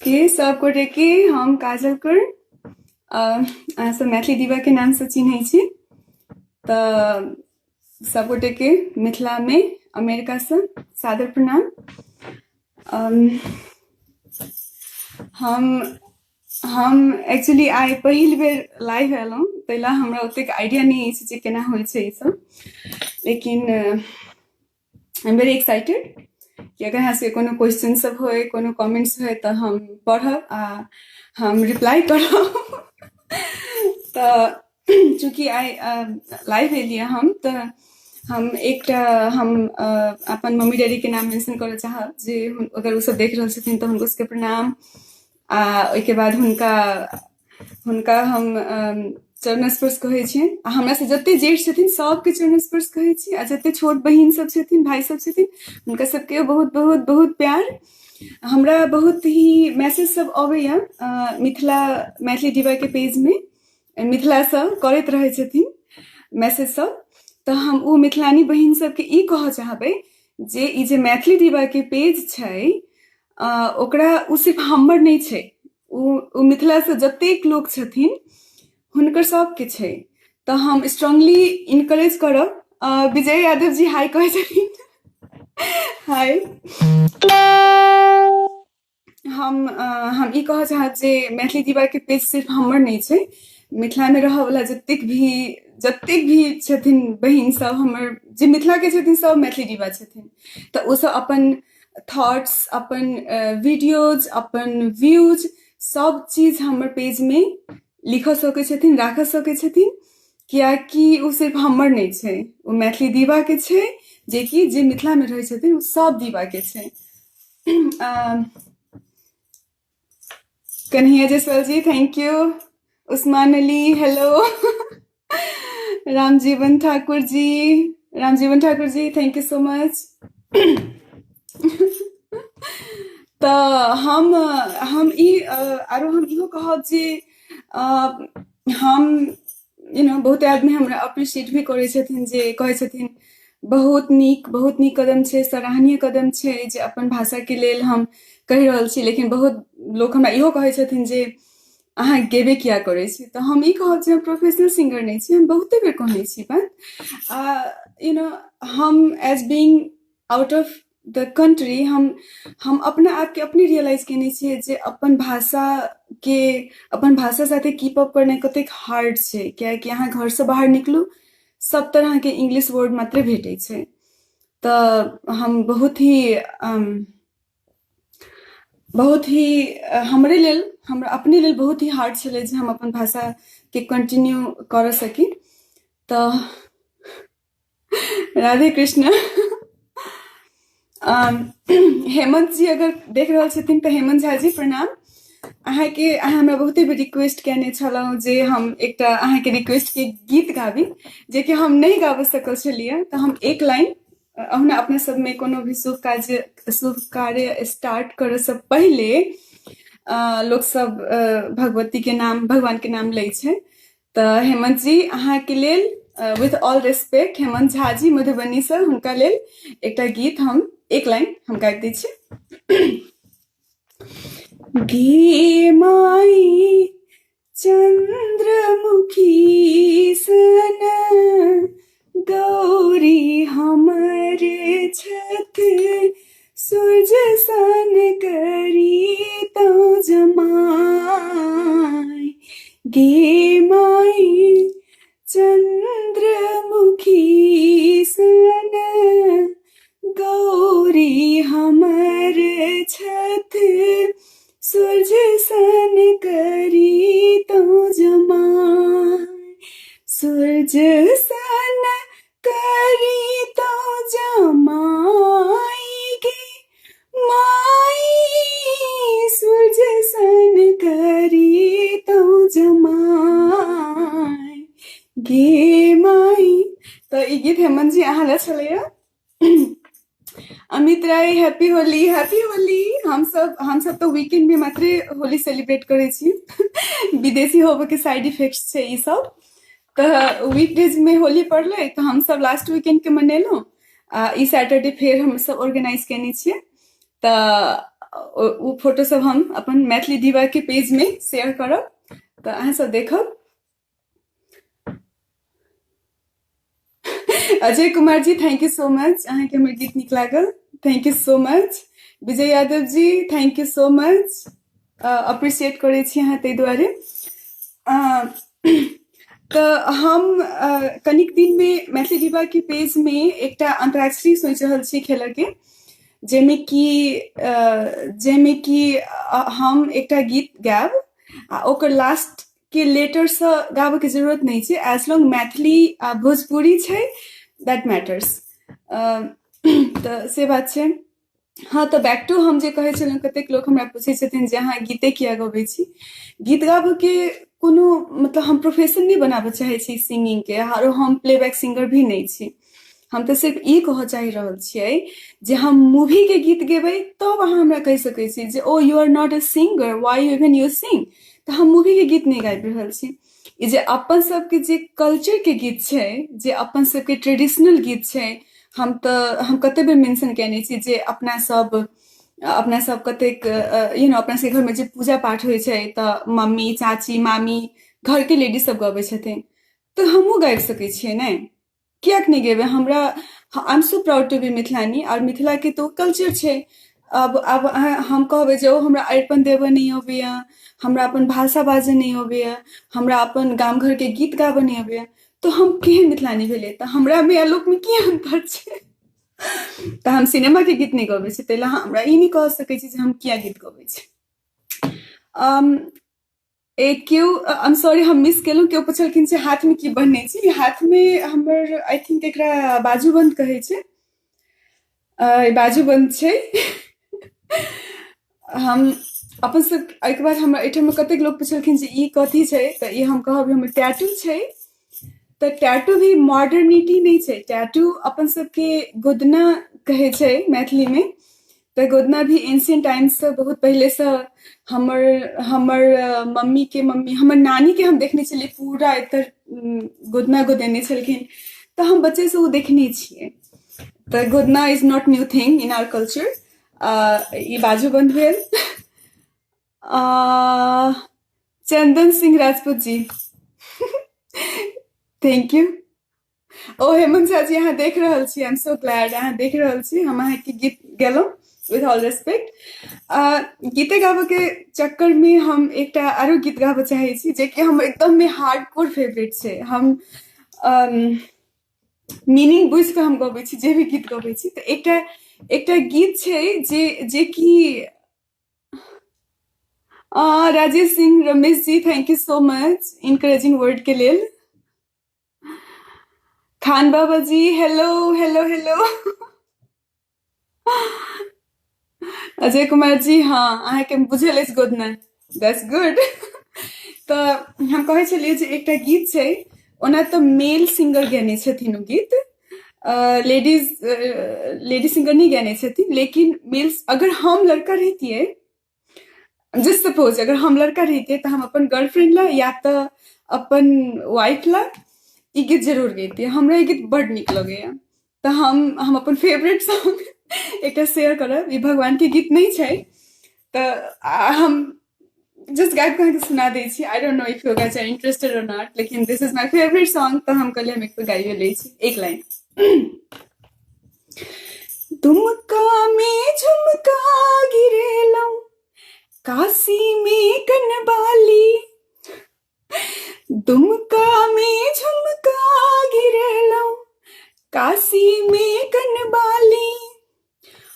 के सब गोटे के हम काजल कर अहाँ सब मैथिली दीवा के नाम से चिन्है छी। तऽ सब गोटे के मिथिला में अमेरिका से सादर प्रणाम। हम हम एक्चुअली आइ पहिल बेर लाइव एलहुँ, ताहि लए हमरा ओतेक आइडिया नहि अछि जे केना होइ छै ई सब, लेकिन I am very excited कि अगर अहाँ सबके कोनो क्वेश्चन सब होय, कोनो कमेंट्स होय तऽ हम पढ़ब आ हम रिप्लाई करब। तऽ चूँकि आइ लाइव एलियै हम, तऽ हम एकटा हम अपन मम्मी डैडी के नाम मेंशन करऽ चाहब जे अगर ओ सब देख रहल छथिन तऽ हुनको सबके प्रणाम। आ ओहिके बाद हुनका हुनका हम चरण स्पर्श कहै छियनि, आ हमरा से जते जेठ छथिन सबके चरण स्पर्श कहै छी, आ जते छोट बहिन सब छथिन, भाई सब छथिन, हुनका सबके बहुत बहुत बहुत प्यार। हमरा बहुत ही मैसेज सब अबैया मिथिला मैथिली डिबा के पेज में, मिथिलासँ करैत रहै छथिन मैसेज सब, तऽ हम ओ मिथिलानी बहिन सबके ई कहऽ चाहबै जे ई जे मैथिली डिबा के पेज छै, ओकरा ओ सिर्फ हमर नहि छै, ओ मिथिलासँ जतेक लोक छथिन हुनकर सबके छै। तऽ हम स्ट्रांगली इनकरेज करब। विजय यादव जी हाय कहै छथिन, हाय। हम ई कहऽ चाहब जे मैथिली दीवाके पेज सिर्फ हमर नहि छै, मिथिलामे रहऽवला जतेक भी छथिन बहिन सब हमर जे मिथिलाके छथिन सब मैथिली दीवा छथिन। तऽ ओसब अपन थॉट्स, अपन वीडियोज, अपन व्यूज सब चीज हमर पेजमे लिखऽ सकै छथिन, राखऽ सकै छथिन, कियाकि ओ सिर्फ हमर नहि छै, ओ मैथिली दीवाके छै, जेकि जे मिथिलामे रहै छथिन ओ सब दीवाके छै। Kanhaiya Jaiswal ji thank you, Usman Ali hello, Ramjeevan Thakur ji, Ramjeevan Thakur ji thank you so much. तऽ हम ई आरो हम इहो कहब जे हम यू नो बहुते आदमी हमरा अप्रिशिएट भी करै छथिन, जे कहै छथिन बहुत नीक कदम छै, सराहनीय कदम छै जे अपन भाषाके लेल हम कहि रहल छी। लेकिन बहुत लोक हमरा इहो कहै छथिन जे अहाँ गेबे किया करै छी। तऽ हम ई कहब जे हम प्रोफेशनल सिंगर नहि छी, हम बहुते बेर कहने छी बात। आ you know हम as being out of the country हम अपना आपके अपने रियलाइज केने छियै जे अपन भाषाके अपन भाषा साथे कीप अप करनाइ कतेक हार्ड छै, कियाकि अहाँ घरसँ बाहर निकलू सब तरहके इंग्लिश वर्ड मात्रे भेटै छै। तऽ हम बहुत ही हमरे लेल, हमरा अपने लेल बहुत ही हार्ड छलै जे हम अपन भाषाके कंटिन्यू करऽ सकी। तऽ राधे कृष्ण। हेमंत जी अगर देख रहल छथिन तऽ हेमंत झा जी प्रणाम अहाँके। अहाँ हमरा बहुते बेर रिक्वेस्ट केने छलहुँ जे हम एकटा अहाँके रिक्वेस्ट के गीत गाबी, जेकि हम नहि गाबि सकल छलियै। तऽ हम एक लाइन, अहुना अपना सबमे कोनो भी शुभ काज, शुभ कार्य स्टार्ट करऽसँ पहिले लोक सब भगवती के नाम, भगवान के नाम लै छै। तऽ हेमंत जी अहाँके लेल, with all respect, Hemant Jha ji मधुबनीसँ, हुनका लेल एकटा गीत हम एक लाइन हम गाबि दै छी। गे माई चंद्रमुखी सन गौरी हमर छथि, सूरज सन करी तो जमाई। गे माई चंद्रमुखी सन गौरी हमर छथि, सूरज सन करी तो जमाई, सूरज सन करी तो जमाई गे माई, सूरज सन करी तो जमाई गे माई। तऽ ई गीत हेमंत जी अहाँ लए छलैया। Amit Rai happy Holi, happy Holi. हमसब तऽ वीकेंड में मात्रे होली सेलिब्रेट करै छी, विदेशी होबे के साइड इफेक्ट्स छै ई सब। तऽ वीकडेज में होली पड़लै तऽ हमसब लास्ट वीकेंड के मनेलहुँ, आ ई सैटरडे फेर हमसब ऑर्गेनाइज केने छियै। तऽ ओ फोटो सब हम अपन मैथिली डिवा के पेज में शेयर करब, तऽ अहाँ सब देखब। Ajay Kumar ji, thank you so much, अहाँके हमर गीत नीक लागल, thank you so much. Vijay Yadav ji, thank you so much, appreciate करै छी अहाँ ताहि दुआरे। तऽ हम कनिक दिनमे मैथिली डिवा के पेजमे एकटा अंतराक्षरी सोचि रहल छी खेलऽके, जाहिमे कि हम एकटा गीत गायब आ ओकर लास्ट के लेटरसँ गाबऽके जरूरत नहि छै, एज लॉन्ग मैथिली आ भोजपुरी छै, that matters. तऽ से बात छै। हँ, तऽ बैक टू हम जे कहै छलहुँ, कतेक लोक हमरा पूछै छथिन जे अहाँ गीते किया गबै छी। गीत गाबऽके कोनो मतलब हम प्रोफेशन नहि बनाबऽ चाहै छी सिंगिंगके, आरो हम प्लेबैक सिंगर भी नहि छी। हम तऽ सिर्फ ई कहऽ चाहि रहल छियै जे हम मूवीके गीत गेबै तब अहाँ हमरा कहि सकै छी जे "Oh, you are not a singer, why even you sing?" तऽ हम मूवीके गीत नहि गाबि रहल छी। ई जे अपन सबके जे कल्चरके गीत छै, जे अपन सबके ट्रेडिशनल गीत छै, हम तऽ हम कते बेर मेंशन केने छी जे अपना सब कतेक you know अपना सबके घरमे जे पूजा पाठ होइ छै तऽ मम्मी, चाची, मामी, घरके लेडीज सब गबै छथिन, तऽ हमहूँ गाबि सकै छियै ने? किएक नहि गेबै? हमरा I am so proud to be मिथिलानी, आओर मिथिलाके तऽ ओ कल्चर छै। आब अहाँ हम कहबै जे ओ हमरा अरिपन देबऽ नहि अबैया, हमरा अपन भाषा बाजऽ नहि अबैया, हमरा अपन गाम घरके गीत गाबऽ नहि अबैया, तऽ हम केहन मिथिलानी भेलियै? तऽ हमरामे आ लोकमे की अन्तर छै? तऽ हम सिनेमाके गीत नहि गबै छी, ताहि लए हमरा ई नहि कह सकै छी जे हम किया गीत गबै छी। एक केओ, I am sorry, हम मिस केलहुँ, केओ पुछलखिन जे हाथमे की बन्हने छी। हाथमे हमर, I think, एकरा बाजूबन्द कहै छै, बाजूबन्द छै। हम अपन सब एहिके बाद हमरा एहिठाम कतेक लोक पुछलखिन जे ई कथी छै, तऽ ई हम कहब, हमर टैटू छै। तऽ टैटू भी मॉडर्निटी नहि छै। टैटू अपन सबके गोदना कहै छै मैथिलीमे। तऽ गोदना भी एंशियंट टाइम्ससँ, बहुत पहिलेसँ, हमर हमर मम्मीके मम्मी, हमर नानीके हम देखने छलियै, पूरा एतऽ गोदना गोदेने छलखिन, तऽ हम बच्चेसँ ओ देखने छियै। तऽ गोदना is not new thing in our culture. ई बाजूबन्द भेल। Chandan Singh Rajput ji, thank you. ओ हेमंत झा जी, अहाँ देख रहल छी, I am so glad अहाँ देख रहल छी। हम अहाँके गीत गेलहुँ, विथ ऑल रेस्पेक्ट। गीते गाबऽ के चक्करमे हम एकटा आरो गीत गाबऽ चाहै छी, जेकि हमर एकदम हार्ड कोर फेवरेट छै। हम मीनिंग बुझि कऽ हम गबै छी, जे भी गीत गबै छी। तऽ एकटा एकटा गीत छै जे जेकि Rajesh Singh Ramesh ji, thank you so much encouraging word के लेल। Khan Baba ji, hello hello hello. Ajay Kumar ji, हँ, अहाँके बुझल अछि गोदना, that's good. तऽ हम कहै छलियै जे एकटा गीत छै, ओना तऽ मेल सिंगर गेने छथिन ओ गीत, लेडीज लेडी सिंगर नहि गेने छथिन, लेकिन मेल, अगर हम लड़का रहितियै, जस्ट सपोज अगर हम लड़का रहितियै, तऽ हम अपन गर्लफ्रेंड ला या तऽ अपन वाइफ ला ई गीत जरूर गैतियै। हमरा ई गीत बड नीक लगैया, तऽ हम अपन फेवरेट सॉन्ग एकटा शेयर करब। ई भगवान के गीत नहि छै, तऽ हम जस्ट गाबि कऽ अहाँके सुना दै छी। I don't know if you guys are interested or not, लेकिन this is my favourite song, तऽ हम कहलियै हम एक बेर गाइए लै छी एक लाइन। दुमका में झुमका गिरेलहुँ, काशी में कनबाली, दुमका में झुमका गिरेलहुँ, काशी में कनबाली,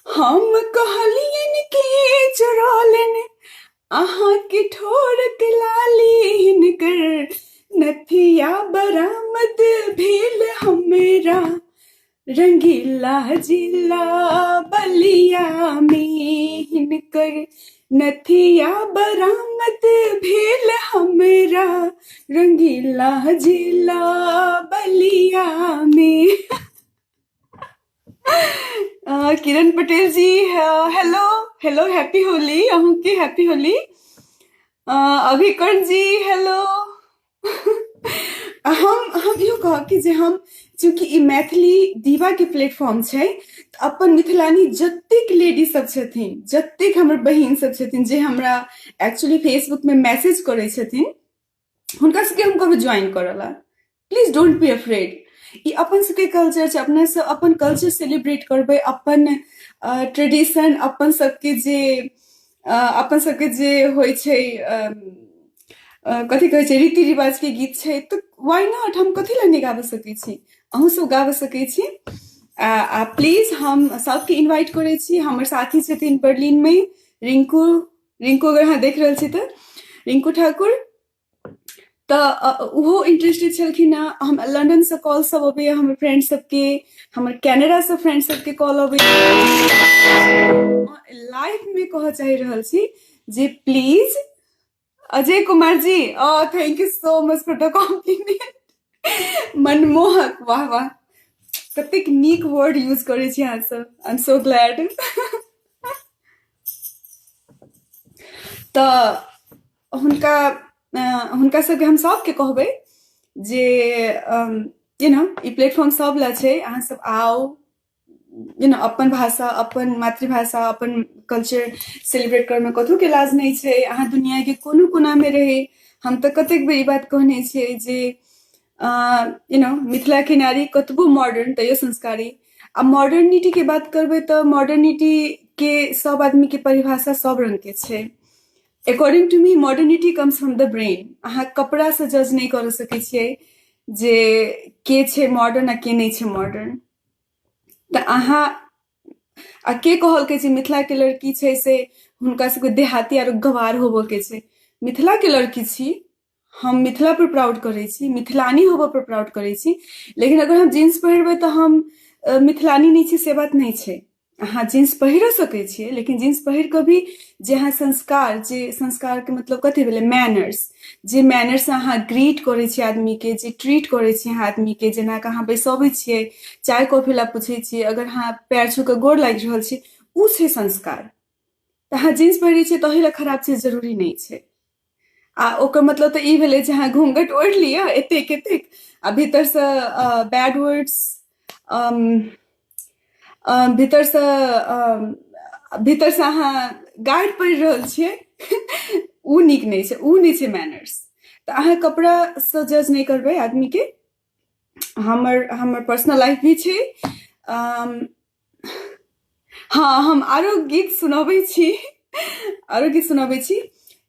हम कहलियनि के चोरौलनि अहाँके ठोरक लाली, हिनकर नथिया बरामद भेल हमरा रंगीला जिला बलिया में, हिनकर नथिया बरामद भेल हमरा रंगीला जिला बलिया में। किरण पटेल जी, हेलो हेलो, हैप्पी होली। अहूँके हैप्पी होली। अभिकरण जी, हेलो। हम इहो कहब कि जे हम चूँकि ई मैथिली दीवा के प्लेटफॉर्म छै, तऽ अपन मिथिलानी जतेक लेडी सब छथिन, जतेक हमर बहिन सब छथिन जे हमरा एक्चुअली फेसबुक में मैसेज करै छथिन, हुनका सबके हम कहबै ज्वाइन करऽ ला। Please don't be afraid. ई अपन सबके कल्चर छै, अपना सब अपन कल्चर सेलिब्रेट करबै, अपन ट्रेडिशन, अपन सबके जे अपन सबके जे होइ छै, कथी कहै छै, रीति रिवाज के गीत छै, तऽ why not, हम कथी लए नहि गाबि सकै छी? अहूँ सब गाबि सकै छी। आ प्लीज हम सबके इन्वाइट करै छी। हमर साथी छथिन बर्लिन मे रिंकू, रिंकू अगर अहाँ देख रहल छी तऽ रिंकू ठाकुर, तऽ ओहो इंटरेस्टेड छलखिन हेँ। हम लंडनसँ कॉल सब अबैया हमर फ्रेंड सबके, हमर कनाडासँ फ्रेंड सबके कॉल अबैया। लाइव मे कहऽ चाहि रहल छी जे please Ajay Kumar ji, thank you so much for the compliment. मनमोहक, वाह वाह, कतेक नीक वर्ड यूज करै छी अहाँ सब, I am so glad. तऽ हुनका हुनका सबके हम सबके कहबै जे you know ई प्लेटफॉर्म सब लए छै, अहाँ सब आउ, you know अपन भाषा, अपन मातृभाषा, अपन कल्चर सेलिब्रेट करैमे कतहु के लाज नहि छै। अहाँ दुनियाके कोनो कोनामे रही, हम तऽ कतेक बेर ई बात कहने छियै जे you know Mithila के नारी कतबो मॉडर्न तैयो संस्कारी। आ मॉडर्निटी के बात करबै तऽ मॉडर्निटी के सब आदमी के परिभाषा सब रंग के छै। According to me modernity comes from the brain. अहाँ कपड़ासँ जज नहि कऽ सकै छियै जे के छै मॉडर्न आ के नहि छै मॉडर्न। तऽ अहाँ आ के कहलकै जे मिथिला के लड़की छै से हुनका सबके देहाती आरो गवार होबऽ के छै? मिथिला के लड़की छी हम, मिथिला पर प्राउड करै छी, मिथिलानी होबऽ पर प्राउड करै छी, लेकिन अगर हम जीन्स पहिरबै तऽ हम मिथिलानी नहि छी से बात नहि छै। अहाँ जीन्स पहिरो सकै छियै, लेकिन जीन्स पहिर कऽ भी जे अहाँ संस्कार, जे संस्कारके मतलब कथी भेलै, मैनर्स, जे मैनर्स अहाँ ग्रीट करै छियै आदमीके, जे ट्रीट करै छियै अहाँ आदमीके, जेना कऽ अहाँ बैसबै छियै, चाय कॉफी लए पूछै छियै, अगर अहाँ पैर छू कऽ गोर लागि रहल छी, ओ छै संस्कार। तऽ अहाँ जीन्स पहिरै छियै तही लए खराब छै जरूरी नहि छै। आ ओकर मतलब तऽ ई भेलै जे अहाँ घूंघट ओढ़ि लिअ एतेक एतेक आ भीतरसँ बैड वर्ड्स, भीतरसँ भीतरसँ अहाँ गारि पढ़ि रहल छियै, ओ नीक नहि छै, ओ नहि छै मैनर्स। तऽ अहाँ कपड़ासँ जज नहि करबै आदमीके। हमर हमर पर्सनल लाइफ भी छै। हँ, हम आरो गीत सुनबै छी, आरो गीत सुनबै छी।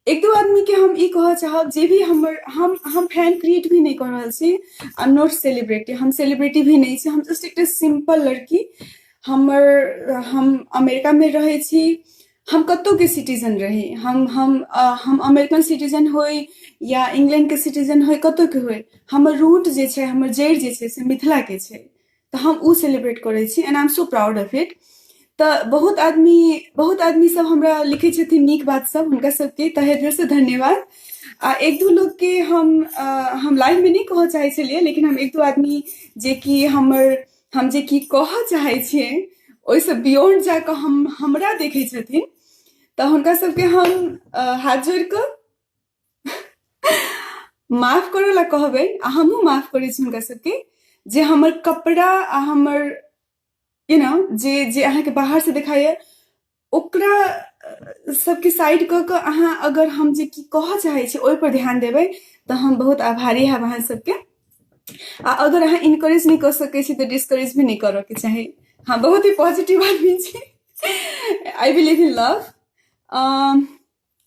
एक दू आदमीके हम ई कहऽ चाहब जे भी हमर, हम फैन क्रिएट भी नहि कऽ रहल छी, I am not celebrity, हम सेलिब्रिटी भी नहि छी, हम जस्ट एकटा सिम्पल लड़की। हमर हम अमेरिकामे रहै छी, हम कतहुके सिटीजन रही, हम अमेरिकन सिटीजन होइ या इंग्लैंडके सिटीजन होइ, कतहुके होइ, हमर रूट जे छै, हमर जड़ि जे छै से मिथिलाके छै, तऽ हम ओ सेलिब्रेट करै छी and I am so proud of it. तऽ बहुत आदमी सब हमरा लिखै छथिन नीक बात सब, हुनका सबके तहे दिलसँ धन्यवाद। आ एक दू लोकके हम लाइवमे नहि कहऽ चाहै छलियै, लेकिन हम एक दू आदमी जे कि हमर हम जे कि कहऽ चाहै छियै ओहिसँ बियोंड जाकऽ हम हमरा देखै छथिन, तऽ हुनका सबके हम हाथ जोड़ि कऽ माफ करऽ लए कहबै, आ हमहूँ माफ करै छी हुनका सबके जे हमर कपड़ा आ हमर you know जे जे अहाँके बाहरसँ देखाइए ओकरा सबके साइड कऽ कऽ अहाँ अगर हम जे की कहऽ चाहै छी ओहिपर ध्यान देबै तऽ हम बहुत आभारी हैब अहाँ सबके। आ अगर अहाँ इनकरेज नहि कऽ सकै छी तऽ डिस्करेज भी नहि करऽके चाही। हम बहुत ही पॉजिटिव आदमी छी, I believe in love.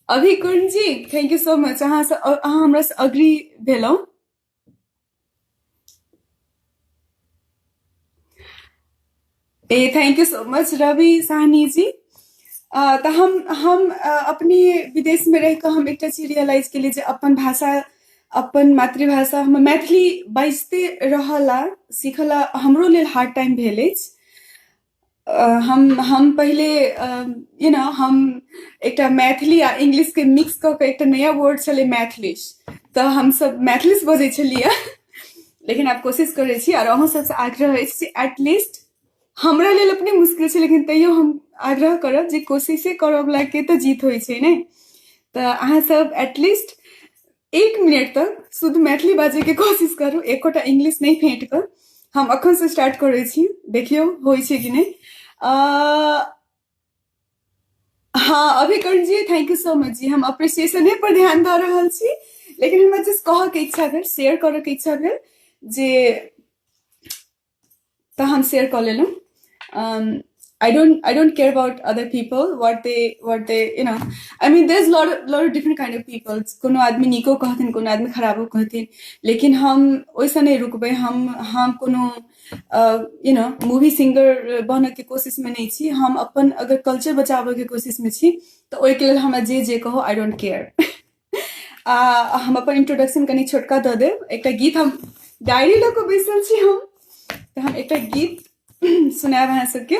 Abhikunj ji, thank you so much, अहाँसँ अहाँ हमरासँ अग्री भेलहुँ। ए thank you so much Ravi Sahni ji. तऽ हम अपने विदेशमे रहि कऽ हम एकटा चीज रियलाइज केलियै जे अपन भाषा, अपन मातृभाषा हमर मैथिली बाजिते रहला सीखला हमरो लेल हार्ड टाइम भेल अछि। हम पहिले you know हम एकटा मैथिली आ इंग्लिशके मिक्स कऽ कऽ एकटा नया वर्ड छलै मैथिलिश, तऽ हमसब मैथिलिश बजै छलियै, लेकिन आब कोशिश करै छी आओर अहूँ सबसँ आग्रह अछि जे एटलीस्ट हमरा लेल अपने मुश्किल छै, लेकिन तैयो हम आग्रह करब जे कोशिशे करऽवलाके तऽ जीत होइ छै ने। तऽ अहाँ सब एटलीस्ट 1 मिनट तक शुद्ध मैथिली बाजैके कोशिश करू, एकोटा इंग्लिश नहि फेंट कऽ, हम अखन से स्टार्ट करै छी, देखियौ होइ छै कि नहि। हँ Abhikaran ji, thank you so much जी। हम अप्रिसिएशने पर ध्यान दऽ रहल छी, लेकिन हमरा जस्ट कहऽ के इच्छा भेल, शेयर करऽ के इच्छा भेल जे, तऽ हम शेयर कऽ लेलहुँ। I don't care about other people, what they you know I mean, there's lot of different kind of people. कोनो आदमी नीको कहथिन, कोनो आदमी खराबो कहथिन, लेकिन हम ओहिसँ नहि रुकबै। हम कोनो मूवी सिंगर बनऽ के कोशिशमे नहि छी। हम अपन अगर कल्चर बचाबऽ के कोशिशमे छी, तऽ ओहिके लेल हमरा जे जे कहो, I don't care. आ हम अपन इंट्रोडक्शन कनि छोटका दऽ देब। एकटा गीत, हम डायरी लऽ कऽ बैसल छी हम, तऽ हम एकटा गीत सुनायब अहाँ सबके।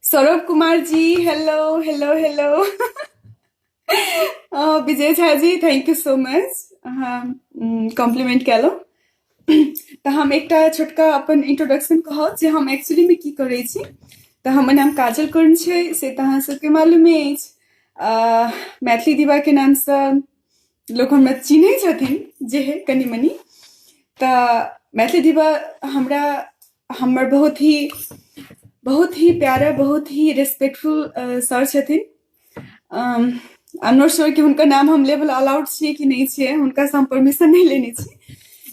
Saurabh Kumar ji, hello hello hello. Vijay Jha ji, thank you so much, अहाँ कॉम्प्लीमेंट केलहुँ। तऽ हम एकटा छोटका अपन इंट्रोडक्शन कहब जे हम एक्चुअली मे की करै छी। तऽ हमर नाम काजल कर्ण छै, से तऽ अहाँ सबके मालूमे अछि। मैथिली दिवा के नामसँ लोक हमरा चिन्है छथिन जे है कनि मनि। तऽ मैथिली दिवा हमरा हमर बहुत ही प्यारा, बहुत ही रेस्पेक्टफुल सर छथिन। I am not sure कि हुनकर नाम हम लेबल अलाउड छियै कि नहि छियै, हुनकासँ हम परमिशन नहि लेने छी,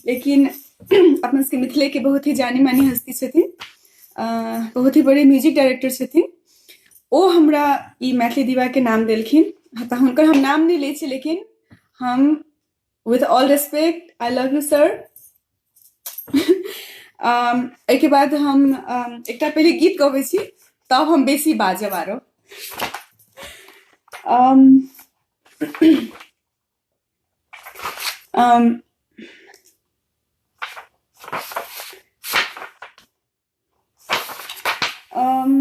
लेकिन अपना सबके मिथिलेके बहुत ही जानी मानी हस्ती छथिन, बहुत ही बड़े म्यूजिक डायरेक्टर छथिन। ओ हमरा ई मैथिली दिवाके नाम देलखिन, तऽ हुनकर हम नाम नहि लै छी, लेकिन हम with all respect, I love you, sir. एहिके बाद हम एकटा पहिले गीत गबै छी, तब हम बेसी बाजब आरो। um, um, um,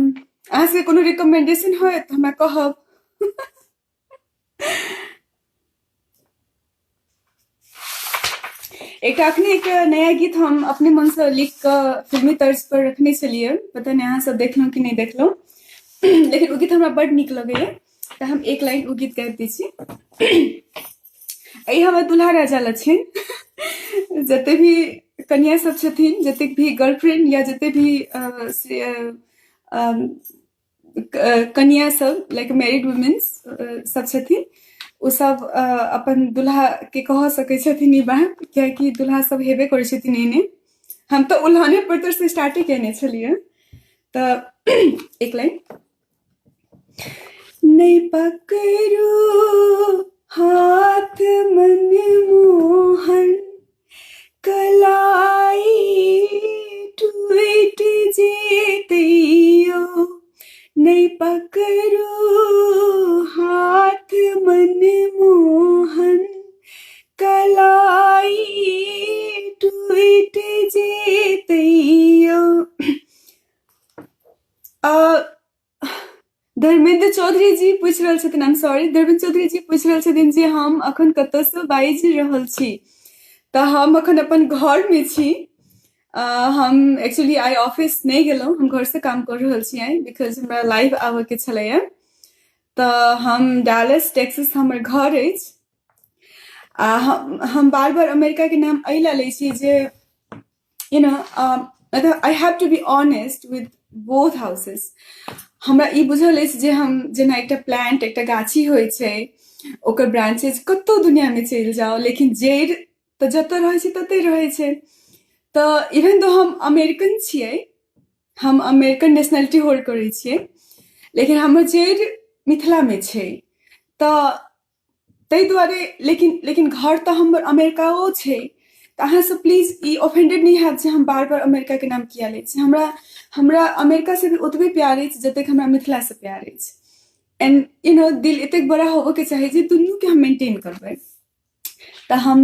अहाँ सबके कोनो रिकमेंडेशन होय तऽ हमरा कहब। एकटा अखने एकटा नया गीत हम अपने मनसँ लिख कऽ फिल्मी तर्ज पर रखने छलियै। पता नहि अहाँ सब देखलहुँ कि नहि देखलहुँ, लेकिन ओ गीत हमरा बड नीक लगैया, तऽ हम एक लाइन ओ गीत गाबि दै छी। एहि हमर दुल्हा राजा लछिन। जते भी कनिया सब छथिन, जतेक भी गर्लफ्रेंड या जते भी कनिया सब, लाइक मैरिड वुमेन्स सब छथिन, ओ सब अपन दुल्हा के कह सकै छथिन ई बात, कियाकि दुल्हा सब हेबे करै छथिन एहने। हम तऽ उल्हाने पर से स्टार्टे केने छलियै। तऽ एक लाइन। नहि पकड़ू हाथ मनमोहन, कलाई टूटि जेतैयो। नहि पकड़ू हाथ मनमोहन, कलाई टूटि जेतैयो। धर्मेंद्र चौधरी जी पूछि रहल छथिन, I am sorry, Dharmendra Chaudhary जी पूछि रहल छथिन जे हम अखन कतयसँ बाजि रहल छी। तऽ हम अखन अपन घरमे छी। हम एक्चुअली I office नहि गेलहुँ, हम घरसँ काम कऽ रहल छी आइ, because हमरा लाइव आबयके छलैया। तऽ हम डालस टेक्सस हमर घर अछि। आ हम बार बार अमेरिकाके नाम एहि लए लै छी जे I have to be honest with both houses. हमरा ई बुझल अछि जे हम जेना एकटा प्लांट, एकटा गाछी होइ छै, ओकर ब्रांचेज कतहु दुनियामे चलि जाउ, लेकिन जड़ि तऽ जतऽ रहै छै ततहि रहै छै। तऽ इवन दो हम अमेरिकन छियै, हम अमेरिकन नेशनलिटी होल्ड करै छियै, लेकिन हमर जड़ि मिथिलामे छै। तऽ ताहि दुआरे लेकिन घर तऽ हमर अमेरिकाओ छै। तऽ अहाँ सब प्लीज ई ऑफेंडेड नहि हैब जे हम बार बार अमेरिकाके नाम किया लै छी। हमरा हमरा अमेरिकासँ भी ओतबे प्यार अछि जतेक हमरा मिथिलासँ प्यार अछि। एंड you know दिल एतेक बड़ा होबऽके चाही जे दुनूके हम मेंटेन करबै। तऽ हम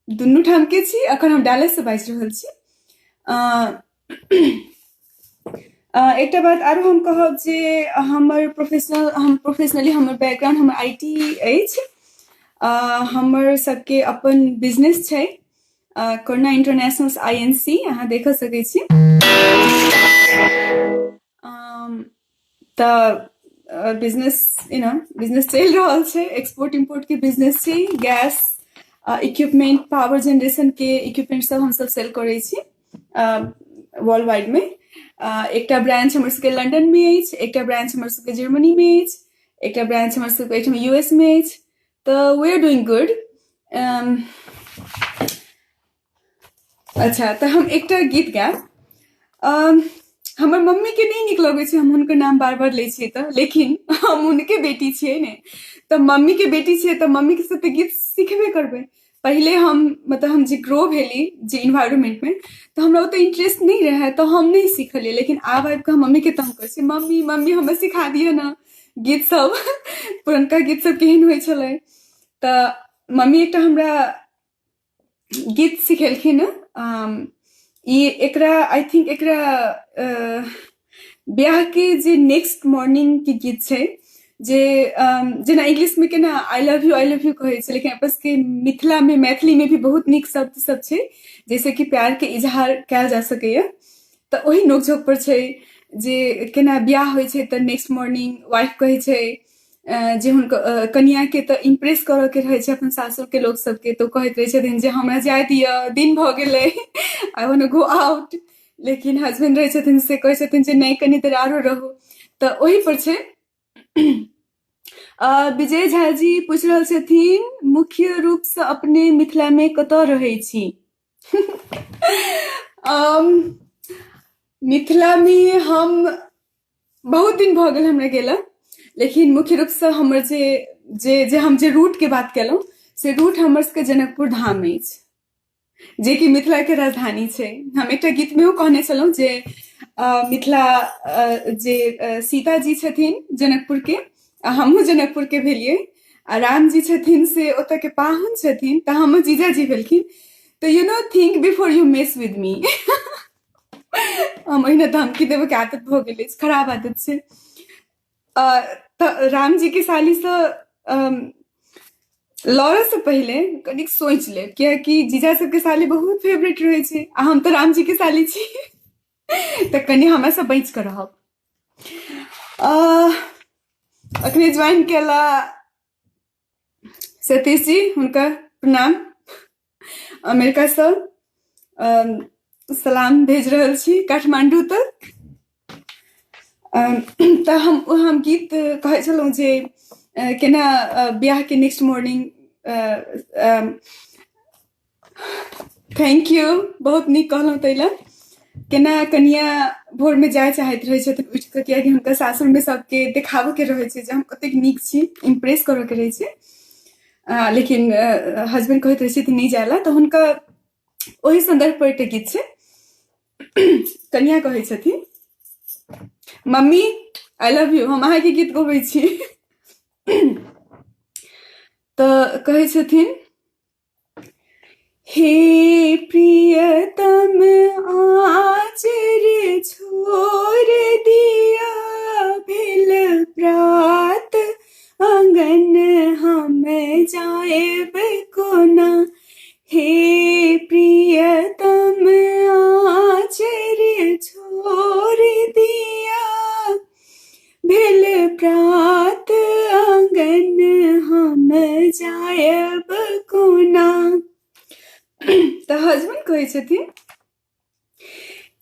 दुनू ठामके छी। अखन हम डालससँ बाजि रहल छी। एकटा बात आरो हम कहब जे हमर प्रोफेशनल हम प्रोफेशनली हमर बैकग्राउंड हमर I T अछि। हमर सबके अपन बिजनेस छै, करुणा इंटरनेशनल INC, अहाँ देख सकै छी। तऽ बिजनेस you know business चलि रहल छै। एक्सपोर्ट इम्पोर्ट के बिजनेस छै। गैस इक्विपमेंट, पावर जेनरेशन के इक्विपमेंट सब हमसब सेल करै छी। वर्ल्ड वाइड मे। एकटा ब्रांच हमर सबके लंदन मे अछि, एकटा ब्रांच हमर सबके जर्मनी मे अछि, एकटा ब्रांच हमर सबके एहिठाम यूएस मे अछि। तऽ वी आर डूइंग गुड। अच्छा, तऽ हम एकटा गीत गायब। हमर मम्मी के नहि नीक लगै छै हम हुनकर नाम बार बार लै छियै तऽ, लेकिन हम हुनके बेटी छियै ने, तऽ मम्मी के बेटी छियै तऽ मम्मी के से तऽ गीत सिखबे करबै। पहिले हम मतलब हम जे ग्रो भेली जे इन्वायरमेंट मे, तऽ हमरा ओते इंटरेस्ट नहि रहै तऽ हम नहि सिखलियै, लेकिन आब आबि कऽ हम मम्मी के तंग करै छियै, मम्मी मम्मी हमरा सिखा दिअ ने गीत सब, पुरनका गीत सब केहन होइ छलै। तऽ मम्मी एकटा हमरा गीत सिखेलखिन। ई एकरा I think एकरा ब्याह के जे नेक्स्ट मॉर्निंग के गीत छै, जे जेना इंग्लिश में केना I love you I love you कहै छै, लेकिन अपन सबके मिथिला में मैथिली में भी बहुत नीक शब्द सब छै जैसे कि प्यार के इजहार कयल जा सकैया। तऽ ओहि नोकझोंक पर छै जे केना ब्याह होइ छै तऽ नेक्स्ट मॉर्निंग वाइफ कहै छै जे हुनकर कनिया के तऽ इम्प्रेस करऽ के रहै छै अपन सासुर के लोक सबके, तऽ ओ कहैत रहै छथिन जे हमरा जाय दिअ, दिन भऽ गेलै, I want go out. लेकिन हस्बैंड रहै छथिन से कहै छथिन जे नहि कनी देर आरो रहू। तऽ ओहि पर छै। विजय झा जी पूछि रहल छथिन, मुख्य रूप से अपने मिथिला मे कतऽ रहै छी? मिथिला मे हम बहुत दिन भऽ गेल हमरा गेला, लेकिन मुख्य रूपसँ हमर जे जे जे हम जे रूटके बात केलहुँ से रूट हमर सबके जनकपुर धाम अछि, जेकि मिथिलाके राजधानी छै। हम एकटा गीतमे कहने छलहुँ जे मिथिला जे सीताजी छथिन जनकपुरके, आ हमहूँ जनकपुरके भेलियै, आ रामजी छथिन से ओतऽके पाहुन छथिन, तऽ हमर जीजाजी भेलखिन। तऽ you know think before you mess with me. हम ओहिना धमकी देबऽके आदत भऽ गेल अछि, खराब आदत छै। तऽ रामजी के सालीसँ लड़ऽसँ पहिले कनिक सोचि लेब, कियाकि जीजा सबके साली बहुत फेवरेट रहै छै, आ हम तऽ रामजी के साली छी, तऽ कनि हमरासँ बचि कऽ रहब। अखने ज्वाइन केला सतीश जी, हुनका प्रणाम, अमेरिकासँ सलाम भेज रहल छी काठमांडू तक। तऽ हम गीत कहै छलहुँ जे केना बियाहके नेक्स्ट मॉर्निंग। Thank you, बहुत नीक कहलहुँ ताहि लए। केना कनिया भोरमे जाय चाहैत रहै छथिन उठि कऽ, कियाकि हुनका सासुरमे सबके देखाबऽके रहै छै जे हम कतेक नीक छी, इम्प्रेस करऽके रहै छै। लेकिन हस्बैंड कहैत रहै छथिन नहि जाय लए, तऽ हुनका ओहि सन्दर्भ पर एकटा गीत छै। कनिया कहै छथिन, मम्मी I love you, हम अहाँके गीत गबै छी। तऽ कहै छथिन, हे प्रियतम आचर छोड़ दिया, भेल प्रात आंगन हम जाएब कोना। हे प्रियतम आचर छोड़ दिया, भेल प्रात आंगन हम जायब कोना। तऽ हस्बैंड कहै छथिन,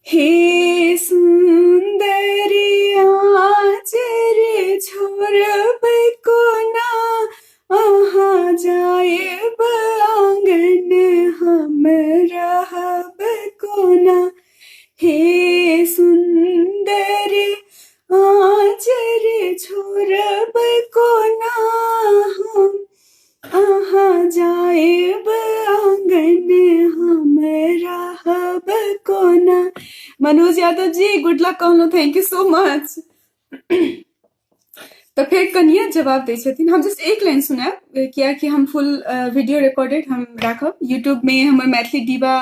हे सुन्दर आचर छोड़ब कोना, अहाँ जायब आंगन हम रहब कोना। हे सुन्दर आचर छोड़ब कोना, हम अहाँ जायब आंगन हम रहब कोना। मनोज यादव जी गुड लक कहलहुँ, thank you so much. तऽ फेर कनिया जवाब दै छथिन, हम जस्ट एक लाइन सुनायब कियाकि हम फुल वीडियो रिकॉर्डेड हम राखब यूट्यूब में। हमर मैथिली डीबा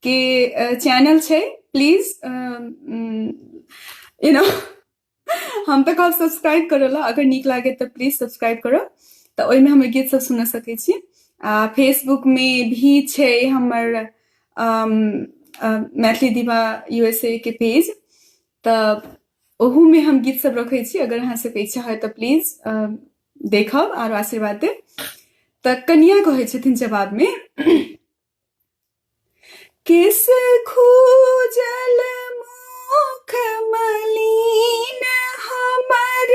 के चैनल छै, प्लीज you know हम तऽ कहब सब्सक्राइब करऽ ला, अगर नीक लागे तऽ प्लीज सब्सक्राइब करब, तऽ ओहिमे हमर गीत सब सुन सकै छी। आ फेसबुक मे भी छै हमर मैथिली दीवा यूएसए के पेज, तऽ ओहूमे हम गीत सब रखै छी, अगर अहाँ सबके इच्छा होय तऽ प्लीज देखब आर आशीर्वाद देब। तऽ कनिया कहै छथिन जवाब मे, किस खूजल मुख मलिन हमर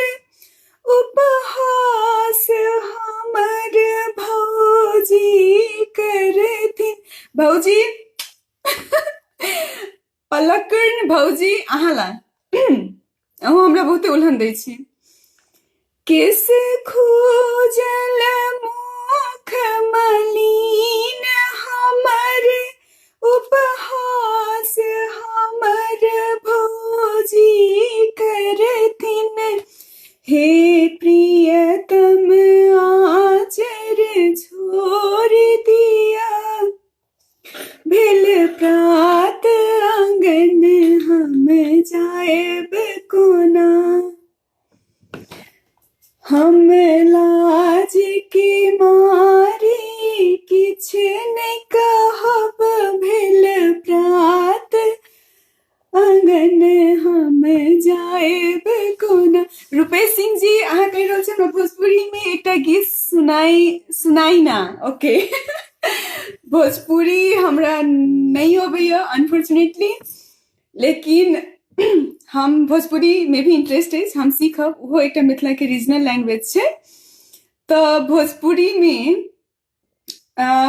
उपहास हमर भौजी करथिन। भौजी पलकर्ण भौजी अहाँ ला अहूँ हमरा बहुते उलहन दै छी। किस खूजल मुख मलिन हमर उपहास हमर भौजी करथिन। हे प्रियतम आचर छोड़ दिया, भेल प्रात आंगन हम जाएब कोना। हम लाज के मारे किछ नहि कहब, भेल प्रात आंगन हम जाएब कोना। रूपेश सिंह जी अहाँ कहि रहल छी हमरा भोजपुरी में एकटा गीत सुनाई सुनाई ना। ओके, भोजपुरी हमरा नहि अबैया अनफॉर्चुनेटली, लेकिन हम भोजपुरी में भी इंटरेस्ट अछि, हम सीखब, ओहो एकटा मिथिला के रीजनल लैंग्वेज छै। तऽ भोजपुरी में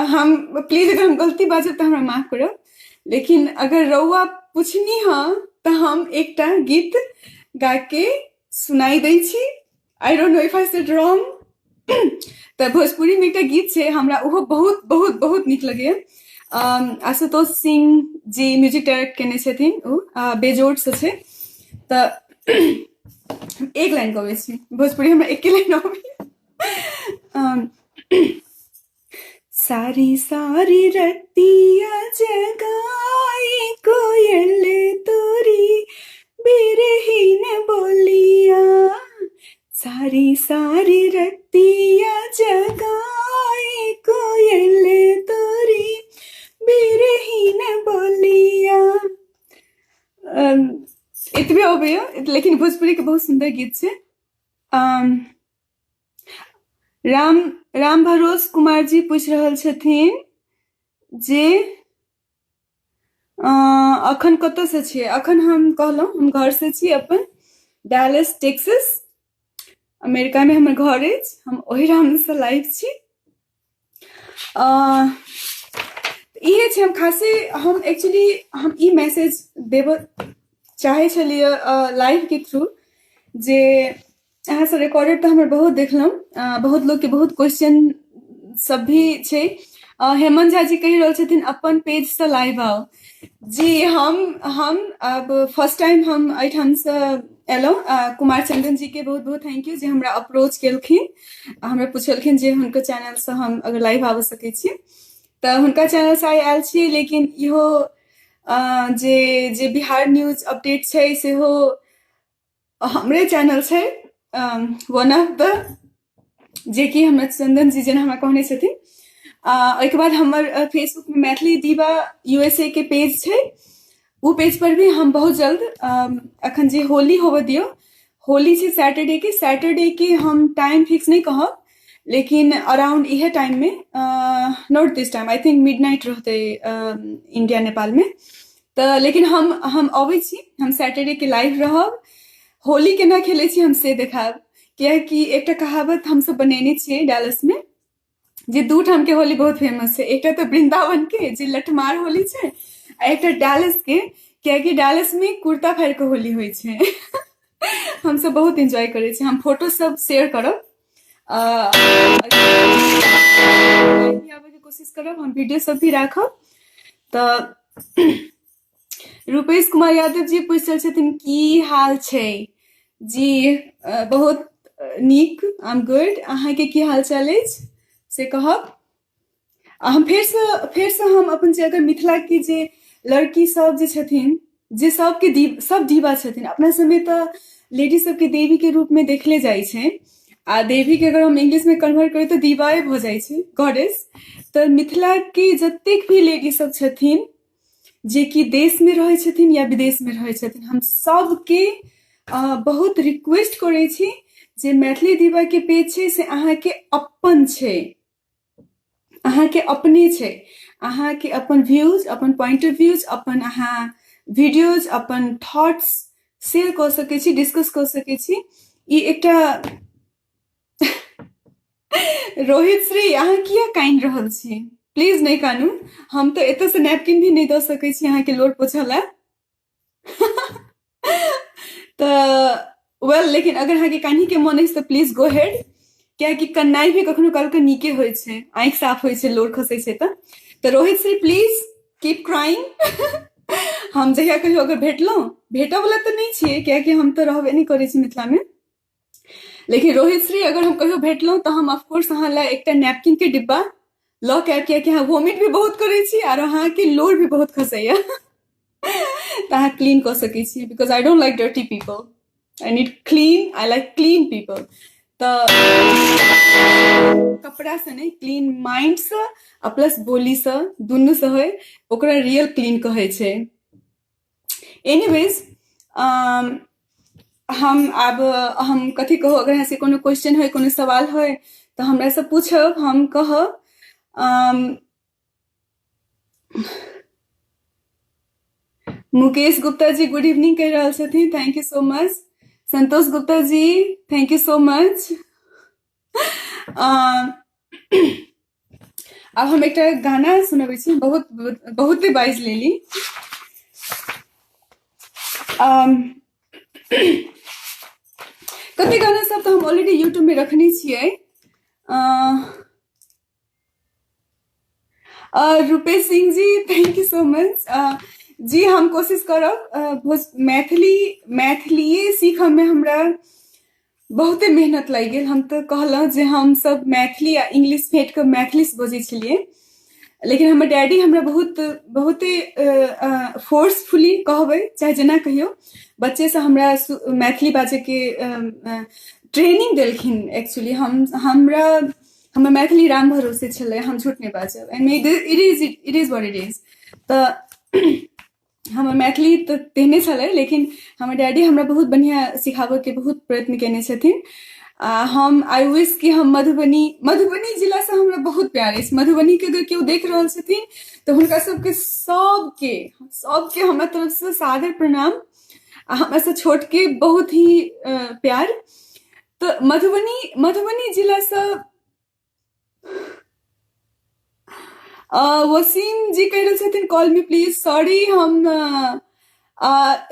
हम प्लीज अगर हम गलती बाजब तऽ हमरा माफ करब, लेकिन अगर रउआ पुछनी हँ तऽ हम एकटा गीत गा के सुनाई दै छी। I don't know if I said wrong. तऽ भोजपुरी में एकटा गीत छै, हमरा ओहो बहुत बहुत बहुत नीक लगैया। आशुतोष सिंह जी म्यूजिक डायरेक्ट केने छथिन, ओ बेजोड़ से छै। तऽ एक लाइन गबै छी भोजपुरी, हमरा एके लाइन अबैया। सारी सारी रतिया जगाई कोयल तोरी बिरहीन बोलिया, सारी सारी रतिया जगाई कोयल तोरी बिरहीन बोलिया। एतबे अबैया, लेकिन भोजपुरी के बहुत सुंदर गीत छै। राम राम भरोस कुमार जी पूछि रहल छथिन जे अखन कतऽसँ छियै। अखन हम कहलहुँ हम घरसँ छी, अपन डैलस टेक्सास अमेरिकामे हमर घर अछि, हम ओहिठामसँ लाइव छी। इहे छै, हम खासे हम एक्चुअली हम ई मैसेज देबऽ चाहै छलियै लाइवके थ्रू जे अहाँ सब रिकॉर्डेड तऽ हमर बहुत देखलहुँ, बहुत लोकके बहुत क्वेश्चन सब भी छै। हेमंत झा जी कहि रहल छथिन अपन पेजसँ लाइव आउ। जी हम अब फर्स्ट टाइम हम एहिठामसँ एलहुँ। कुमार चंदन जी के बहुत बहुत thank you जे हमरा अप्रोच केलखिन, हमरा पुछलखिन जे हुनकर चैनलसँ हम अगर लाइव आबि सकै छी, तऽ हुनका चैनलसँ आइ आयल छी। लेकिन इहो जे जे बिहार न्यूज अपडेट छै सेहो हमरे चैनल छै, वन ऑफ the, जेकि हमर चंदन जी जेना हमरा कहने छथिन। ओहिके बाद हमर फेसबुकमे मैथिली दीवा यूएसए के पेज छै, ओ पेज पर भी हम बहुत जल्द अखन जे होली होबऽ दियौ, होली छै सैटरडे के, सैटरडे के हम टाइम फिक्स नहि कहब, लेकिन अराउंड इहे टाइममे, not this time, I think midnight रहतै इंडिया नेपालमे, तऽ लेकिन हम अबै छी, हम सैटरडे के लाइव रहब। होली केना खेलै छी हम से देखायब, कियाकि एकटा कहावत हमसब बनेने छियै डैलसमे जे दू ठाम के होली बहुत फेमस छै, एकटा तऽ वृंदावन के जे लठमार होली छै आ एकटा डैलस के, कियाकि डैलस मे कुर्ता फाड़ि के होली होइ छै। हमसब बहुत एन्जॉय करै छी, हम फोटो सब शेयर करब, आबैके कोशिश करब, हम वीडियो सब भी राखब। तऽ रूपेश कुमार यादव जी पूछि रहल छथिन की हाल छै। जी बहुत नीक, I am good, अहाँके की हाल चाल अछि से कहब। आ हम फेरसँ हम अपन जे अगर मिथिलाके जे लड़की सब जे छथिन, जे सबके दीप सब दीवा छथिन, अपना सबमे तऽ लेडीज सबके देवीके रूपमे देखले जाइ छै, आ देवीके अगर हम इंग्लिशमे कन्वर्ट करी तऽ दीवाए भऽ जाइ छै, गॉडेस। तऽ मिथिलाके जतेक भी लेडीज सब छथिन जे कि देशमे रहै छथिन या विदेशमे रहै छथिन, हम सबके बहुत रिक्वेस्ट करै छी जे मैथिली दीवाके पेज छै से अहाँके अपन छै, अहाँके अपने छै, अहाँके अपन व्यूज, अपन पॉइंट ऑफ व्यूज, अपन अहाँ वीडियोज, अपन थॉट्स शेयर कऽ सकै छी, डिस्कस कऽ सकै छी। ई एकटा रोहित श्री, अहाँ किया कानि रहल छी? प्लीज नहि कानू। हम तऽ एतऽसँ नैपकिन भी नहि दऽ सकै छी अहाँके लोर पोछऽ लए। तऽ वेल, लेकिन अगर अहाँके कानहीके मोन अछि तऽ प्लीज गो हेड, कियाकि कन्नाइ भी कखनो कालके नीके होइ छै, आँखि साफ होइ छै, लोर खसै छै। तऽ Rohit Shri, please keep crying. हम जहिया कहियो अगर भेटलहुँ, भेटऽवला तऽ नहि छियै कियाकि हम तऽ रहबे नहि करै छी मिथिलामे, लेकिन रोहित श्री अगर हम कहियो भेटलहुँ तऽ हम ऑफकोर्स अहाँ लए एकटा नैपकिन के डिब्बा लऽ के आयब, कियाकि अहाँ वोमिट भी बहुत करै छी आर अहाँके लोर भी बहुत खसैया, तऽ अहाँ क्लीन कऽ सकै छी, because I don't like dirty people, I need clean, I like clean people. तऽ कपड़ासँ नहि, क्लीन माइंडसँ आ प्लस बोलीसँ, दुनूसँ होइ, ओकरा रियल क्लीन कहै छै। एनीवेज, हम आब हम कथी कहू, अगर अहाँसँ कोनो क्वेश्चन होय, कोनो सवाल होय तऽ हमरासँ पूछब, हम कहब। मुकेश गुप्ता जी गुड इवनिंग कहि रहल छथिन, thank you so much. Santosh Gupta ji, thank you so much. आब हम एकटा गाना सुनबै छी, बहुत बहुते बाजि लेली। कते गाना सब तऽ हम ऑलरेडी यूट्यूब में रखने छियै। Rupesh Singh ji, thank you so much जी। हम कोशिश करब। मैथिली, मैथिलीए सीखऽमे हमरा बहुते मेहनत लागि गेल। हम तऽ कहलहुँ जे हमसब मैथिली आ इंग्लिश फेँट कऽ मैथिली बजै छलियै, लेकिन हमर डैडी हमरा बहुत बहुते फोर्सफुली कहबै चाहे जेना कहियौ, बच्चेसँ हमरा मैथिली बाजैके ट्रेनिंग देलखिन। एक्चुअली हम हमरा हमर मैथिली राम भरोसे छलै, हम झूठ नहि बाजब, and it is what it is. तऽ हमर मैथिली तऽ तेहने छलै, लेकिन हमर डैडी हमरा बहुत बढ़िआँ सिखाबऽके बहुत प्रयत्न केने छथिन। आ हम I wish कि हम मधुबनी, मधुबनी जिलासँ हमरा बहुत प्यार अछि। मधुबनीके अगर केओ देख रहल छथिन तऽ हुनका सबके सबके सबके हमरा तरफसँ सादर प्रणाम आ हमरासँ छोटके बहुत ही प्यार। तऽ मधुबनी, मधुबनी जिलासँ वसीम जी कहि रहल छथिन कॉल मी प्लीज। सॉरी, हम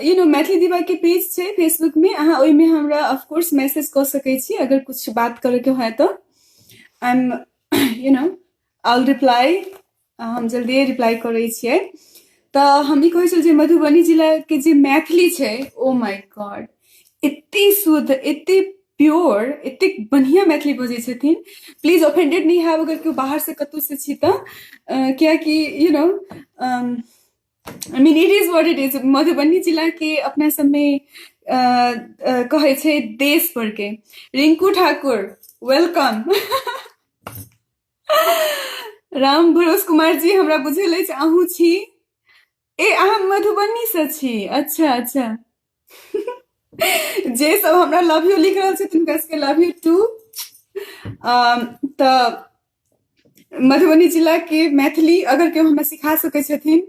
you know Maithili दीवा के पेज छै फेसबुक में, अहाँ ओहिमे हमरा ऑफकोर्स मैसेज कऽ सकै छी अगर कुछ बात करैके होय तऽ। I am you know I reply, हम जल्दिए रिप्लाई करै छियै। तऽ हम ई कहै छलहुँ जे मधुबनी जिलाके जे मैथिली छै, ओ माय गॉड, एते शुद्ध, एते प्योर, एतेक बढ़िआँ मैथिली बजै छथिन। प्लीज ऑफेंडेड नहि हैब अगर केओ बाहरसँ कतहुसँ छी तऽ, कियाकि you know I mean it is what it is. Madhubani जिलाके अपना सबमे कहै छै देश परके। Rinku Thakur welcome. Ram Bharos Kumar ji, हमरा बुझल अछि अहूँ छी। ए, अहाँ मधुबनीसँ छी? अच्छा अच्छा। जे सब हमरा लव यू लिख रहल छै तिनका सबके लव यू टू। तऽ मधुबनी जिलाके मैथिली अगर केओ हमरा सिखा सकै छथिन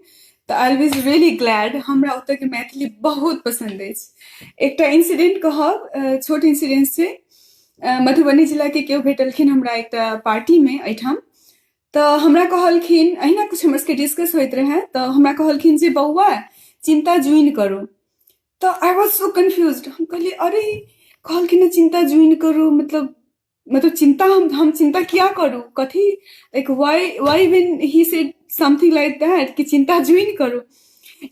तऽ I will be really glad. हमरा ओतयके मैथिली बहुत पसन्द अछि। एकटा इंसिडेंट कहब, छोट इंसिडेंट छै। मधुबनी जिलाके केओ भेटलखिन हमरा एकटा पार्टीमे एहिठाम, तऽ हमरा कहलखिन, अहिना किछु हमर सबके डिस्कस होइत रहै, तऽ हमरा कहलखिन जे बौआ चिन्ता जुनि करू। तऽ I was so confuse, हम कहलियै अरे कहलखिन हँ चिन्ता जुनि करू, मतलब चिन्ता, हम चिन्ता किया करू, कथी, like why when he said something like that कि चिन्ता जुनि करू।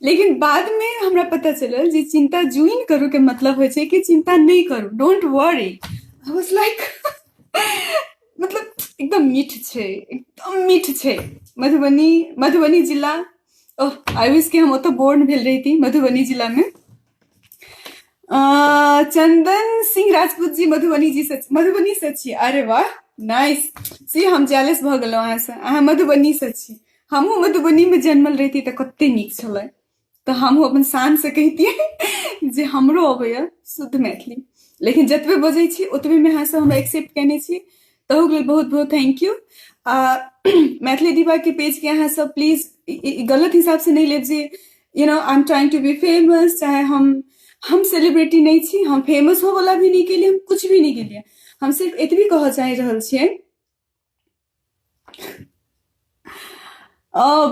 लेकिन बादमे हमरा पता चलल जे चिन्ता जुनि करू के मतलब होइ छै कि चिन्ता नहि करू, don't worry. I was like मतलब एकदम मीठ छै, एकदम मीठ छै मधुबनी, मधुबनी जिला। ओह, I wish कि हम ओतऽ बोर्न भेल रहिती मधुबनी जिलामे। चंदन सिंह राजपूत जी मधुबनी जी से, मधुबनी से छी? अरे वाह, नाइस। सी, हम जेलस भऽ गेलहुँ अहाँसँ, अहाँ मधुबनी से छी। हमहूँ मधुबनीमे जन्मल रहिती तऽ कते नीक छलै, तऽ हमहूँ अपन शानसँ कहितियै जे हमरो अबैया शुद्ध मैथिली। लेकिन जतबे बजै छी ओतबेमे अहाँ सब हमरा एक्सेप्ट केने छी, तहूके लेल बहुत बहुत thank U. आ मैथिली दीवा के पेज के अहाँ सब प्लीज गलत हिसाब से नहि लेब जे you know I am trying to be famous, चाहे हम सेलिब्रिटी नहि छी, हम फेमस होवला भी नहि केलियै, हम कुछ भी नहि केलियै, हम सिर्फ एतबी कहऽ चाहि रहल छियै।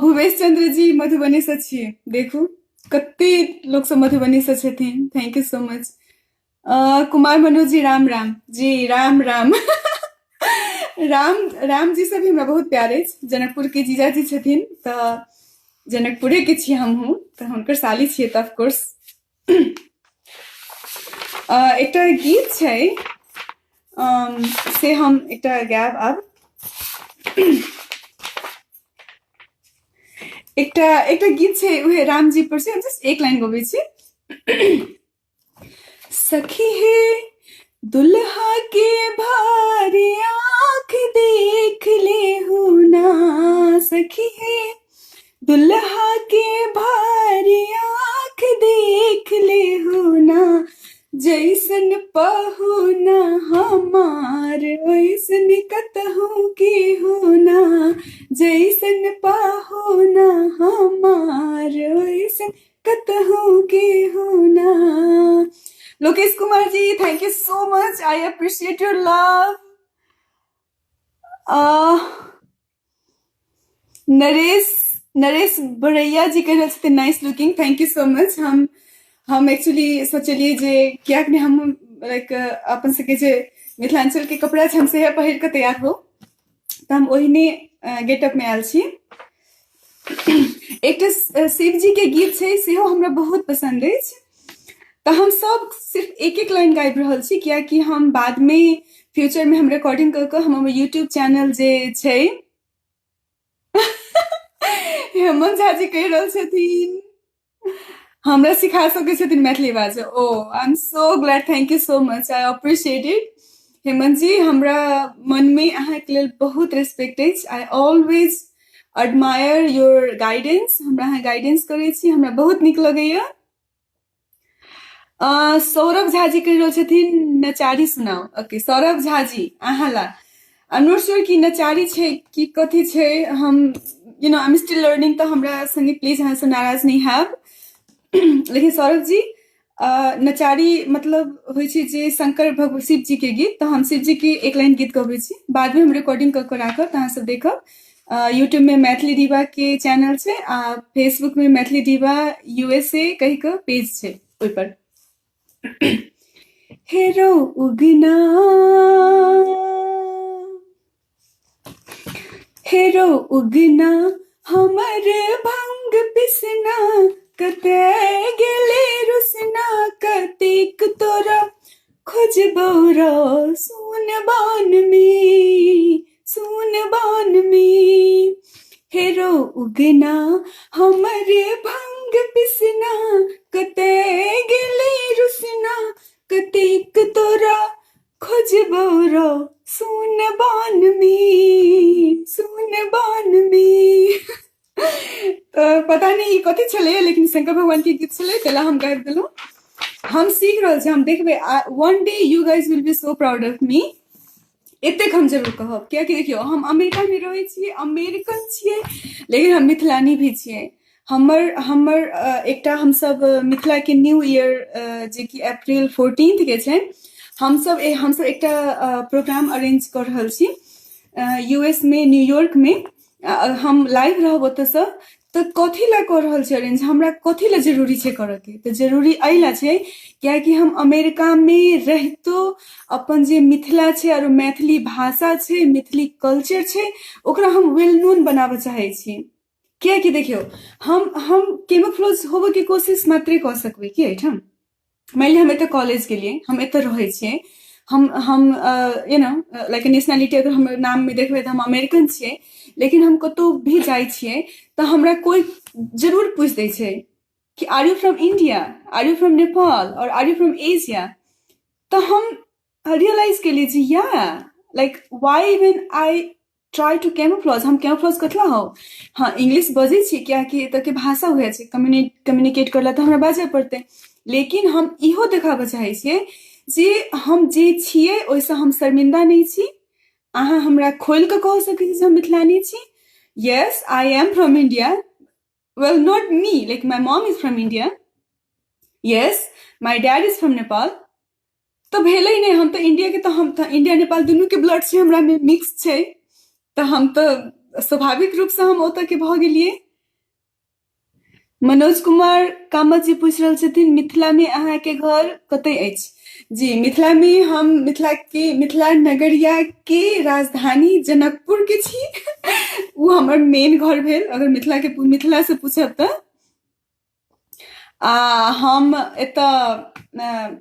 भुवेश चंद्र जी मधुबनी से छियै, देखू कते लोक सब मधुबनी से छथिन, thank you so much. Kumar Manoj ji Ram Ram ji, Ram Ram. Ram Ram ji से भी हमरा बहुत प्यार अछि, जनकपुर के जीजाजी छथिन तऽ जनकपुरे के छी हमहूँ, तऽ हुनकर साली छियै तऽ ऑफकोर्स। एकटा गीत छै से हम एकटा गायब आब। एकटा एकटा गीत छै उहे रामजी पर छै, हम जस्ट एक लाइन गबै छी। सखी हे दुल्हा के भारी आँख देख ले हो ना, सखी हे दुल्हा के भारी आँख देख ले हो ना, जैसन पहुना हमार वैसन कतहु के हो ना, जैसन पहुना हमार वैसन कतहु के हो ना। Lokesh Kumar ji thank you so much, I appreciate your love. Naresh Naresh Baraiya ji कहि रहल छथिन nice looking, thank you so much. हम एक्चुअली सोचलियै जे किएक नहि हम लाइक अपन सबके जे मिथिलाञ्चल के कपड़ा छै हम सएह पहिर कऽ तैयार हो, तऽ हम ओहिने गेटअप मे आयल छी। एकटा शिवजी के गीत छै सेहो हमरा बहुत पसन्द अछि, तऽ हम सब सिर्फ एक एक लाइन गाबि रहल छी, कियाकि हम बादमे फ्यूचर मे हम रिकॉर्डिंग कऽ कऽ हम हमर यूट्यूब चैनल जे छै हेमंत झा जी कहि रहल छथिन हमरा सिखा सकै छथिन मैथिली बाजऽ। ओ I am so glad, thank you so much, I appreciate it. Hemant ji हमरा मनमे अहाँके लेल बहुत रेस्पेक्ट अछि, I always admire your guidance, हमरा अहाँ गाइडेंस करै छी, हमरा बहुत नीक लगैया। सौरभ झा जी कहि रहल छथिन नचारी सुनाउ। ओके सौरभ झा जी अहाँ ला I am not sure कि नचारी छै कि कथी छै, हम you know I am still learning, तऽ हमरा संगे प्लीज अहाँ सब नाराज नहि हैब। लेकिन सौरभ जी नचारी मतलब होइ छै जे शंकर भगवान शिव जी के गीत, तऽ हम शिव जी के एक लाइन गीत गबै छी, बादमे हम रिकॉर्डिंग कऽ कऽ राखब तऽ अहाँ सब देखब। यूट्यूब में मैथिली डीबा के चैनल छै आ फेसबुक में मैथिली डीबा यूएसए कहि कऽ पेज छै ओहि पर। हे रौ उगना, हे रौ उगना, हमर भंग पिसना, कते गेले रुसना, कतेक तोरा खोजबौ रौ सुन बान में, सुन बान में। हे रौ उगना, हमर भंग पिसना, कते गेले रुसना, कतेक तोरा खोजबौ रौ सुन बान में, सुन बान में। तऽ पता नहि ई कथी छलै, लेकिन शंकर भगवान के गीत छलै तैला हम गाबि देलहुँ। हम सीख रहल छी, हम देखबै one day you guys will be so proud of me, एतेक हम जरूर कहब। कियाकि देखियौ हम अमेरिका मे रहै छियै, अमेरिकन छियै, लेकिन हम मिथिलानी भी छियै। हमर हमर एकटा हमसब मिथिला के न्यू ईयर जेकि अप्रैल 14 के छै, हमसब एकटा प्रोग्राम अरेंज कऽ रहल छी यूएस मे, न्यूयॉर्क मे। हम लाइव रहब ओतऽसँ, तऽ कथी लए कऽ रहल छी अरेंज, हमरा कथी लए जरूरी छै करऽके? तऽ जरूरी एहि लए छै कियाकि हम अमेरिकामे रहितो अपन जे मिथिला छै आरो मैथिली भाषा छै, मैथिली कल्चर छै, ओकरा हम वेल नोन बनाबऽ चाहै छी। कियाकि देखियौ हम केमोफ्लोज होबऽके कोशिश मात्रे कऽ सकबै की एहिठाम? मानि लिअ हम एतऽ कॉलेज गेलियै, हम एतऽ रहै छियै, हम you know like nationality अगर हमर नाममे देखबै तऽ हम अमेरिकन छियै, लेकिन हम कतहु भी जाइ छियै तऽ हमरा कोइ जरूर पूछि दै छै कि are you from India, are you from Nepal और आर you from Asia? तऽ हम रियलाइज केलियै जे या like why when I try to camouflage, हम कैमोफ्लॉज कथला हौ? हँ इंग्लिश बजै छी कियाकि एतऽके भाषा उएह छै, कम्युनिकेट करला तऽ हमरा बाजऽ पड़तै, लेकिन हम इहो देखाबऽ चाहै छियै जे हम जे छियै ओहिसँ हम शर्मिंदा नहि छी। अहाँ हमरा खोलि कऽ कह सकै छी जे हम मिथिलानी छी। Yes, I am from India. Well, not me, like my mom is from India. Yes, my dad is from Nepal. तऽ भेलै नहि, हम तऽ इंडिया के, तऽ हम तऽ इंडिया नेपाल दुनू के ब्लड छै हमरा मे, मिक्स छै, तऽ हम तऽ स्वाभाविक रूपसँ हम ओतऽ के भऽ गेलियै। मनोज कुमार कामत जी पूछि रहल छथिन, मिथिला मे अहाँके घर कतय अछि? जी, मिथिला मे हम मिथिला के, मिथिला नगरिया के राजधानी जनकपुर के छी। ओ हमर मेन घर भेल, अगर मिथिला के, मिथिला से पूछब तऽ। आ हम एतऽ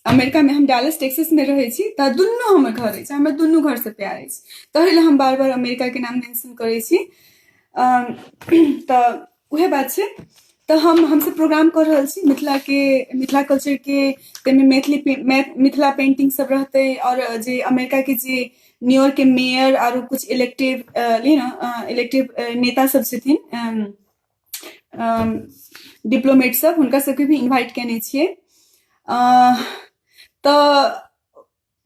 अमेरिका मे हम डालस टेक्सास मे रहै छी, तऽ दुनू हमर घर अछि, हमरा दुनू घर से प्यार अछि, तहि लए हम बार बार अमेरिका के नाम मेंशन करै छी। तऽ उएह बात छै। तऽ हमसब प्रोग्राम कऽ रहल छी मिथिला के, मिथिला कल्चर के, ताहिमे मैथिली, मिथिला पेंटिंग सब रहतै, आओर जे अमेरिका के जे न्यूयॉर्क के मेयर आरो कुछ इलेक्टिव, you know, elective नेता सब छथिन, डिप्लोमेट सब, हुनका सबके भी इन्वाइट केने छियै। तऽ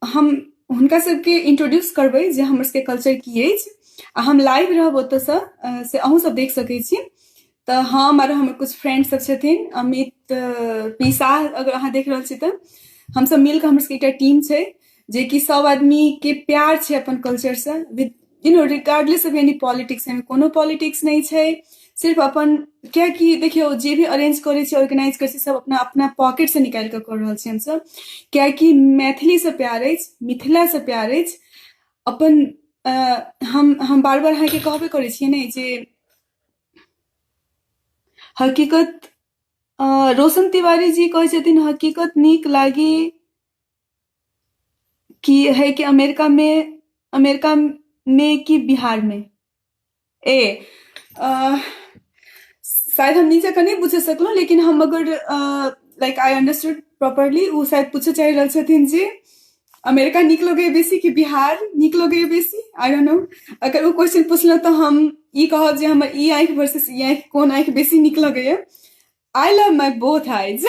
हम हुनका सबके इंट्रोड्यूस करबै जे हमर सबके कल्चर की अछि, आ हम लाइव रहब ओतऽसँ, से अहूँ सब देख सकै छी। तऽ हम आर हमर कुछ फ्रेंड सब छथिन, अमित पी शाह, अगर अहाँ देख रहल छी, तऽ हमसब मिलके हमर सबके एकटा टीम छै, जेकि सब आदमी के प्यार छै अपन कल्चरसँ, with you know regardless of any politics. एहिमे कोनो पॉलिटिक्स नहि छै, सिर्फ अपन, कियाकि देखियौ, जे भी अरेंज करै छै, ऑर्गेनाइज करै छै, सब अपना अपना पॉकेटसँ निकालि कऽ कऽ रहल छी हमसब, कियाकि मैथिलीसँ प्यार अछि, मिथिलासँ प्यार अछि। अपन हम बार बार अहाँके कहबे करै छियै ने जे हकीकत। रोशन तिवारी जी कहै छथिन, हकीकत नीक लागी की है कि अमेरिका मे, अमेरिका मे कि बिहार मे? ए शायद हम नीक जकाँ नहि बुझि सकलहुँ, लेकिन हम अगर लाइक I understood properly, ओ शायद पूछऽ चाहि रहल छथिन जे अमेरिका नीक लगैए बेसी कि बिहार नीक लगैए बेसी। I don't know. अगर ओ क्वेश्चन पुछलहुँ तऽ हम ई कहब जे हमर ई आँखि वर्सेस ई आँखि, कोन आँखि बेसी नीक लगैए। I love my both eyes.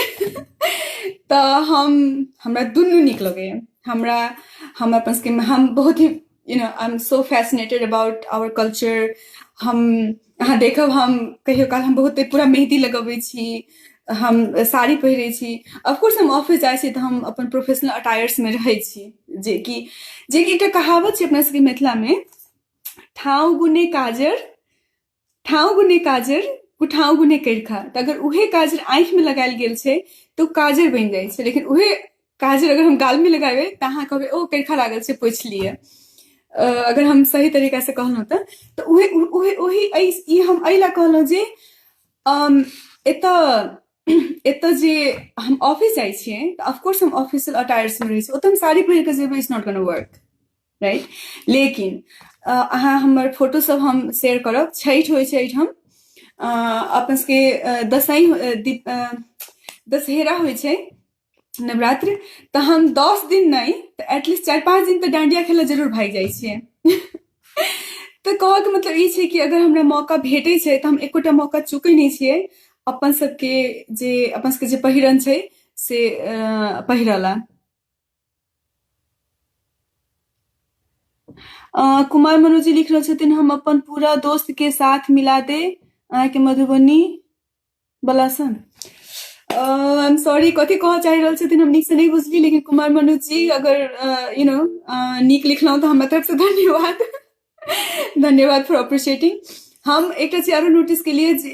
तऽ हम हमरा दुनू नीक लगैए। हमरा, हम अपन सबके, हम बहुत ही, you know, I am so fascinated about our culture. हम, अहाँ देखब, हम कहियो काल हम बहुते पूरा मेहदी लगबै छी, हम साड़ी पहिरै छी। ऑफकोर्स हम ऑफिस जाइ छी तऽ हम अपन प्रोफेशनल अटायर्समे रहै छी, जेकि एकटा कहावत छै अपना सबके मिथिलामे, ठाँव गुने काजर, ठाँव गुने काजर, कुठाँव गुने करिखा। तऽ अगर उहे काजर आँखिमे लगायल गेल छै तऽ ओ काजर बनि जाइ छै, लेकिन उहे काजर अगर हम गालमे लगाबै तऽ अहाँ कहबै, ओ करिखा लागल छै, पोछि लिअ। अगर हम सही तरीकासँ कहलहुँ तऽ उहे उहे ओही ई हम एहि लए कहलहुँ जे एतऽ जे हम ऑफिस जाइ छियै तऽ ऑफकोर्स हम ऑफिशियल अटायर्समे रहै छी। ओतऽ हम साड़ी पहिर कऽ जेबै, it's not gonna work, right? लेकिन अहाँ हमर फोटो सब हम शेयर करब। छठि होइ छै एहिठाम, अपन सबके दसैँ, दशहरा होइ छै, नवरात्र, तऽ हम 10 दिन नहि तऽ एटलीस्ट 4-5 दिन तऽ डांडिया खेलऽ जरूर भागि जाइ छियै। तऽ कहऽके मतलब ई छै कि अगर हमरा मौका भेटै छै तऽ हम एकोटा मौका चूकै नहि छियै अपन सबके जे, अपन सबके जे पहिरन छै से पहिरऽ ला। कुमार मनोज जी लिख रहल छथिन, हम अपन पूरा दोस्त के साथ मिला दे अहाँके मधुबनी वाला सन। I am sorry, कथी कहऽ चाहि रहल छथिन हम नीकसँ नहि बुझली, लेकिन कुमार मनोज जी, अगर you know नीक लिखलहुँ तऽ हमरा तरफसँ धन्यवाद, धन्यवाद फॉर अप्रिशिएटिंग। हम एकटा चीज आरो नोटिस केलियै जे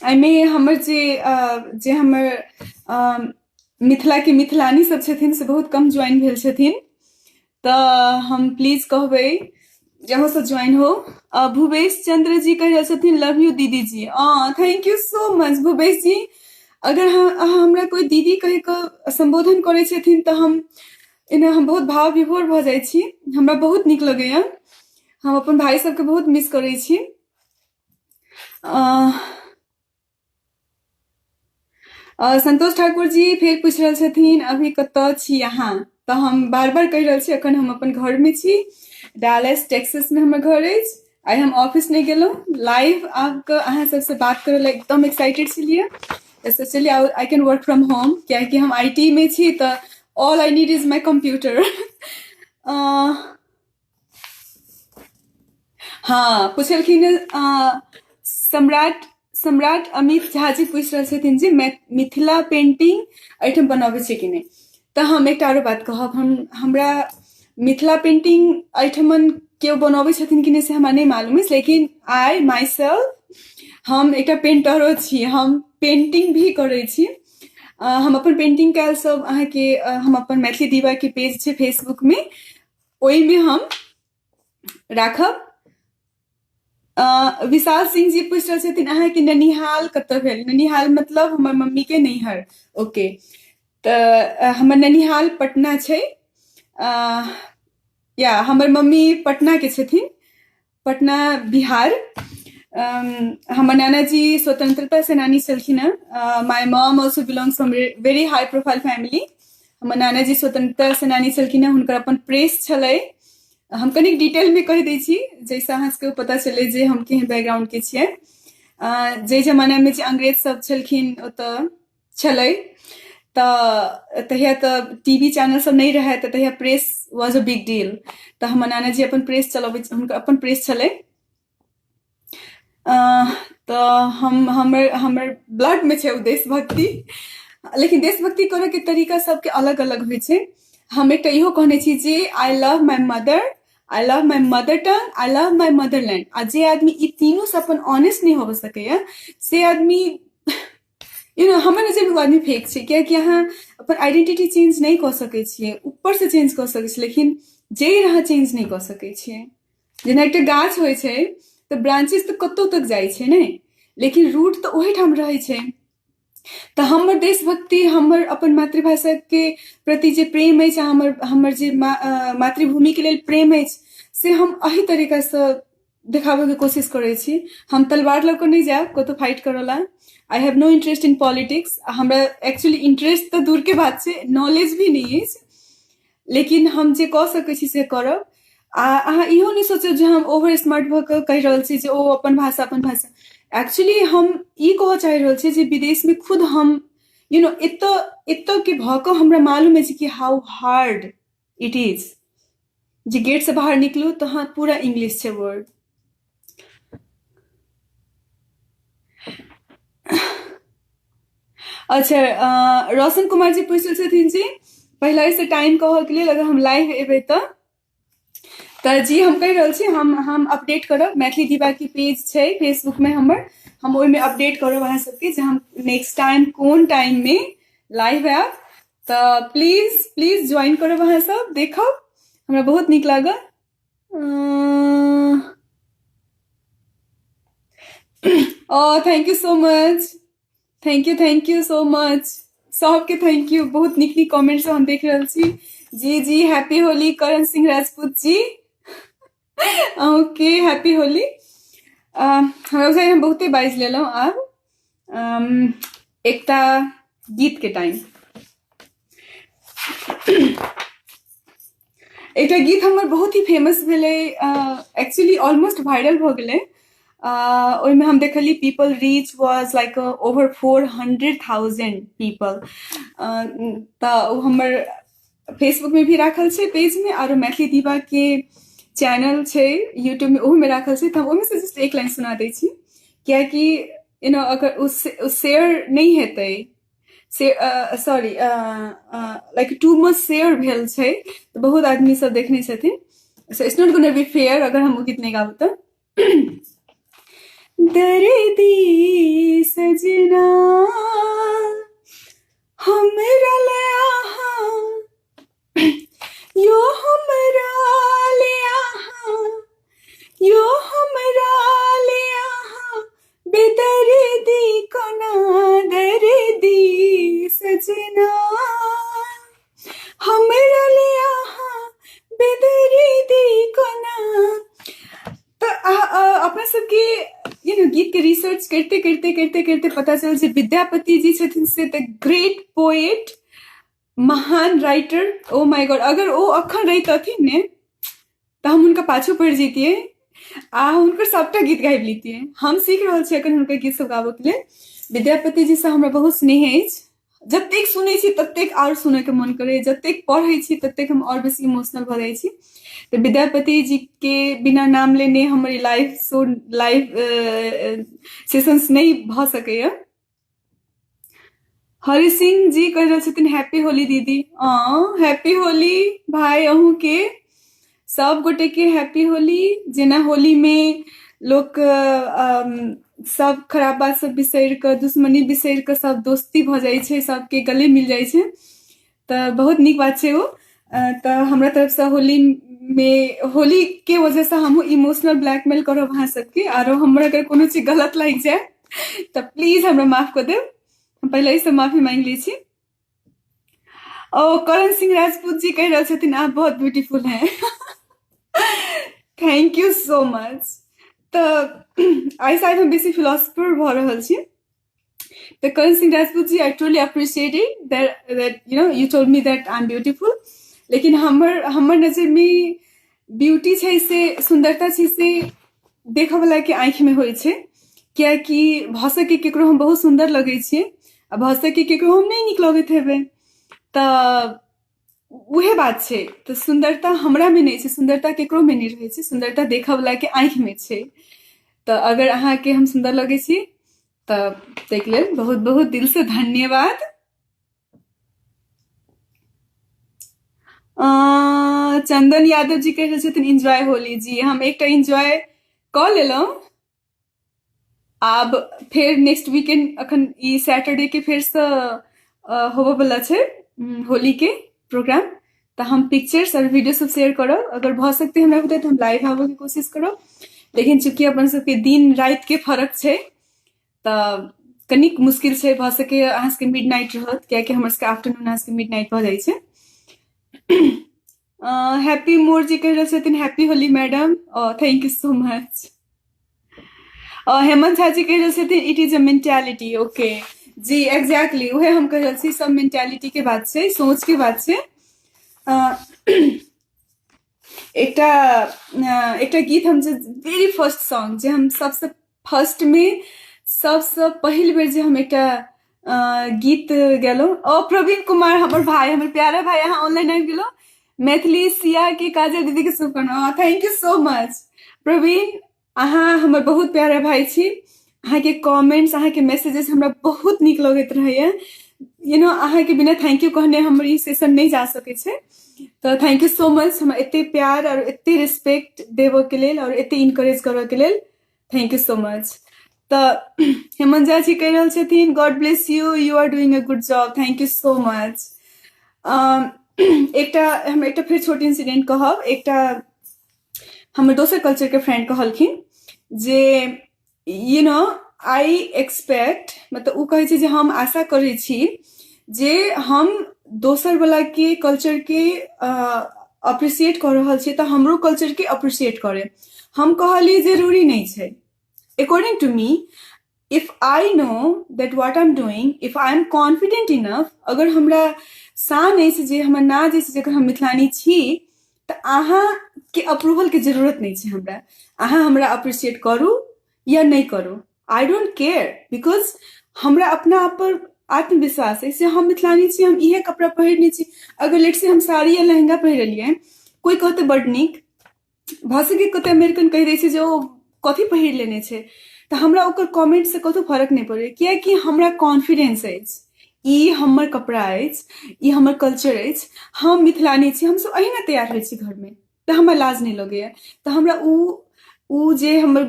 एहिमे हमर जे हमर मिथिलाके मिथिलानी सब छथिन से बहुत कम ज्वाइन भेल छथिन, तऽ हम प्लीज कहबै जे अहूँ सब ज्वाइन हो। भूपेश चंद्र जी कहि रहल छथिन, लव you दीदी जी। Thank you so much, Bhupesh ji. अगर अहाँ हमरा कोइ दीदी कहि कऽ सम्बोधन करै छथिन तऽ हम एना हम बहुत भाव विभोर भऽ जाइ छी। हमरा बहुत नीक लगैया। हम अपन भाइ सबके बहुत मिस करै छी। संतोष ठाकुर जी फेर पूछि रहल छथिन, अभी कतऽ छी अहाँ? तऽ हम बार बार कहि रहल छी, अखन हम अपन घरमे छी। डालस टेक्सासमे हमर घर अछि। आइ हम ऑफिस नहि गेलहुँ, लाइव आबिकऽ अहाँ सबसँ बात करय लए एकदम एक्साइटेड छलियै, specially I can work from home, कियाकि हम I T मे छी तऽ all I need is my computer. हँ, पुछलखिन सम्राट सम्राट अमित झा जी पूछि रहल छथिन जे मिथिला पेंटिंग एहिठाम बनबै छै कि नहि। तऽ हम एकटा आरो बात कहब, हम हमरा मिथिला पेंटिंग एहिठमन केओ बनबै छथिन कि नहि से हमरा नहि मालूम अछि, लेकिन आई my self हम एकटा पेंटरो छी, हम पेंटिंग भी करै छी। हम अपन पेंटिंग कयल सब अहाँके, हम अपन मैथिली दीवा के पेज छै फेसबुक में, ओहिमे हम राखब। विशाल सिंह जी पूछि रहल छथिन अहाँके ननिहाल कतऽ भेल? ननिहाल मतलब हमर मम्मी के नैहर। ओके, तऽ हमर ननिहाल पटना छै। या हमर मम्मी पटना के छथिन, पटना बिहार। हमर नानाजी स्वतंत्रता सेनानी छलखिन हेँ। My mom also belongs from very high profile family. हमर नानाजी स्वतंत्रता सेनानी छलखिन हेँ, हुनकर अपन प्रेस छलै। हम कनिक डिटेलमे कहि दै छी जाहिसँ अहाँ सबके पता चलै जे हम केहन बैकग्राउंडके छियै। जाहि जमानामे जे अंग्रेज सब छलखिन ओतऽ छलै, तऽ तहिया तऽ टी वी चैनल सब नहि रहै, तऽ तहिया press was a big deal. तऽ हमर नानाजी अपन प्रेस चलबै, हुनकर अपन प्रेस छलै। तऽ हम हमर हमर ब्लडमे छै ओ देशभक्ति, लेकिन देशभक्ति करऽके तरीका सबके अलग अलग होइ छै। हम एकटा इहो कहने छी जे I love my mother, I love my mother tongue, I love my motherland. आ जे आदमी ई तीनूसँ अपन ऑनेस्ट नहि होबऽ सकैए से आदमी यू नो हमर नजरिमे ओ आदमी फेक छै, कियाकि अहाँ अपन आइडेंटिटी चेंज नहि कऽ सकै छियै, ऊपरसँ चेंज कऽ सकै छियै लेकिन जड़ि अहाँ चेंज नहि कऽ सकै छियै। जेना एकटा गाछ होइ छै तऽ ब्रांचेस तऽ कतहु तक जाइ छै ने, लेकिन रूट तऽ ओहीठाम रहै छै। तऽ हमर देशभक्ति, हमर अपन मातृभाषाके प्रति जे प्रेम अछि, हमर हमर जे मातृभूमिके लेल प्रेम अछि, से हम एहि तरीकासँ देखाबैके कोशिश करै छी। हम तलवार लऽ कऽ नहि जायब कतहु फाइट करऽ लए। I have no interest in politics. हमरा एक्चुअली इंटरेस्ट तऽ दूरके बात छै, नॉलेज भी नहि अछि, लेकिन हम जे कऽ सकै छी से करब। आ अहाँ इहो नहि सोचब जे हम ओवर स्मार्ट भऽ कऽ कहि रहल छी जे ओ अपन भाषा अपन भाषा। एक्चुअली हम ई कहऽ चाहि रहल छी जे विदेशमे खुद हम you know एतऽ एतऽ के भऽ कऽ हमरा मालूम अछि कि how hard it is. जे गेटसँ बाहर निकलू तऽ अहाँ पूरा इंग्लिश छै वर्ड। अच्छा, रोशन कुमार जी पूछि छथिन जी पहिले से टाइम कहऽ के लेल अगर हम लाइव एबै तऽ जी हम कहि रहल छी, हम अपडेट करब। मैथिली दीवा के पेज छै फेसबुक में हमर, हम ओहिमे अपडेट करब अहाँ सबके जे हम नेक्स्ट टाइम कोन टाइम में लाइव आयब। तऽ प्लीज प्लीज ज्वाइन करब अहाँ सब, देखब हमरा बहुत नीक लागत। ओ thank you so much, thank you, thank you so much सबके, thank you. बहुत नीक नीक कमेंट सब हम देख रहल छी। जी जी, हैप्पी होली करण सिंह राजपूत जी, अहूँके हैप्पी होली। हमरा बुझाइए हम बहुते बाजि लेलहुँ। आब एकटा गीत के टाइम, एकटा गीत हमर बहुत ही फेमस भेलै, एक्चुअली ऑलमोस्ट वायरल भऽ गेलै। ओहिमे हम देखलियै people reach was like over 400,000 people. तऽ ओ हमर फेसबुकमे भी राखल छै पेजमे, आरो मैथिली दीवा के चैनल छै यूट्यूबमे, ओहूमे राखल छै। तऽ हम ओहिमे से जस्ट एक लाइन सुना दै छी, कियाकि you know अगर ओ शेयर नहि हेतै से sorry like too much share भेल छै तऽ बहुत आदमी सब देखने छथिन, so it's not gonna be fair अगर हम ओ गीत नहि गाबब तऽ। दर्दी सजना हमरा ले आहा, यो हमरा ले आहा, यो हमरा ले आहा, बेदर्दी कोना दर्दी सजना हमरा ले आहा, बेदर्दी कोना। तऽ अपना सबके you know गीत के रिसर्च करते करते करते करते पता चल जे विद्यापति जी छथिन से तऽ ग्रेट पोएट, महान राइटर। ओ my God, अगर ओ अखन रहितथिन ने तऽ हम हुनका पाछू पड़ि जैतियै आ हुनकर सबटा गीत गाबि लितियै। हम सीख रहल छी अखन हुनकर गीत सब गाबऽके लेल। विद्यापति जी से हमरा बहुत स्नेह अछि, जतेक सुनै छी ततेक आओर सुनैके मन करैए, जतेक पढ़ै छी ततेक हम आओर बेसी इमोशनल भऽ जाइ छी। तऽ विद्यापति जी के बिना नाम लेने हमर ई लाइव शो, लाइव सेशंस नहि भऽ सकैए। हरि सिंह जी कहि रहल छथिन हैप्पी होली दीदी। हैप्पी होली भाई अहूँ के, सब गोटे के हैप्पी होली। जेना होली में लोक सब खराब बात सब बिसरि कऽ, दुश्मनी बिसरि कऽ सब दोस्ती भऽ जाइ छै, सबके गले मिल जाइ छै, तऽ बहुत नीक बात छै ओ। तऽ हमरा तरफसँ होली में, होली के वजहसँ हमहूँ इमोशनल ब्लैकमेल करब अहाँ सबके। आरो हमर अगर कोनो चीज गलत लागि जाय तऽ प्लीज हमरा माफ कऽ देब, हम पहिले से माफी मांगि लै छी। ओ करण सिंह राजपूत जी कहि रहल छथिन आप बहुत ब्यूटीफुल हैं, thank you so much. तऽ आइ शायद हम बेसी फिलोसफर भऽ रहल छी। तऽ Karan Singh Rajput ji, I truly appreciate it that you know you told me that I am beautiful. लेकिन हमर नजर में ब्यूटी छै से, सुंदरता छै से देखऽ वाला के आँखि में होइ छै। कियाकि भऽ सकै केकरो हम बहुत सुन्दर लगै छियै आ भऽ सकै केकरो हम नहि नीक लगैत हेबै, तऽ उहे बात छै। तऽ सुन्दरता हमरा मे नहि छै, सुन्दरता केकरो मे नहि रहै छै, सुन्दरता देखऽ वाला के आँखि मे छै। तऽ अगर अहाँके हम सुन्दर लगै छी तऽ ताहिके लेल बहुत बहुत दिल से धन्यवाद। चंदन यादव जी कहि रहल छथिन एन्जॉय होली। जी हम एकटा एन्जॉय कऽ लेलहुँ, आब फेर नेक्स्ट वीकेंड अखन ई सैटरडे के फेरसँ होबऽ वाला छै होली के प्रोग्राम, तऽ हम पिक्चर्स और वीडियो सब शेयर करब। अगर भऽ सकतै हमरा बुते तऽ हम लाइव आबऽ के कोशिश करब, लेकिन चूँकि अपन सबके दिन राति के फरक छै तऽ कनिक मुश्किल छै। भऽ सकैए अहाँ सबके मिड नाइट रहत, कियाकि हमर सबके आफ्टरनून अहाँ सबके मिड नाइट भऽ जाइ छै। हैप्पी मोर जी कहि रहल छथिन happy Holi madam, thank you so much. Hemant Jha ji कहि रहल छथिन it is a mentality. Okay ji, exactly उहे हम कहि रहल छी, सब मेंटालिटी के बात छै, सोच के बात छै। एकटा एकटा गीत हम जे वेरी फर्स्ट सॉन्ग जे हम सबसँ फर्स्ट में सबसँ पहिल बेर जे हम एकटा गीत गेलहुँ। ओ प्रवीण कुमार हमर भाई, हमर प्यारा भाई, अहाँ ऑनलाइन आबि गेलहुँ। मैथिली सिया के काजल दीदी के शुभकामना। Thank you so much Praveen, अहाँ हमर बहुत प्यारा भाई छी। अहाँके कमेंट्स, अहाँके मैसेजेस हमरा बहुत नीक लगैत रहैया। You know अहाँके बिना thank you कहने हमर ई सेशन नहि जा सकै छै। तऽ thank you so much हमरा एते प्यार और एते रिस्पेक्ट देबऽ के लेल और एते इनकरेज करऽ के लेल, thank you so much. तऽ हेमंत झा जी कहि रहल छथिन God bless you, you are doing a good job, thank you so much. एकटा हम एकटा फेर छोट इंसिडेंट कहब। एकटा हमर दोसर कल्चर के फ्रेंड कहलखिन जे you know I expect, मतलब ओ कहै छै जे हम आशा करै छी जे हम दोसर वाला के कल्चर के अप्रिसिएट कऽ रहल छी तऽ हमरो कल्चर के अप्रिसिएट करे। हम कहलियै जरूरी नहि छै। According to me, if I know that what I am doing, if I am confident enough, अगर हमरा शान अछि जे हमर नाज अछि जकर हम मिथिलानी छी, तऽ अहाँके अप्रूवल के जरूरत नहि छै हमरा। अहाँ हमरा अप्रिसिएट करू या नहि करू, I don't care, because हमरा अपना आप पर आत्मविश्वास अछि जे हम मिथिलानी छी, हम इहे कपड़ा पहिरने छी। अगर लेट से हम साड़ी या लहंगा पहिरलियै, कोइ कहतै बड नीक, भऽ सकै कतौ अमेरिकन कहि दै छै जे ओ कथी पहिर लेने छै, तऽ हमरा ओकर कमेंट से कतौ फरक नहि पड़ै, कियाकि हमरा कॉन्फिडेंस अछि, ई हमर कपड़ा अछि, ई हमर कल्चर अछि, हम मिथिलानी छी, हमसब एहिना तैयार होइ छी घरमे, तऽ हमरा लाज नहि लगैया। तऽ हमरा उ जे हमर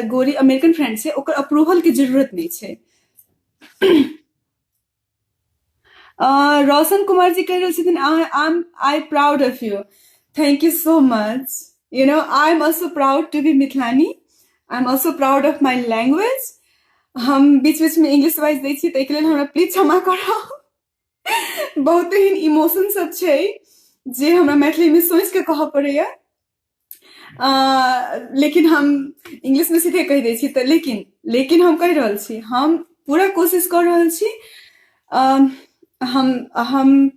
गोरी अमेरिकन फ्रेंड छै ओकर अप्रूवल के जरूरत नहि छै। रोशन कुमार जी कहि रहल छथिन I proud of you, thank you so much. You know I am also proud to be Mithilani, I am also proud of my language. हम बीच बीच में इंग्लिश बाजि दै छी, ताहिके लेल हमरा प्लीज क्षमा करब। बहुत एहन इमोशन सब छै जे हमरा मैथिली में सोचि के कहऽ पड़ैया, लेकिन हम इंग्लिश में सीधे कहि दै छी। तऽ लेकिन हम कहि रहल छी, हम पूरा कोशिश कऽ रहल छी। हम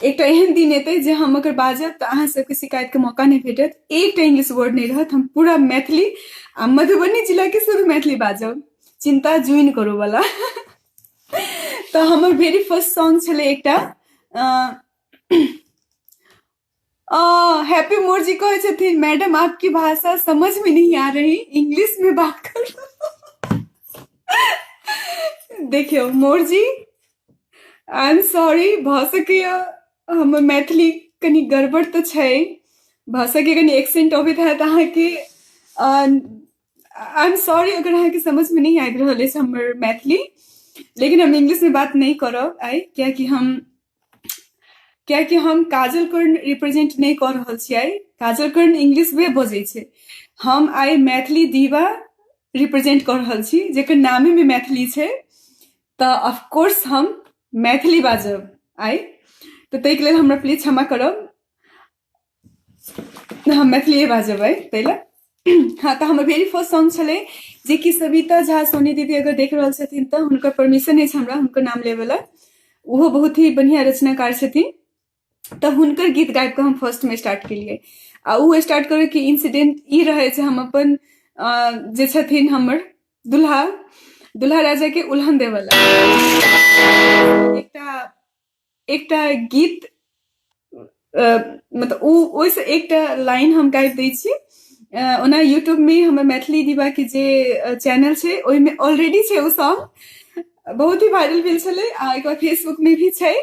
एकटा एहन दिन एतै जे हम अगर बाजब तऽ अहाँ सबके शिकायत के मौका नहि भेटत, एकटा इंग्लिश वर्ड नहि रहत, हम पूरा मैथिली आ मधुबनी जिला के शुद्ध मैथिली बाजब, चिंता जुइन करू वाला। तऽ हमर वेरी फर्स्ट सॉन्ग छलै एकटा हैप्पी मोर जी कहै छथिन मैडम आपकी भाषा समझ में नहीं आ रही, इंग्लिश में बात करो। देखियौ मोर जी, I am sorry, भऽ सकैए हमर मैथिली कनि गड़बड़ तऽ छै, भऽ सकैए कनि एक्सेंट अबैत हैत अहाँके। I am sorry अगर अहाँके समझमे नहि आबि रहल अछि हमर मैथिली, लेकिन हम इंग्लिशमे बात नहि करब आइ, कियाकि हम काजल कर्ण रिप्रेजेंट नहि कऽ रहल छी आइ। काजल कर्ण इंग्लिशमे बजै छै, हम आइ मैथिली दीवा रिप्रेजेंट कऽ रहल छी, जेकर नामेमे मैथिली छै, तऽ ऑफकोर्स हम मैथिली बाजब आइ। तऽ ताहिके लेल हमरा प्लीज क्षमा करब, हम मैथिलीए बाजब आइ ताहि लए। हँ, तऽ हमर वेरी फर्स्ट सॉन्ग छलै जेकि सविता झा सोनी दीदी अगर देख रहल छथिन तऽ हुनकर परमिशन अछि हमरा हुनकर नाम लेबऽ लए। ओहो बहुत ही बढ़िआँ रचनाकार छथिन। तऽ हुनकर गीत गाबि कऽ हम फर्स्टमे स्टार्ट केलियै आ ओ स्टार्ट करैके इंसिडेंट ई रहै जे हम अपन जे छथिन हमर दुल्हा, दुल्हा राजा के उल्हन देबऽ लए एकटा एकटा गीत, मतलब ओ ओहिसँ एकटा लाइन हम गाबि दै छी। ओना यूट्यूबमे हमर मैथिली दीवाके जे चैनल छै ओहिमे ऑलरेडी छै ओ सॉन्ग, बहुत ही वायरल भेल छलै, आ एक बाद फेसबुकमे भी छै।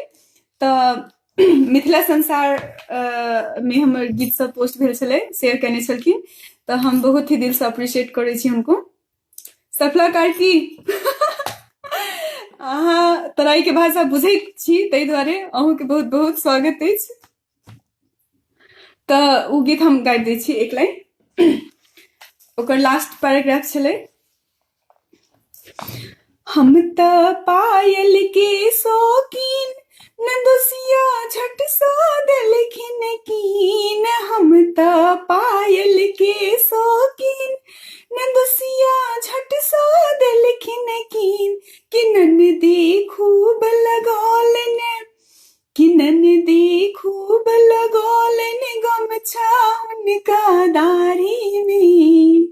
तऽ मिथिला संसार मे हमर गीत सब पोस्ट भेल छलै, शेयर केने छलखिन, तऽ हम बहुत ही दिलसँ अप्रिशिएट करै छी हुनको। सफला कार्की, अहाँ तराईके भाषा बुझैत छी, ताहि दुआरे अहूँके बहुत बहुत स्वागत अछि। तऽ ओ गीत हम गाबि दै छी एक लाइन, ओकर लास्ट पैराग्राफ छलै, हम तऽ पायल के शौकीन, नंदोसिया झट सा देलखिन कीन। हम तऽ पायल के शौकीन, नंदोसिया झट सा देलखिन कीन, कि ननदी खूब लगौलन, कि ननदी खूब लगौलन गमछा हुनका दाढ़ी में,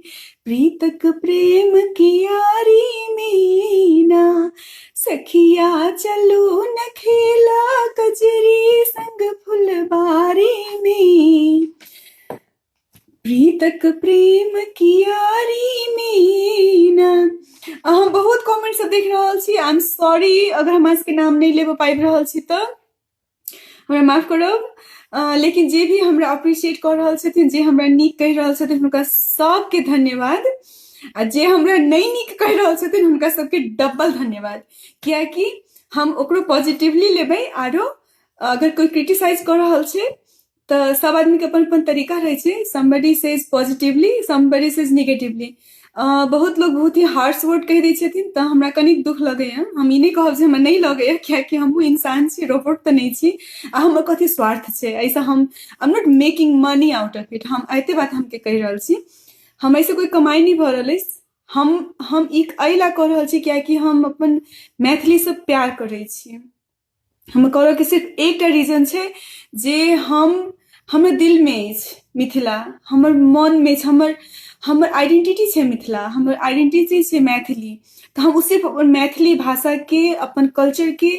प्रीतक प्रेम कियारी में ना। सखिया चलू न खेला कजरी संग फुलबारी में, प्रीतक प्रेम कियारी में ना। हम बहुत कमेंट सब देख रहल छी। I am sorry, अगर हमरा सबके नाम नहि लेबऽ पाबि रहल छी तऽ हमरा माफ करब, लेकिन जे भी हमरा अप्रिशिएट कऽ रहल छथिन, जे हमरा नीक कहि रहल छथिन, हुनका सबके धन्यवाद, आ जे हमरा नहि नीक कहि रहल छथिन हुनका सबके डबल धन्यवाद, कियाकि हम ओकरो पॉजिटिवली लेबै। आरो अगर कोइ क्रिटिसाइज कऽ रहल छै तऽ सब आदमीके अपन अपन तरीका रहै छै। Somebody says positively, somebody says negatively। बहुत लोग बहुत ही हार्श वर्ड कहि दै छथिन तऽ हमरा कनिक दुख लगैया। हम ई नहि कहब जे हमरा नहि लगैया, कियाकि हमहूँ इंसान छी, रोबोट तऽ नहि छी। आ हमर कथी स्वार्थ छै एहिसँ? हम I am not making money out of it। हम एते बात हमके कहि रहल छी, हम एहिसँ कोइ कमाइ नहि भऽ रहल अछि। हम ई एहि लए कऽ रहल छी कियाकि हम अपन मैथिलीसँ प्यार करै छी। हम करऽके सिर्फ एकटा रीजन छै जे हम हमर दिलमे अछि मिथिला, हमर मोनमे अछि, हमर हमर आइडेंटिटी छै मिथिला, हमर आइडेंटिटी छै मैथिली। तऽ हम ओ सिर्फ अपन मैथिली भाषाके, अपन कल्चरके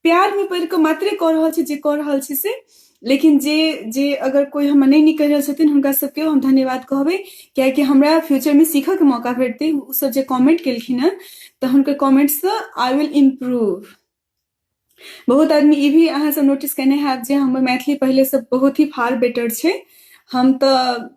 प्यारमे पड़ि कऽ मात्रे कऽ रहल छी जे कऽ रहल छी से। लेकिन जे जे अगर कोइ हमर नहि नीक कहि रहल छथिन, हुनका सबके हम धन्यवाद कहबै, कियाकि हमरा फ्यूचरमे सीखयके मौका भेटतै। ओसब जे कमेंट केलखिन हेँ तऽ हुनकर कमेंटसँ I will improve. बहुत आदमी ई भी अहाँ सब नोटिस केने हैब जे हमर मैथिली पहिलेसँ बहुत ही फार बेटर छै। हम तऽ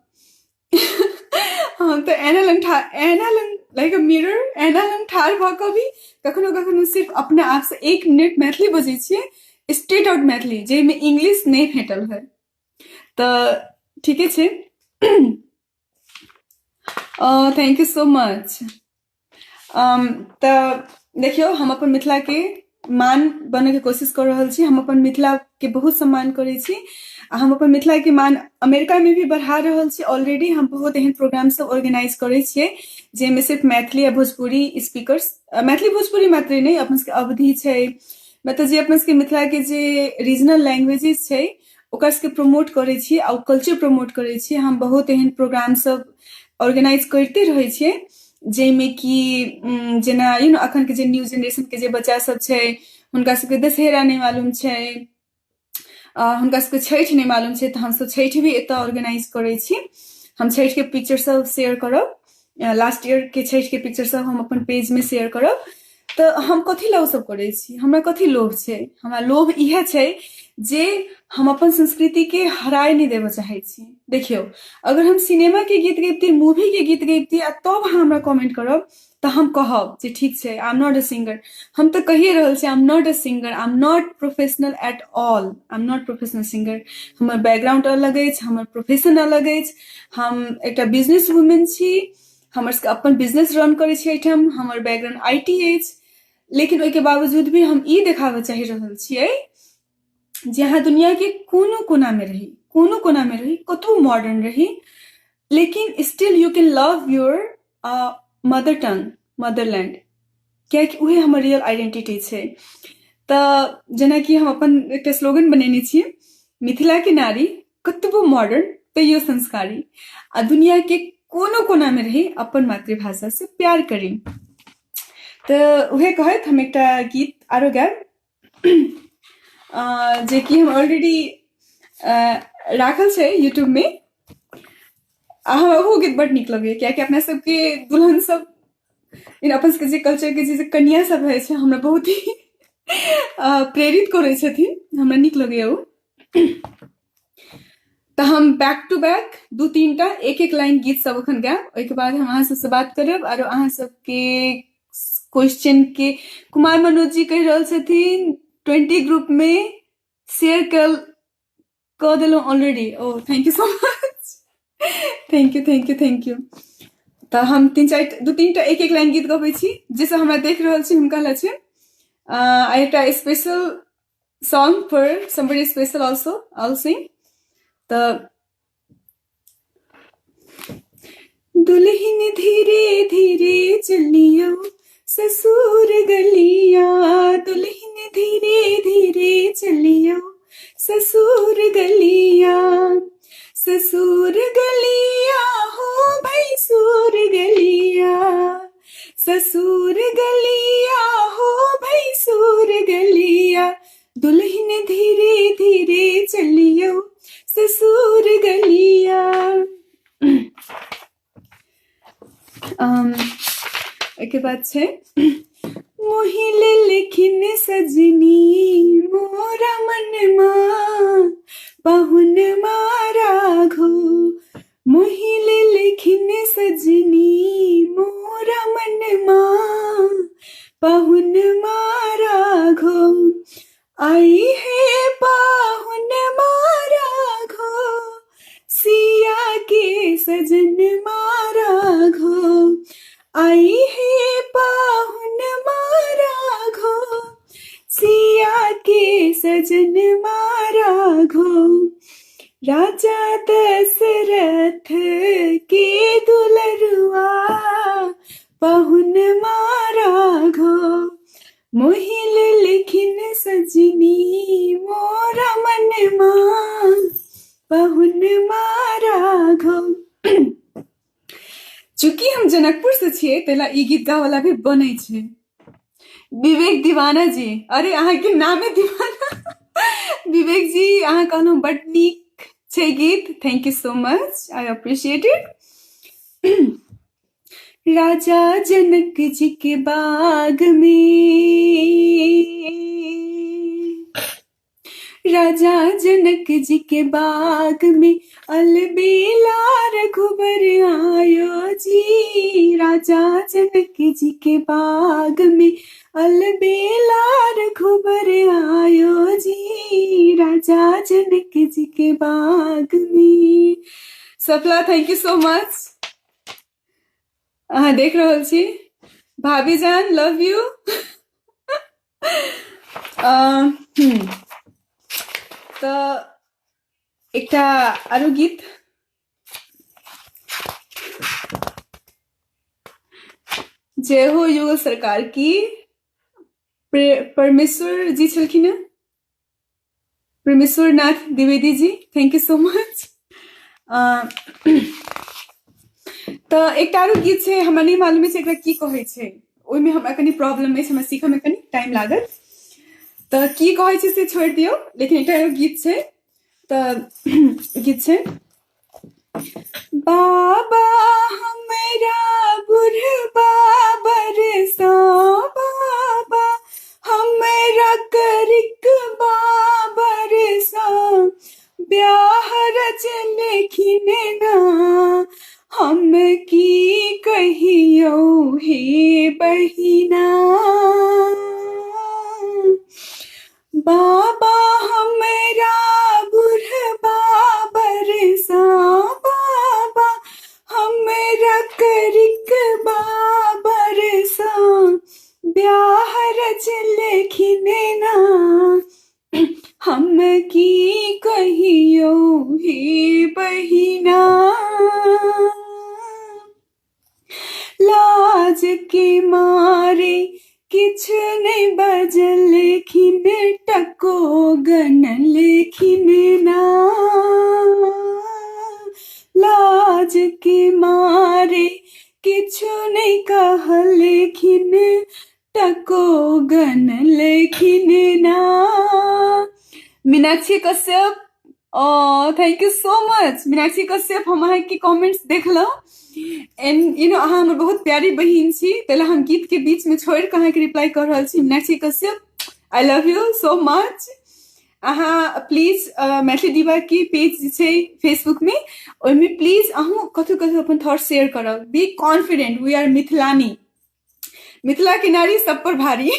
ऐना लग ठाढ़, ऐना लग लाइक अ मिरर, ऐना लग ठाढ़ भऽ कऽ भी कखनो कखनो सिर्फ अपना आपसँ एक मिनट मैथिली बजै छियै, स्ट्रेट आउट मैथिली, जाहिमे इंग्लिश नहि भेटल है। तऽ ठीके छै। Thank you so much. तऽ देखियौ, हम अपन मिथिलाके मान बनयके कोशिश कऽ रहल छी। हम अपन मिथिलाके बहुत सम्मान करै छी आ हम अपन मिथिलाके मान अमेरिकामे भी बढ़ा रहल छी। ऑलरेडी हम बहुत एहन प्रोग्राम सब ऑर्गेनाइज करै छियै जाहिमे सिर्फ मैथिली आ भोजपुरी स्पीकर्स, मैथिली भोजपुरी मात्रे नहि, अपन सबके अवधी छै, मतलब जे अपन सबके मिथिलाके जे रीजनल लैंग्वेजेस छै ओकर सबके प्रमोट करै छी आ ओ कल्चर प्रमोट करै छी। हम बहुत एहन प्रोग्राम सब ऑर्गेनाइज करिते रहै छियै जाहिमे कि जेना you know अखनके जे न्यू जेनरेशनके जे बच्चा सब छै, हुनका सबके दशहरा नहि मालूम छै, हुनका सबके छठि नहि मालूम छै, तऽ हमसब छठि भी एतऽ ऑर्गेनाइज करै छी। हम छठिके पिक्चर सब शेयर करब, लास्ट ईयरके छठिके पिक्चर सब हम अपन पेजमे शेयर करब। तऽ हम कथी लए ओसब करै छी, हमरा कथी लोभ छै? हमरा लोभ इएह छै जे हम अपन संस्कृतिके हराए नहि देबऽ चाहै छी। देखियौ, अगर हम सिनेमाके गीत गबितियै, मूवीके गीत गबितियै आ तब अहाँ हमरा कमेंट करब तऽ हम कहब जे ठीक छै, I am not a singer. हम तऽ कहिए रहल छी, I am not a singer, I am not professional at all, I am not professional singer. हमर बैकग्राउंड अलग अछि, हमर प्रोफेशन अलग अछि, हम एकटा बिजनेस वुमेन छी, हमर सबके अपन बिजनेस रन करै छी एहिठाम, हमर बैकग्राउंड I T अछि। लेकिन ओहिके बावजूद भी हम ई देखाबऽ चाहि रहल छियै जे अहाँ दुनियाके कोनो कोनामे रही, कोनो कोनामे रही, कतबो मॉडर्न रही, लेकिन still you can love your mother tongue, motherland, कियाकि उहे हमर रियल आइडेंटिटी छै। तऽ जेनाकि हम अपन एकटा स्लोगन बनेने छियै, मिथिलाके नारी कतबो मॉडर्न तैयो संस्कारी, आ दुनियाके कोनो कोनामे रही अपन मातृभाषा से प्यार करी। तऽ उहे कहैत हम एकटा गीत आरो गायब, जेकि हम ऑलरेडी राखल छै यूट्यूबमे, आ हमरा ओहो गीत बड नीक लगैया, कियाकि अपना सबके दुल्हन सब, अपन सबके जे कल्चरके जे कनिया सब रहै छै, हमरा बहुत ही प्रेरित करै छथिन, हमरा नीक लगैया ओ। तऽ हम बैक टू बैक दू तीनटा एक एक लाइन गीत सब एखन गायब, ओहिके बाद हम अहाँ सबसँ बात करब आरो अहाँ सबके क्वेश्चन के। कुमार मनोज जी कहि रहल छथिन 20 ग्रुप में शेयर कऽ देलहुँ already. Oh thank you so much, thank you, thank you, thank you. तऽ हम तीन चारि दू तीनटा एक एक लाइन गीत गबै छी, जे सब हमरा देख रहल छी हुनका लए छै। आ एकटा special song for somebody special also I'll sing. तऽ दुल्हन धीरे धीरे चलियो ससुर गलिया, दुल्हन धीरे धीरे चलियो ससुर गलिया, ससुर गलिया हो भैंसुर गलिया, ससुर गलिया हो भैंसुर गलिया, दुल्हन धीरे धीरे चलियो ससुर गलिया। ओहिके बाद छै मोहि लेलखिन सजनी मोरा मनमा पाहुन मारा घो, मोहि लेलखिन सजनी मोरा मनमा पाहुन मारा घो, आई हे पाहुन मारा घो, सिया के सजन मारा घो, आई हे पाहुन मारा घो, सिया के सजन मारा घो, राजा दशरथ के दुलरुआ पाहुन मारा घो, मोहि लेलखिन सजनी मोरा मनमा पाहुन मारा घो। चूँकि हम जनकपुर से छियै तै ला ई गीत गावला भी बनै छै। विवेक दीवाना जी, अरे अहाँके नामे दीवाना। विवेक जी अहाँ कहलहुँ बड नीक छै गीत, thank you so much, I appreciate it. राजा जनक जी के बाग में, राजा जनक जी के बाग में अलबेला रघुबर आयो जी, राजा जनक जी के बाग में अलबेला रघुबर आयो जी, राजा जनक जी के बाग में। सफला thank you so much. अहाँ देख रहल छी भाभी जान, लव यू। तऽ एकटा आरो गीत, जय हो युगल सरकार की। परमेश्वर जी छलखिन हेँ, Parmeshwar Nath Dwivedi ji, thank you so much. तऽ एकटा आरो गीत छै, हमरा नहि मालूम छै एकरा की कहै छै, ओहिमे हमरा कनि प्रॉब्लम अछि, हमरा सीखऽमे कनि टाइम लागत। तऽ की कहै छै से छोड़ि दियौ, लेकिन एकटा एगो गीत छै, तऽ गीत छै बाबा हमरा बुढ़बा बरसा, बाबा हमरा करिक बरसा, ब्याह रचलखिन ना, हम की कहियौ हे बहिना। बाबा हमरा बुढ़बा बरसा, बाबा हमरा करिक बरसा, ब्याह रचलखिन ना, हम की कहियौ हे बहिना। लाज के मारे किछु नहि बजलखिन, टको गनलखिन ना। लाज के मारे किछु नहि कहलखिन, टको गनलखिन ना। Meenakshi Kashyap, thank you so much Meenakshi Kashyap. हम अहाँके कमेंट्स देखलहुँ एंड you know अहाँ हमर बहुत प्यारी बहिन छी, ताहि हम गीत के बीच में छोड़ि कऽ अहाँके रिप्लाई कऽ रहल छी। Meenakshi Kashyap, I love you so much. अहाँ प्लीज मैथिली डिवा के पेज जे छै फेसबुक में, ओहिमे प्लीज अहूँ कतहु कतहु अपन थॉट शेयर करब। Be confident, we are Mithilani. Mithila के नारी सब पर भारी,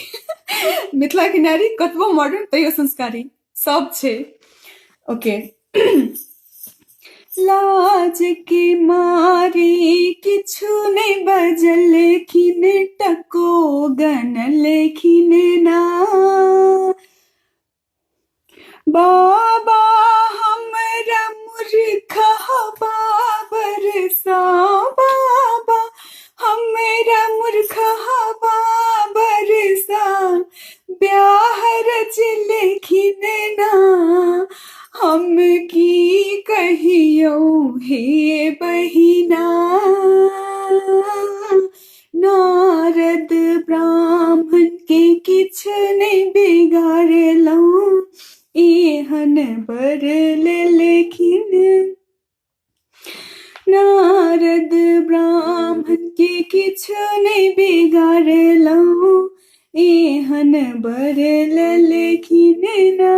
मिथिला के नारी कतबो मॉडर्न तैयो संस्कारी सब छै। ओके, लाज के मारे किछु नहि बजलखिन, टको गनलखिन ना। बाबा हमरा मूर्ख बरसा, बाबा हमरा मूर्ख बरसा, ब्याह रचलखिन ना, हम की कहियौ हे बहिना। नारद ब्राह्मण के किछु नहि बिगाड़लहुँ, एहन बर लेलखिन। नारद ब्राह्मण के किछु नहि बिगाड़लहुँ, एहन बर लेलखिन ना।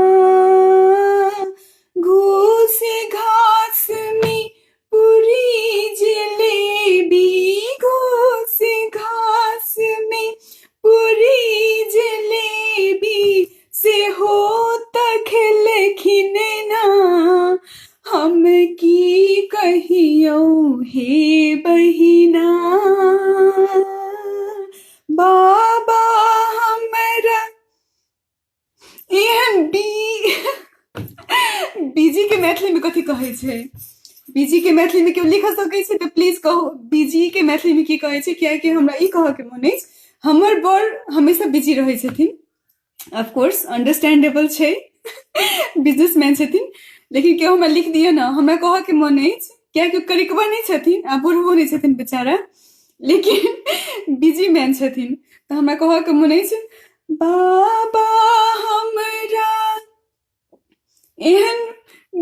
घूस घास में पूरी जलेबी, घूस घास में पूरी जलेबी, से हो खेलखिन ना, हम की कहियौ हे बहिना। बाबा हमरा एहन बीजी के मैथिली में कथी कहै छै? बीजी के मैथिली में केओ लिख सकै छै तऽ प्लीज कहू बीजी के मैथिली में की कहै छै, कियाकि हमरा ई कहऽ के मन अछि। हमर बर हमेशा बिजी रहै छथिन, ऑफकोर्स अंडरस्टैंडेबल छै, बिजनेसमैन छथिन, लेकिन केओ हमरा लिख दिअ ने, हमरा कहऽ के मन अछि, कियाकि करिकबा नहि छथिन आ बुढ़बो नहि छथिन बेचारा, लेकिन बिजी मैन छथिन, तऽ हमरा कहऽ के मन अछि बाबा हमरा एहन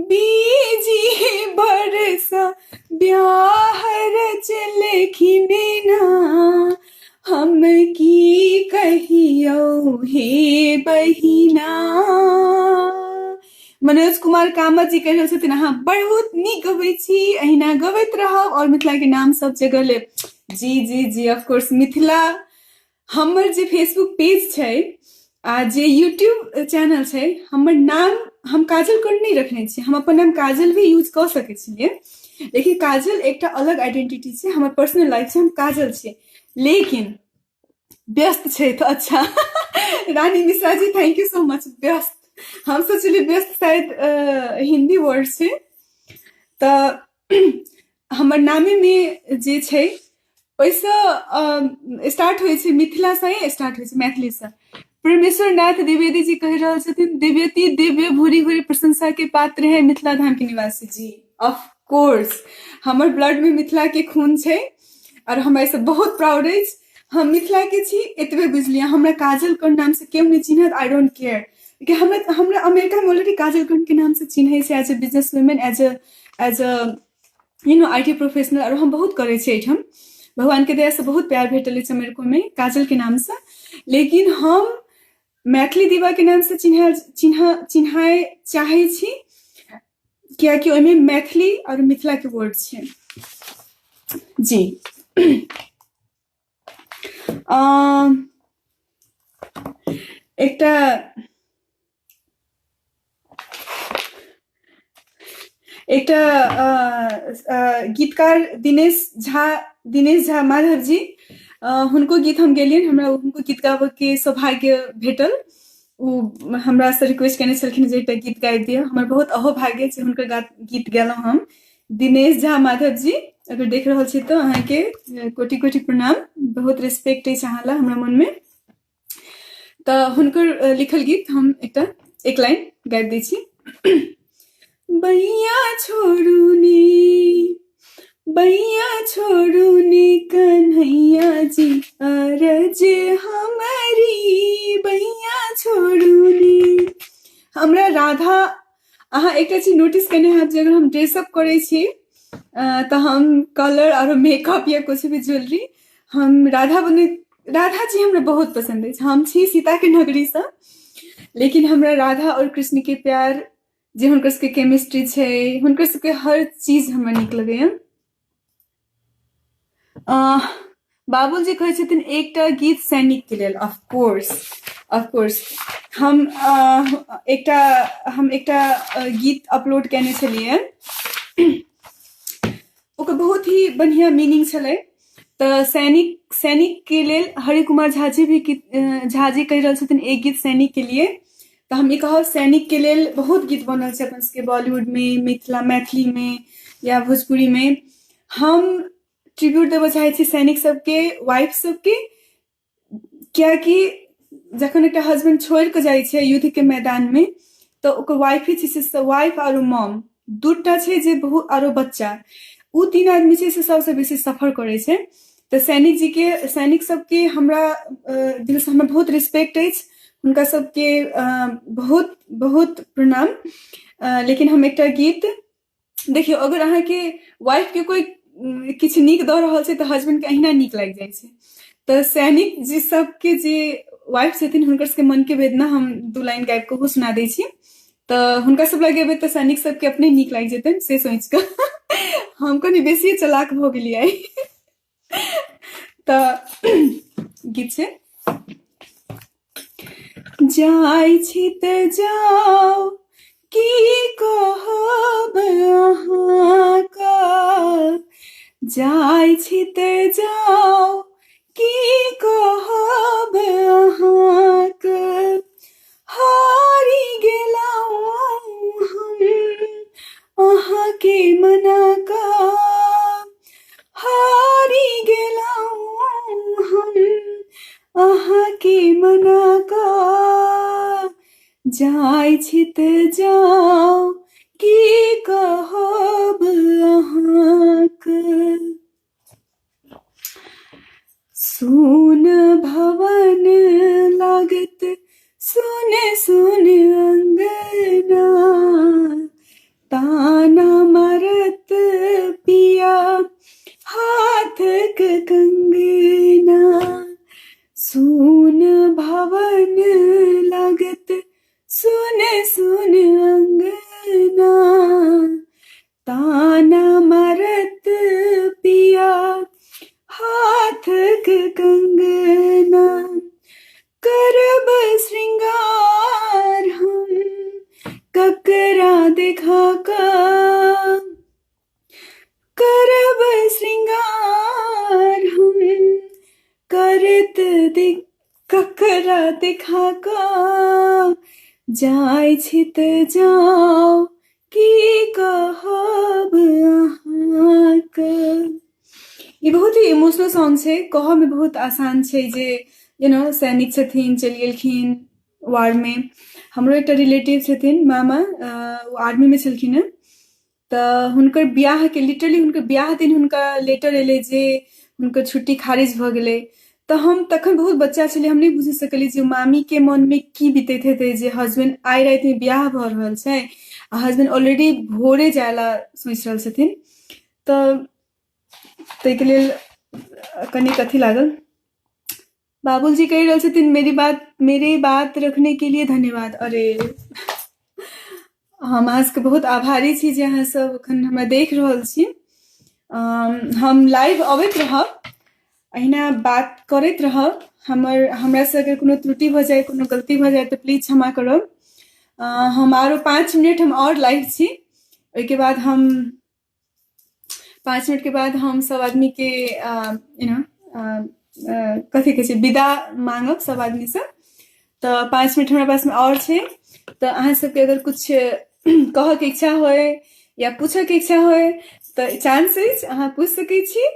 बीजी बरसा, ब्याह रचलखिन ना, हम की कहियौ हे बहिना। मनोज कुमार कामत जी कहि रहल छथिन अहाँ बहुत नीक गबै छी, अहिना गबैत रहब और मिथिला के नाम सब जगह लेब। जी जी जी, ऑफकोर्स मिथिला हमर जे फेसबुक पेज छै आ जे यूट्यूब चैनल छै, हमर नाम हम काजल कर्ण नहि रखने छी, हम अपन नाम काजल भी यूज कऽ सकै छलियै, लेकिन काजल एकटा अलग आइडेंटिटी छै, हमर पर्सनल लाइफ छै, हम काजल छियै, लेकिन व्यस्त छै तऽ अच्छा। Rani Mishra ji thank you so much. व्यस्त हम सोचलियै व्यस्त शायद हिंदी वर्ड छै, तऽ हमर नामेमे जे छै ओहिसँ स्टार्ट होइ छै, मिथिलासँ ही स्टार्ट होइ छै, मैथिलीसँ। परमेश्वर नाथ द्विवेदी जी कहि रहल छथिन दिव्यति दिव्य भूरी भूरी प्रशंसा के पात्र है मिथिला धाम के निवासी। जी ऑफ कोर्स, हमर ब्लड में मिथिला के खून छै और हमरा एहिसँ बहुत प्राउड अछि, हम मिथिला के छी, एतबे बुझि लिअ। हमरा काजल कर्ण नामसँ केओ नहि चिन्हत, I don't care. कि हमरा हमरा अमेरिका मे ऑलरेडी काजल कर्ण के नाम से चिन्है छै as a business women, as a you know I T professional. आरो हम बहुत करै छी एहिठाम, भगवान के दया से बहुत प्यार भेटल अछि अमेरिको मे काजल के नाम से। लेकिन हम मैथिली दीवा के नाम से चिन्हाय चाहै छी, कियाकि ओहिमे मैथिली और मिथिला के वर्ड छै जी। एकटा एकटा गीतकार दिनेश झा माधव जी, हुनको गीत हम गेलियनि, हमरा हुनको गीत गाबऽके सौभाग्य भेटल। ओ हमरा से रिक्वेस्ट केने छलखिन जे एकटा गीत गाबि दिअ, हमर बहुत अहोभाग्य जे हुनकर गीत गेलहुँ हम। दिनेश झा माधव जी अगर देख रहल छी तऽ अहाँके कोटि कोटि प्रणाम, बहुत रिस्पेक्ट अछि अहाँ लए हमरा मनमे। तऽ हुनकर लिखल गीत हम एक लाइन गाबि दै छी। बैया छोड़ू ने, बैया छोड़ू ने कन्हैया जी, अरज हमारी बैया छोड़ू ने। हमरा राधा, अहाँ एकटा चीज नोटिस केने हैब जे अगर हम ड्रेसअप करै छी तऽ हम कलर आओर मेकअप या किछु भी ज्वेलरी हम राधा बने, राधा जी हमरा बहुत पसंद अछि। हम छी सीता के नगरीसँ, लेकिन हमरा राधा और कृष्ण के प्यार जे हुनकर सबके केमिस्ट्री छै, हुनकर सबके हर चीज हमरा नीक लगैया। बाबुल जी कहै छथिन एकटा गीत सैनिक के लेल। ऑफकोर्स, ऑफकोर्स हम एकटा गीत अपलोड केने छलियै, ओकर बहुत ही बढ़िया मीनिंग छलै। तऽ सैनिक के लेल हरि कुमार झा जी भी झा जी कहि रहल छथिन एक गीत सैनिक के लिए। तऽ हम ई कहब सैनिक के लेल बहुत गीत बनल छै अपन सबके बॉलीवुड में, मिथिला मैथिली में या भोजपुरी में। हम ट्रिब्यूट देबऽ चाहै छी सैनिक सबके, वाइफ सबके, कियाकि जखन एकटा हस्बैंड छोड़ि कऽ जाइ छै युद्ध के मैदान में तऽ ओकर वाइफ ही छै से, वाइफ आरो मॉम दूटा छै जे बहुत, आरो बच्चा, ओ तीन आदमी छै से सबसँ बेसी सफर करै छै। तऽ सैनिक जी के, सैनिक सबके हमरा दिल से हमरा बहुत रिस्पेक्ट अछि, हुनका सबके बहुत बहुत प्रणाम। लेकिन हम एकटा गीत देखियौ, अगर अहाँके वाइफ के कोई किछु नीक दऽ रहल छै तऽ हस्बैंड के अहिना नीक लागि जाइ छै। तऽ सैनिक जी सबके जे वाइफ छथिन हुनकर सबके मन के वेदना हम दू लाइन गाबि कऽ ओहो सुना दै छी। तऽ हुनका सब लग गेबै तऽ सैनिक सबके अपने नीक लागि जेतनि, से सोचि कऽ हम कनि बेसिए चलाक भऽ गेलियै। तऽ गीत छै, जाइ छी तऽ जाउ की कहब अहाँके, जाइ छी तऽ जाउ की कहब अहाँके, हारि गेलहुँ हम अहाँके मना कऽ, हारि गेलहुँ हम अहाँके मना कऽ, जाइ छी तऽ जाउ की कहब अहाँके। सुन भवन लागत सुन सुन अंगना, ताना मारत पिया हाथक कंगना, सुन भवन लागत सुन सुन अंगना, ताना मारत पिया हाथक कंगना, करब श्रृंगार हम ककरा देखा कऽ, करब श्रृंगार हम करत ककरा देखा कऽ, जाइ छी तऽ जाउ की कहब अहाँके। ई बहुत ही इमोशनल सॉन्ग छै, कहऽ मे बहुत आसान छै जे you know सैनिक छथिन चलि गेलखिन वार मे। हमरो एकटा रिलेटिव छथिन मामा, ओ आर्मी मे छलखिन हेँ, तऽ हुनकर बियाह के लिटरली हुनकर बियाह दिन हुनका लेटर एलै जे हुनकर छुट्टी खारिज भऽ गेलै। तऽ हम तखन बहुत बच्चा छलियै, हम नहि बुझि सकलियै जे मामीके मोनमे की बीतैत हेतै जे हसबैंड आइ रातिमे बियाह भऽ रहल छै आ हसबैंड ऑलरेडी भोरे जाय लए सोचि रहल छथिन। तऽ ताहिके लेल कनिक अथी लागल। बाबुल जी कहि रहल छथिन मेरी बात मेरे बात रखने के लिए धन्यवाद। अरे हम अहाँ सबके बहुत आभारी छी जे अहाँ सब एखन हमरा देख रहल छी। हम लाइव अबैत रहब, अहिना बात करैत रहब। हमरासँ अगर कोनो त्रुटि भऽ जाय, कोनो गलती भऽ जाय तऽ प्लीज क्षमा करब। हम आरो 5 मिनट हम आओर लाइव छी, ओहिके बाद हम 5 मिनट के बाद हम सब आदमी के you know कथी कहै छै, विदा मांगब सब आदमी से। तऽ 5 मिनट हमरा पास में और छै, तऽ अहाँ सबके अगर कुछ कहऽ के इच्छा होय या पूछऽ के इच्छा होय तऽ चांस अछि, अहाँ पूछि सकै छी।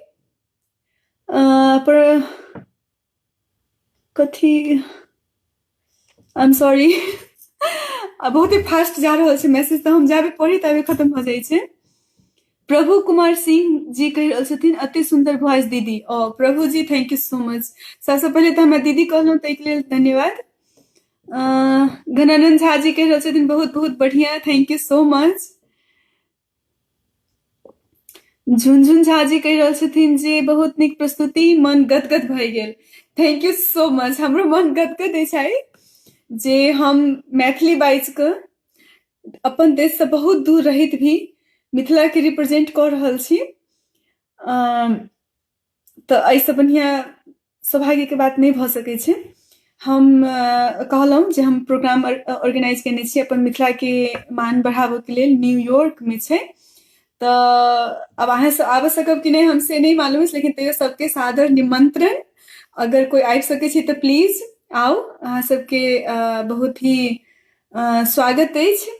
पर कथी, I am sorry, आ बहुत ही फास्ट जा रहल छै मैसेज, तऽ हम जाबे पढ़ी ताबे खत्म भऽ जाइ छै। प्रभु कुमार सिंह जी कहि रहल छथिन अति सुन्दर वॉइस दीदी। ओ Prabhu ji thank you so much. सबसँ पहिले तऽ हमरा दीदी कहलहुँ ताहिके लेल धन्यवाद। घनानंद झा जी कहि रहल छथिन बहुत बहुत बढ़िया, thank you so much. Jhunjhun Jha ji कहि रहल छथिन जे बहुत नीक प्रस्तुति, मन गदगद भए गेल, thank you so much. हमरो मन गदगद अछि आइ जे हम मैथिली बाजि कऽ अपन देशसँ बहुत दूर रहैत भी मिथिलाके रिप्रेजेंट कऽ रहल छी। तऽ एहिसँ बढ़िआँ सौभाग्यके बात नहि भऽ सकै छै। हम कहलहुँ जे हम प्रोग्राम ऑर्गेनाइज केने छी अपन मिथिलाके मान बढ़ाबऽके लेल, न्यूयॉर्कमे छै। तऽ आब अहाँ सब आबि सकब कि नहि हम से नहि मालूम अछि, लेकिन तैयो सबके सादर निमंत्रण, अगर कोइ आबि सकै छी तऽ प्लीज आउ, अहाँ सबके बहुत ही स्वागत अछि।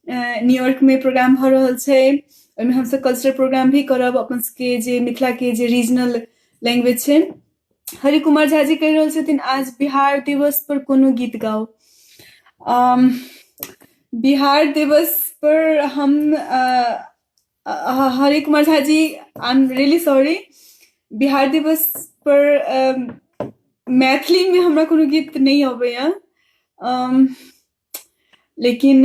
न्यूयॉर्कमे प्रोग्राम भऽ रहल छै, ओहिमे हमसब कल्चरल प्रोग्राम भी करब, अपन सबके जे मिथिलाके जे रीजनल लैंग्वेज छै। हरि कुमार झा जी कहि रहल छथिन आज बिहार दिवस पर कोनो गीत गाउ। बिहार दिवस पर हम Hari Kumar Jha ji I am really sorry, Bihar दिवस पर मैथिलीमे हमरा कोनो गीत नहि अबैया, लेकिन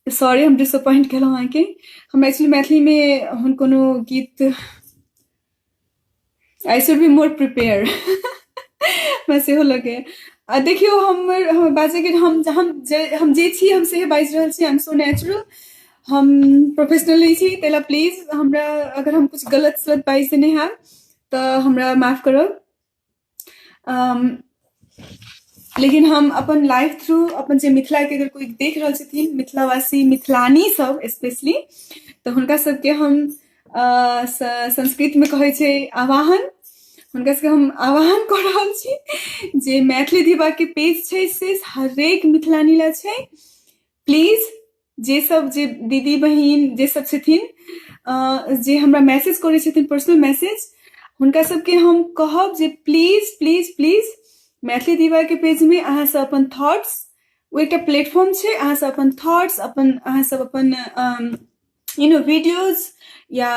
सॉरी हम डिसअपॉइंट केलहुँ अहाँके। हमरा एक्चुअली मैथिलीमे एहन कोनो गीत, I should be more prepare, हमरा सेहो लगैए। आ देखियौ हमर बाजैके हम जे छी हम सेहे बाजि रहल छी, I am so natural, हम प्रोफेशनल नहि छी, ताहि लए प्लीज हमरा अगर हम किछु गलत सलत बाजि देने हैब तऽ हमरा माफ करब। लेकिन हम अपन लाइफ थ्रू अपन जे मिथिलाके अगर कोइ देख रहल छथिन, मिथिलावासी मिथिलानी सब स्पेशली, तऽ हुनका सबके हम संस्कृतमे कहै छै आवाहन, हुनका सबके हम आवाहन कऽ रहल छी जे मैथिली दीवाके पेज छै से हरेक मिथिलानी लए छै। प्लीज जे सब जे दीदी बहिन जे सब छथिन जे हमरा मैसेज करै छथिन पर्सनल मैसेज, हुनका सबके हम कहब जे प्लीज प्लीज प्लीज मैथिली दीवाके पेजमे अहाँ सब अपन थॉट्स, ओ एकटा प्लेटफॉर्म छै, अहाँ सब अपन थॉट्स, अपन अहाँ सब अपन you know videos या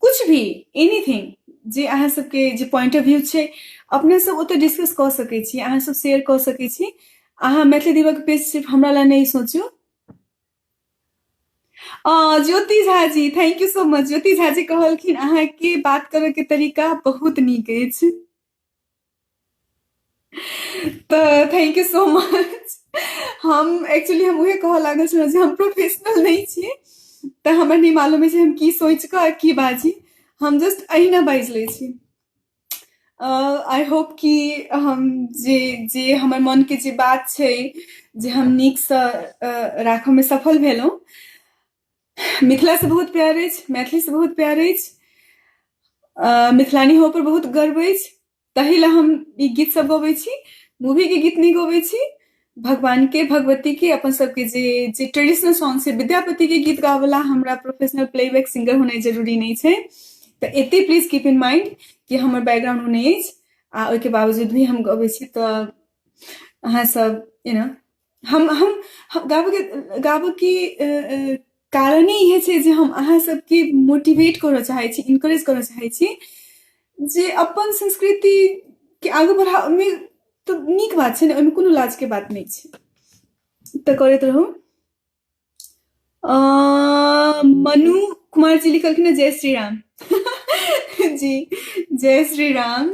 कुछ भी एनीथिंग जे अहाँ सबके जे पॉइंट ऑफ व्यू छै अपने सब ओतऽ डिस्कस कऽ सकै छी, अहाँ सब शेयर कऽ सकै छी। अहाँ मैथिली दीवाके पेज सिर्फ हमरा लए नहि सोचू। Jyoti Jha ji thank you so much. Jyoti Jha ji कहलखिन अहाँके बात करऽ के तरीका बहुत नीक अछि, तऽ thank you so much. हम एक्चुअली हम उहे कहऽ लागल छलहुँ जे हम प्रोफेशनल नहि छी, तऽ हमरा नहि मालूम अछि हम की सोचि कऽ की बाजी, हम जस्ट अहिना बाजि लै छी। I hope कि हम जे जे हमर मनके जे बात छै जे हम नीकसँ राखऽमे सफल भेलहुँ। मिथिलासँ बहुत प्यार अछि, मैथिलीसँ बहुत प्यार अछि, मिथिलानी होबऽ पर बहुत गर्व अछि, ताहि लए हम ई गीत सब गबै छी। मूवीके गीत नहि गबै छी, भगवानके भगवतीके अपन सबके जे जे ट्रेडिशनल सॉन्ग छै, विद्यापतिके गीत गाबऽ हमरा प्रोफेशनल प्लेबैक सिंगर होनाइ जरूरी नहि छै। तऽ एते प्लीज कीप इन माइंड कि हमर बैकग्राउंड ओ नहि अछि आ ओहिके बावजूद भी हम गबै छी। तऽ अहाँ सब you know हम गाबऽके कारणे इहे छै जे हम अहाँ सबके मोटिवेट करऽ चाहै छी, इनकरेज करऽ चाहै छी जे अपन संस्कृति के आगू बढ़ाबैमे तऽ नीक बात छै ने, ओहिमे कोनो लाजके बात नहि छै, तऽ करैत रहू। मनु कुमार जी लिखलखिन हँ जय श्री राम। जी जय श्री राम।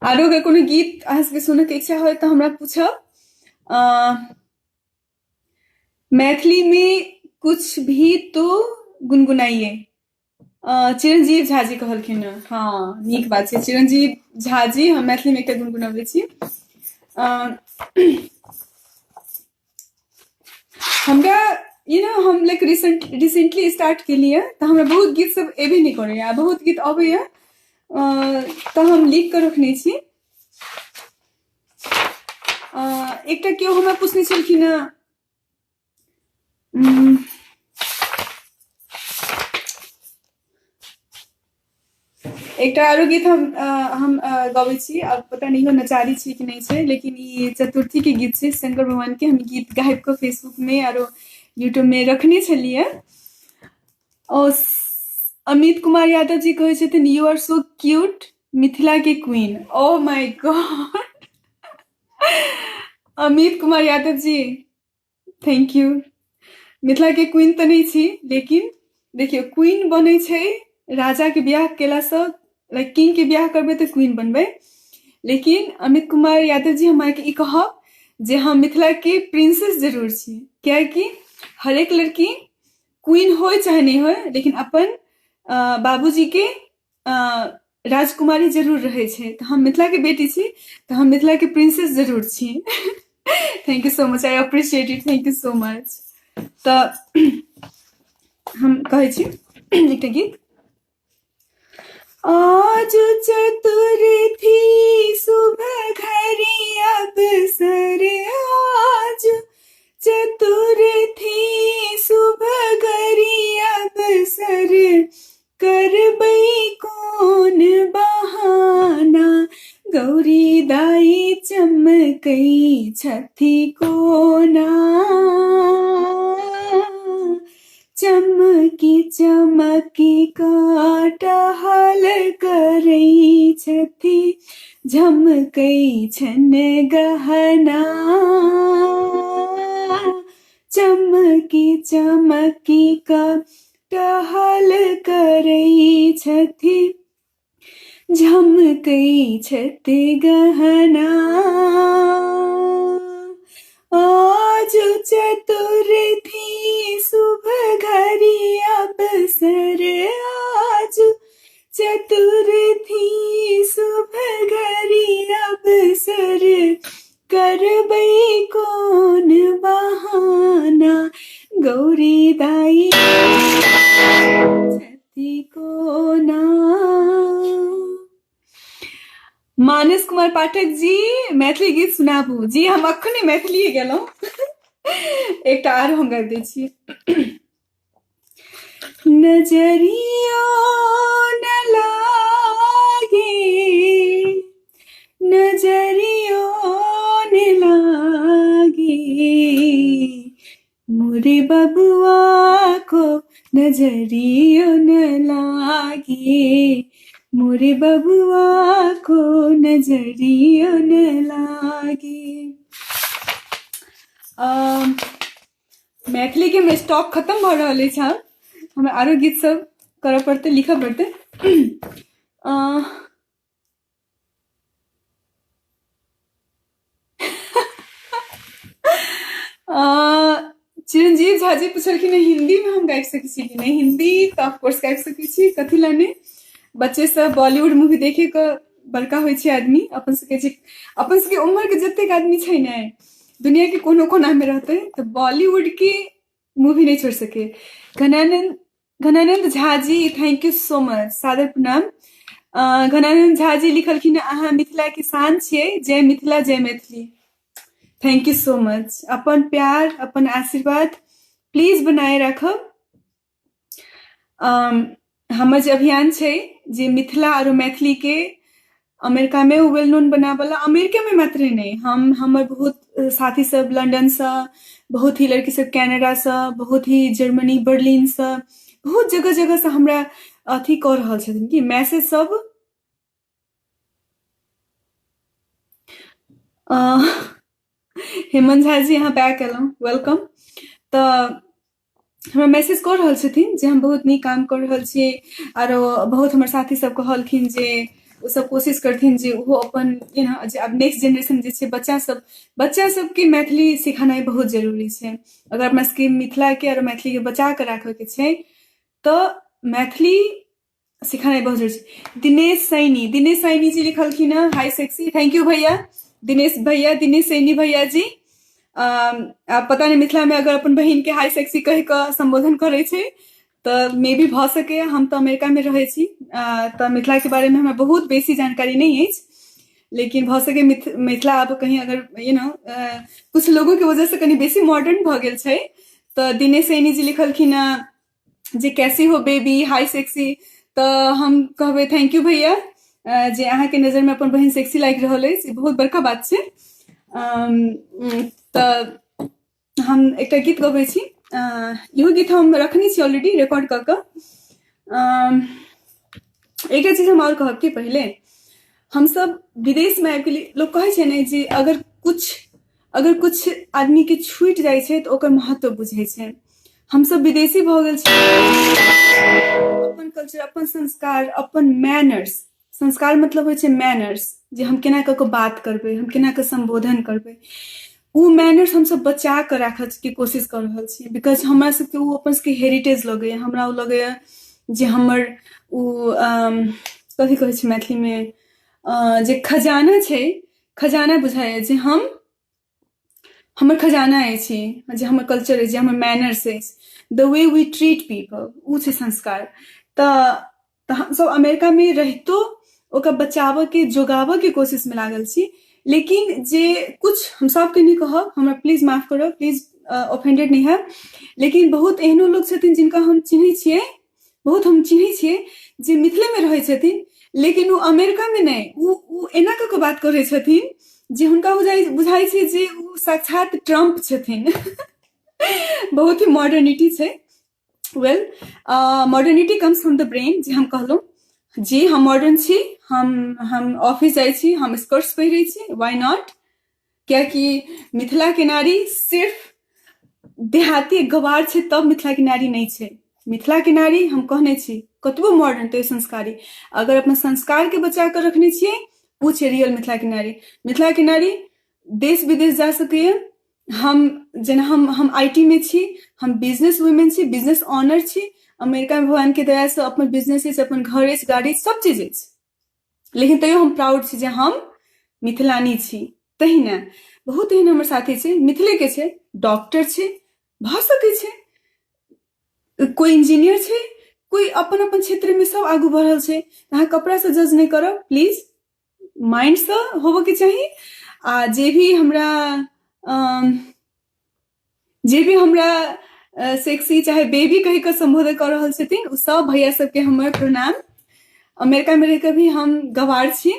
आरो अगर कोनो गीत अहाँ सबके सुनऽके इच्छा होय तऽ हमरा पूछब। मैथिली में कुछ भी तो गुनगुनाइए, चिरंजीव झा जी कहलखिन हँ। हँ नीक बात छै चिरंजीव झा जी, हम मैथिली में एकटा गुनगुनबै छी। हमरा you know हम लाइक रिसेंटली स्टार्ट केलियै तऽ हमरा बहुत गीत सब एबे नहि करैया, बहुत गीत अबैया तऽ हम लिख कऽ रखने छी। एकटा केओ हमरा पूछने छलखिन हँ, एकटा आरो गीत हम गबै छी, आब पता नहि इहो नचारी छै कि नहि छै, लेकिन ई चतुर्थी के गीत छै, शंकर भगवान के हम गीत गाबि कऽ फेसबुक में आरो यूट्यूब में रखने छलियै। ओ अमित कुमार यादव जी कहै छथिन you are so cute, Mithila के queen. Oh my god Amit Kumar Yadav ji thank you. Mithila के क्वीन तऽ नहि छी, लेकिन देखियौ क्वीन बनै छै राजा के बियाह केलासँ, लाइक किंग के बियाह करबै तऽ क्वीन बनबै। लेकिन अमित कुमार यादव जी हम अहाँके ई कहब जे हम मिथिला के प्रिंसेस जरूर छी, कियाकि हरेक लड़की क्वीन होय चाहे नहि होय, लेकिन अपन बाबूजी के राजकुमारी जरूर रहै छै। तऽ हम मिथिला के बेटी छी तऽ हम मिथिला के प्रिंसेस जरूर छी। Thank you so much, I appreciate it, thank you so much. तऽ हम कहै छी एकटा गीत। आज चतुर्थी शुभ घड़ी अवसर, आज चतुर्थी शुभ घड़ी अवसर, करबै कोन बहाना, गौरी दाई चमकै छथि कोना, चमकी चमकी काटहल करै छथि, झमकै छन गहना, चमकी चमकी काटहल करै छथि, झमकै छथि गहना। आज चतुर्थी शुभ घड़ी अवसर, आज चतुर्थी शुभ घड़ी अवसर, करबै कोन बहाना, गौरी दाई छथि कोना। मानस कुमार पाठक जी मैथिली गीत सुनाबू। जी हम अखने मैथिलीए गेलहुँ, एकटा आरो हम गाबि दै छी। नजरियो न लागे, नजरियो न लागे, मोरे बबुआ को नजरियो न लागे, मोरे बबुआ को नजरियो न लागे। मैथिली के हमर स्टॉक खत्म भऽ रहल अछि, आब हमरा आरो गीत सब करऽ पड़तै, लिखऽ पड़तै। चिरंजीव झा जी पुछलखिन हिंदी में हम गाबि सकै छी कि नहि। हिंदी तऽ ऑफकोर्स गाबि सकै छी, कथी लए नहि। बच्चे सब बॉलीवुड मूवी देखे कऽ बड़का होइ छै आदमी। अपन सबके जे अपन सबके उम्र के जतेक आदमी छै ने दुनिया के कोनो कोना में रहतै तऽ बॉलीवुड के मूवी नहि छोड़ि सकै। Ghananand Jha ji thank you so much, सादर प्रणाम। घनानंद झा जी लिखलखिन अहाँ मिथिला के शान छियै, जय मिथिला जय Maithili. Thank you so much. अपन प्यार अपन आशीर्वाद प्लीज बनाए राखब। हमर जे अभियान छै जे मिथिला आरो मैथिली के अमेरिका में वेल नोन बनाबला, अमेरिका में मात्र नहीं, हमर बहुत साथी सब लंदन से, बहुत ही लड़की सब कनाडा से, बहुत ही जर्मनी बर्लिन से, बहुत जगह जगह से हमरा अथी कऽ रहल छथिन कि मैसेज सब हेमंत झा जी, अहाँ बैक एलहुँ, welcome. तऽ हमरा मैसेज कऽ रहल छथिन जे हम बहुत नीक काम कऽ रहल छी, आरो बहुत हमर साथी सब कहलखिन जे ओ सब कोशिश करथिन जे ओहो अपन you know जे आब नेक्स्ट जेनरेशन जे छै, बच्चा सबके मैथिली सिखेनाइ बहुत जरूरी छै। अगर अपना सबके मिथिलाके आओर मैथिलीके बचा कऽ राखऽके छै तऽ मैथिली सिखेनाइ बहुत जरूरी छै। दिनेश सैनी जी लिखलखिन हँ, "हाय सेक्सी।" Thank you भैया, दिनेश भैया, दिनेश सैनी भैया जी। पता नहि, मिथिलामे अगर अपन बहिनके हाई सेक्सी कहि कऽ सम्बोधन करै छै तऽ मे बी भऽ सकैए। हम तऽ अमेरिकामे रहै छी, तऽ मिथिलाके बारेमे हमरा बहुत बेसी जानकारी नहि अछि, लेकिन भऽ सकै मिथिला आब कहीं अगर you know कुछ लोगों के वजह से कनि बेसी मॉडर्न भऽ गेल छै। तऽ दिनेश सैनी जी लिखलखिन हँ जे "कैसी हो बेबी, हाई सेक्सी।" तऽ हम कहबै, thank you भैया, जे अहाँके नजरमे अपन बहिन सेक्सी लागि रहल अछि। ई बहुत बड़का बात छै। तऽ हम एकटा गीत गबै छी। इहो गीत हम रखने छी ऑलरेडी रिकॉर्ड कऽ कऽ। एकटा चीज हम आओर कहब कि पहिले हमसब विदेशमे आबि गेली। लोक कहै छै ने जे अगर कुछ आदमीके छूटि जाइ छै तऽ ओकर महत्व बुझै छै। हमसब विदेशी भऽ गेल छी। अपन कल्चर, अपन संस्कार, अपन मैनर्स, संस्कार मतलब होइ छै मैनर्स, जे हम केना कऽ कऽ बात करबै, हम केना कऽ सम्बोधन करबै, ओ मैनर्स हमसब बचा कऽ राखऽके कोशिश कऽ रहल छी, because हमरा सबके ओ अपन सबके हेरिटेज लगैया। हमरा ओ लगैया जे हमर ओ कथी कहै छै मैथिलीमे, जे खजाना छै, खजाना बुझाइया जे हम हमर खजाना अछि, जे हमर कल्चर अछि, जे हमर मैनर्स अछि, the way we treat people, ओ छै संस्कार। तऽ हमसब अमेरिकामे रहितो ओकरा बचाबऽके, जोगाबऽके कोशिशमे लागल छी। लेकिन जे कुछ, हम सबके नहि कहब, हमरा प्लीज माफ करब, प्लीज ऑफेंडेड नहि हैब, लेकिन बहुत एहनो लोक छथिन जिनका हम चिन्है छियै, बहुत हम चिन्है छियै जे मिथिलेमे रहै छथिन, लेकिन ओ अमेरिकामे नहि, ओ ओ एना कऽ कऽ बात करै छथिन जे हुनका बुझाइ छै जे ओ साक्षात ट्रम्प छथिन। बहुत ही मॉडर्निटी छै। Well, modernity comes from the brain, जे हम कहलहुँ जी हम मॉडर्न छी। हम ऑफिस जाइ छी, हम स्कर्ट्स पहिरै छी, why not? कियाकि मिथिलाके नारी सिर्फ देहाती गवार छै तब मिथिलाके नारी नहि छै। मिथिलाके नारी, हम कहने छी, कतबो मॉडर्न तैयो संस्कारी। अगर अपना संस्कारके बचा कऽ रखने छियै, ओ छै रियल मिथिलाके नारी। मिथिलाके नारी देश विदेश जा सकैए। हम जेना हम I T मे छी, हम बिजनेस वुमेन छी, बिजनेस ऑनर छी। अमेरिकामे भगवानके दयासँ अपन बिजनेस अछि, अपन घर अछि, गाड़ी, सब चीज अछि, लेकिन तैयो हम प्राउड छी जे हम मिथिलानी छी। तहिना बहुत एहन हमर साथी छै, मिथिलेके छै, डॉक्टर छै, भऽ सकै छै कोइ इंजीनियर छै, कोइ अपन अपन क्षेत्रमे सब आगू बढ़ल छै। अहाँ कपड़ासँ जज नहि करब प्लीज, माइंडसँ होबऽके चाही। आ जे भी हमरा सेक्सी चाहे बेबी कहि कऽ सम्बोधन कऽ रहल छथिन, ओ सब भैया सबके हमर प्रणाम। अमेरिकामे रहि कऽ भी हम गवार छी,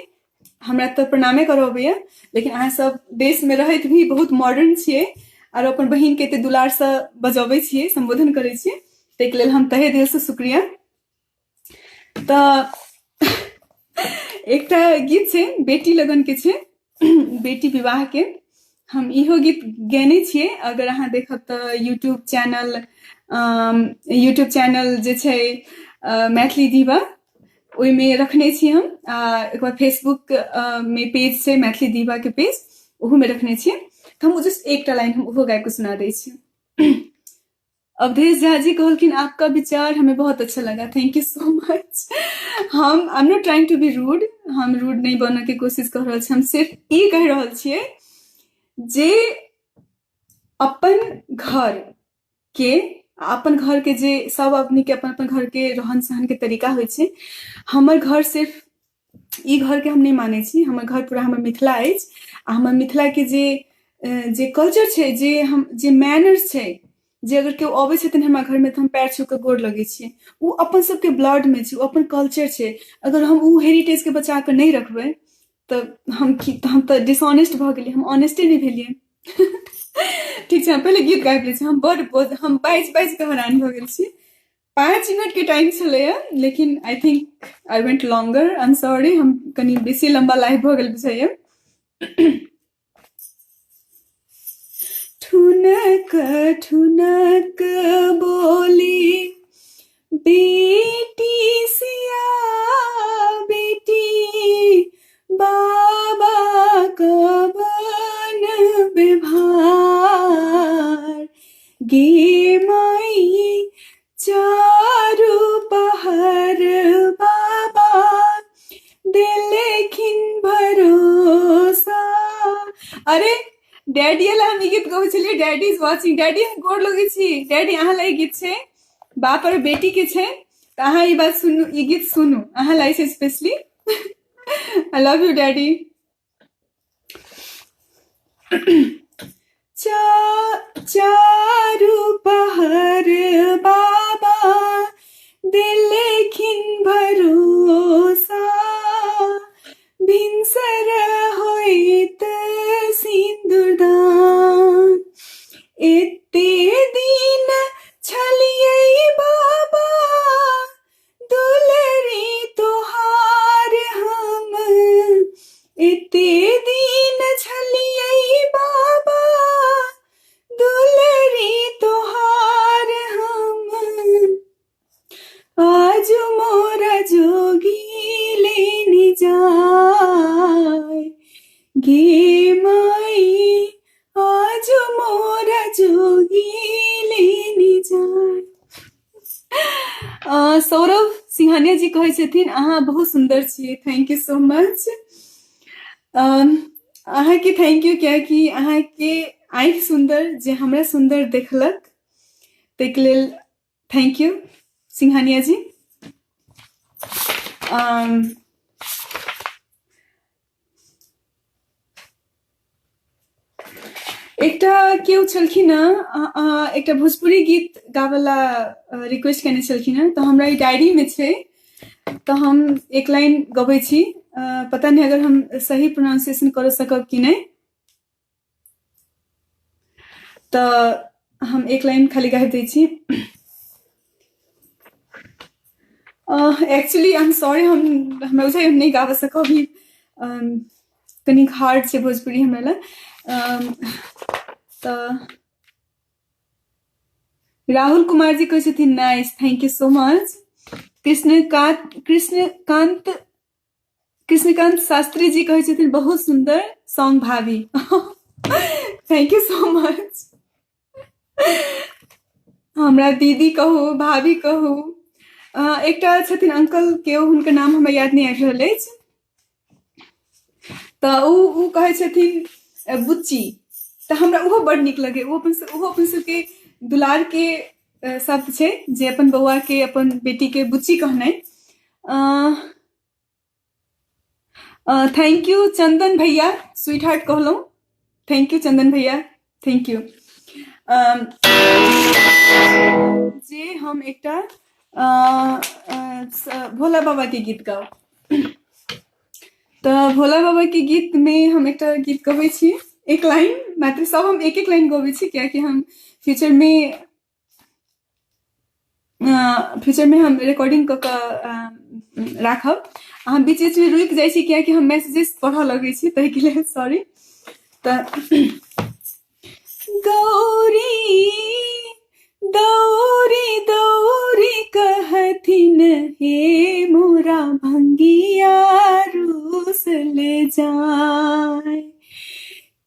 हमरा तऽ प्रणामे करऽ अबैया, लेकिन अहाँ सब देशमे रहैत भी बहुत मॉडर्न छियै आर अपन बहिनके एते दुलारसँ बजबै छियै, सम्बोधन करै छियै, ताहिके लेल हम तहे दिलसँ शुक्रिया। तऽ एकटा गीत छै, बेटी लगनके छै, बेटी विवाहके। हम इहो गीत गेने छियै। अगर अहाँ देखब तऽ यूट्यूब चैनल जे छै मैथिली दीवा, ओहिमे रखने छी हम। आ एक बाद फेसबुक मे पेज छै, मैथिली दीवाके पेज, ओहूमे रखने छियै। तऽ हम जस्ट एकटा लाइन हम ओहो गाबि कऽ सुना दै छी। अवधेश झा जी कहलखिन, "आपका विचार हमें बहुत अच्छा लगा।" Thank you so much. हम I am not trying to be rude। हम रूड नहि बनऽ के कोशिश कऽ रहल छी। हम सिर्फ ई कहि रहल छियै जे अपन घर के, अपन घर के जे सब आदमी के अपन अपन घर के रहन सहन के तरीका होइ छै। हमर घर सिर्फ ई घरके हम नहि मानै छी, हमर घर पूरा हमर मिथिला अछि। आ हमर मिथिलाके जे कल्चर छै, जे हम जे मैनर्स छै, जे अगर केओ अबै छथिन हमरा घरमे तऽ हम पैर छू कऽ गोर लगै छियै, ओ अपन सबके ब्लडमे छै, ओ अपन कल्चर छै। अगर हम ओ हेरिटेजके बचा कऽ नहि रखबै तऽ हम की, हम तऽ डिसऑनेस्ट भऽ गेलियै, हम ऑनेस्टे नहि भेलियै। ठीक छै, हम पहिले गीत गाबि लै छी। हम बड़ हम बाजि बाजि कऽ हैरान भऽ गेल छी। 5 मिनट के टाइम छलैया, लेकिन I think I went longer, I am sorry। हम कनि बेसी लम्बा लाइव भऽ गेल बुझाइया। ठुनक ठुनक बोली बेटी सिया बेटी बाबा कवन व्यवहार गे माई चारू पहर बाबा देलखिन भरोसा। अरे डैडी ला हम ई गीत गबै छलियै, डैडी is watching. Daddy हम गोर लगै छी, डैडी अहाँ ला ई गीत छै, बाप और बेटी के छै, तऽ अहाँ ई बात सुनू, ई गीत सुनू, अहाँ ला छै specially. I love you daddy. चारू पहर बाबा देलखिन भरोसा, भिनसर होइत सिन्दूरदान। एते दिन छलियै बाबा दुलरी तोहार हम, एते दिन छलियै बाबा दुलरी तोहार हम, आज मोरा जोगी लेने जाय गे माई, आज मोरा जोगी लेने जाय। सौरभ सिंघानिया जी कहै छथिन अहाँ बहुत सुन्दर छियै, thank you so much. अहाँके thank you, कियाकि अहाँके आँखि सुन्दर जे हमरा सुन्दर देखलक, ताहिके लेल thank you Singhania जी। एकटा केओ छलखिन हँ, एकटा भोजपुरी गीत गाबऽ ला रिक्वेस्ट केने छलखिन हँ, तऽ हमरा ई डायरीमे छै, तऽ हम एक लाइन गबै छी, पता नहि अगर हम सही प्रोनाउंसिएशन कऽ सकब कि नहि, तऽ हम एक लाइन खाली गाबि दै छी। एक्चुअली I am sorry, हम हमरा बुझाइए हम नहि गाबि सकब अभी, कनिक हार्ड छै भोजपुरी हमरा लए। तऽ राहुल कुमार जी कहै छथिन nice, thank you so much. Krishnakant Shastri ji कहै छथिन बहुत सुन्दर सॉन्ग भाभी, thank you so much. हमरा दीदी कहू भाभी कहू। एकटा छथिन अंकल केओ, हुनकर नाम हमरा याद नहि आबि रहल अछि, तऽ ओ कहै छथिन बुच्ची, तऽ हमरा ओहो बड नीक लगैए। ओहो अपन सबके दुलार के शब्द छै जे अपन बौआ के अपन बेटी के बुच्ची कहनाइ। Thank you चंदन भैया, स्वीट हार्ट कहलहुँ, thank you चंदन भैया, thank you. जे हम एकटा भोला बाबा के गीत गाउ, तऽ भोला बाबा के गीत में हम एकटा गीत गबै छी, एक लाइन मात्र, सब हम एक एक लाइन गबै छी, कियाकि हम फ्यूचर में हम रिकॉर्डिंग कऽ कऽ राखब। हम बीच बीच में रुकि जाइ छी कियाकि हम मैसेजेस पढ़ऽ लगै छी, ताहिके लेल सॉरी। तऽ गौरी दौरी दौरी कहथिन हे मोरा भंगिया रूस ले जाय,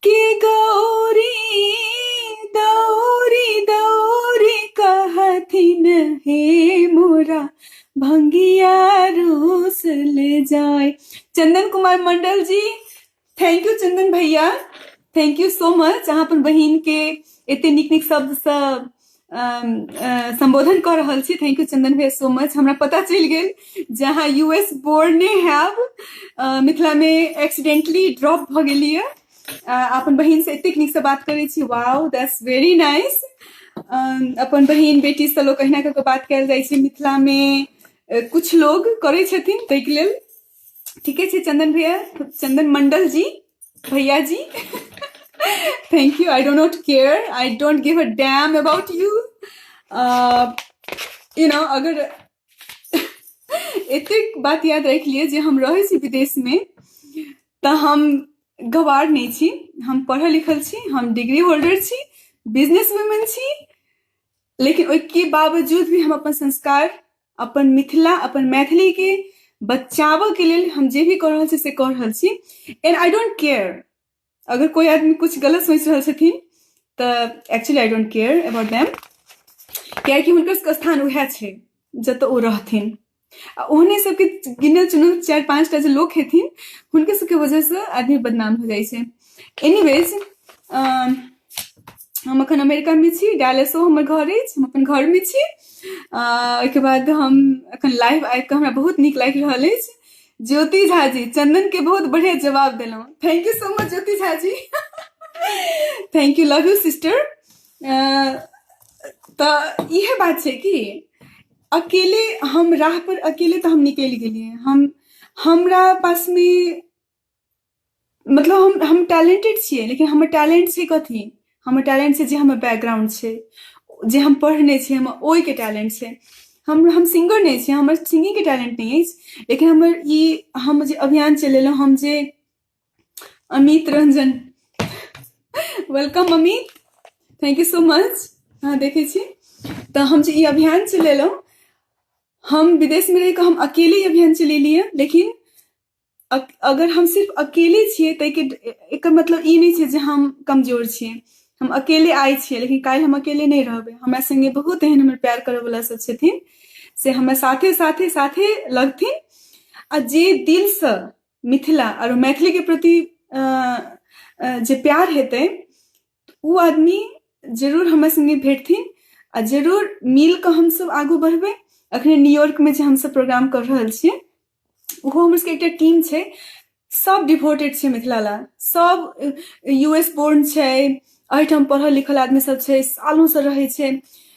के गौरी दौरी दौरी कहथिन हे मोरा भंगिया रूस ले जाय। चंदन कुमार मंडल जी, thank you चंदन भैया, thank you so much. अहाँ अपन बहिन के एते नीक नीक शब्द सँ संबोधन कऽ रहल छी, thank you चंदन भैया सो मच। हमरा पता चलि गेल जे अहाँ यूएस बोर्न हैब, मिथिला में एक्सीडेंटली ड्रॉप भऽ गेलियै, अपन बहिन से एतेक नीक से बात करै छी, वाओ that's very nice. अपन बहिन बेटी से लोक अहिना कऽ कऽ बात कयल जाइ छै मिथिला में, कुछ लोग करै छथिन, ताहिके लेल ठीके छै चंदन भैया, चंदन मंडल जी भैया जी, thank you. I do not care, I don't give a damn about you. You know, अगर एतेक बात याद राखि लिअ जे हम रहै छी विदेश में तऽ हम गवार नहि छी, हम पढ़ल लिखल छी, हम डिग्री होल्डर छी, बिजनेस वुमेन छी, लेकिन ओहिके बावजूद भी हम अपन संस्कार, अपन मिथिला, अपन मैथिली के बचाबऽ के लेल हम जे भी कऽ रहल छी से कऽ रहल छी। एंड I don't care अगर कोई आदमी कुछ गलत सोचि रहल छथिन तऽ actually I don't care about them, कियाकि हुनकर सबके स्थान उएह छै जतऽ ओ रहथिन। आ ओहने सबके गिनल चुनल 4-5 टा जे लोक हेथिन हुनके सबके वजहसँ आदमी बदनाम भऽ जाइ छै। एनीवेज, हम अखन अमेरिकामे छी, डैलसो हमर घर अछि, हम अपन घरमे छी। ओहिके बाद हम अखन लाइव आबि कऽ हमरा बहुत नीक लागि रहल अछि। ज्योति झा जी चंदन के बहुत बढ़िया जवाब देलहुँ, thank you so much Jyoti Jha ji, thank you, love you sister. तऽ इएह बात छै कि अकेले हम राह पर अकेले तऽ हम निकलि गेलियै। हमरा पासमे मतलब हम टैलेंटेड छियै, लेकिन हमर टैलेंट छै कथी? हमर टैलेंट छै जे हमर बैकग्राउंड छै, जे हम पढ़ने छियै, हमर ओहिके टैलेंट छै। हम सिंगर नहि छियै, हमर सिंगिंगके टैलेंट नहि अछि, लेकिन हमर ई हम जे अभियान चलेलहुँ, हम जे Amit Ranjan, welcome Amit, thank you so much, अहाँ देखै छी। तऽ हम जे ई अभियान चलेलहुँ, हम विदेशमे रहि कऽ हम अकेले ई अभियान चलेलियै, लेकिन अगर हम सिर्फ अकेले छियै ताहिके एकर मतलब ई नहि छै जे हम कमजोर छियै। हम अकेले आइ छियै, लेकिन काल्हि हम अकेले नहि रहबै। हमरा सङ्गे बहुत एहन हमर प्यार करयवला सब छथिन से हमरा साथे साथे साथे लगथिन, आ जे दिलसँ मिथिला आओर मैथिलीके प्रति जे प्यार हेतै ओ आदमी जरूर हमरा सङ्गे भेटथिन आ जरूर मिल कऽ हमसब आगू बढ़बै। अखने न्यूयॉर्कमे जे हमसब प्रोग्राम कऽ रहल छियै, ओहो हमर सबके एकटा टीम छै, सब डिवोटेड छै मिथिला ला, सब यूएस बोर्न छै, एहिठाम पढ़ल लिखल आदमी सब छै, सालोंसँ रहै छै,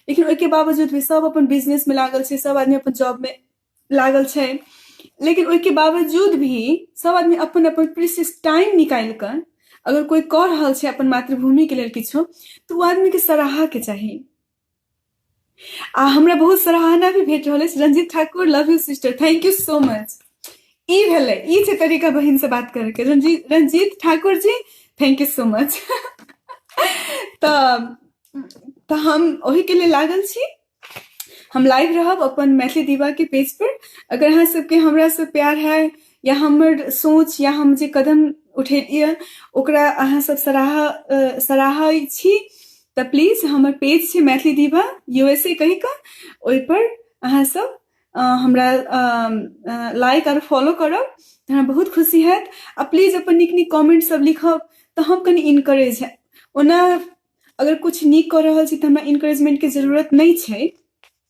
लेकिन ओहिके बावजूद भी सब अपन बिजनेसमे लागल छै, सब आदमी अपन जॉबमे लागल छै, लेकिन ओहिके बावजूद भी सब आदमी अपन अपन प्रीसियस टाइम निकालि कऽ अगर कोइ कऽ रहल छै अपन मातृभूमिके लेल किछो, तऽ ओ आदमीके सराहके चाही। आ हमरा बहुत सराहना भी भेट रहल अछि। Ranjit Thakur, love you sister, thank you so much. ई भेलै, ई छै तरीका बहिन से बात करैके। Ranjit Thakur ji, thank you so much. तऽ हम ओहिके लेल लागल छी। हम लाइव रहब अपन मैथिली दीवा के पेज पर। अगर अहाँ सबके हमरा से प्यार है या हमर सोच या हम जे कदम उठेलियै ओकरा अहाँ सब सराहै छी तऽ प्लीज हमर पेज छै मैथिली दीवा यूएसए कहि कऽ, ओहिपर अहाँ सब हमरा लाइक आओर फॉलो करब तऽ हमरा बहुत खुशी हैत। आ प्लीज अपन नीक नीक कमेंट सब लिखब तऽ हम कनि इनकरेज है। ओना अगर कुछ नीक कऽ रहल छी तऽ हमरा इनकरेजमेंट के जरूरत नहि छै,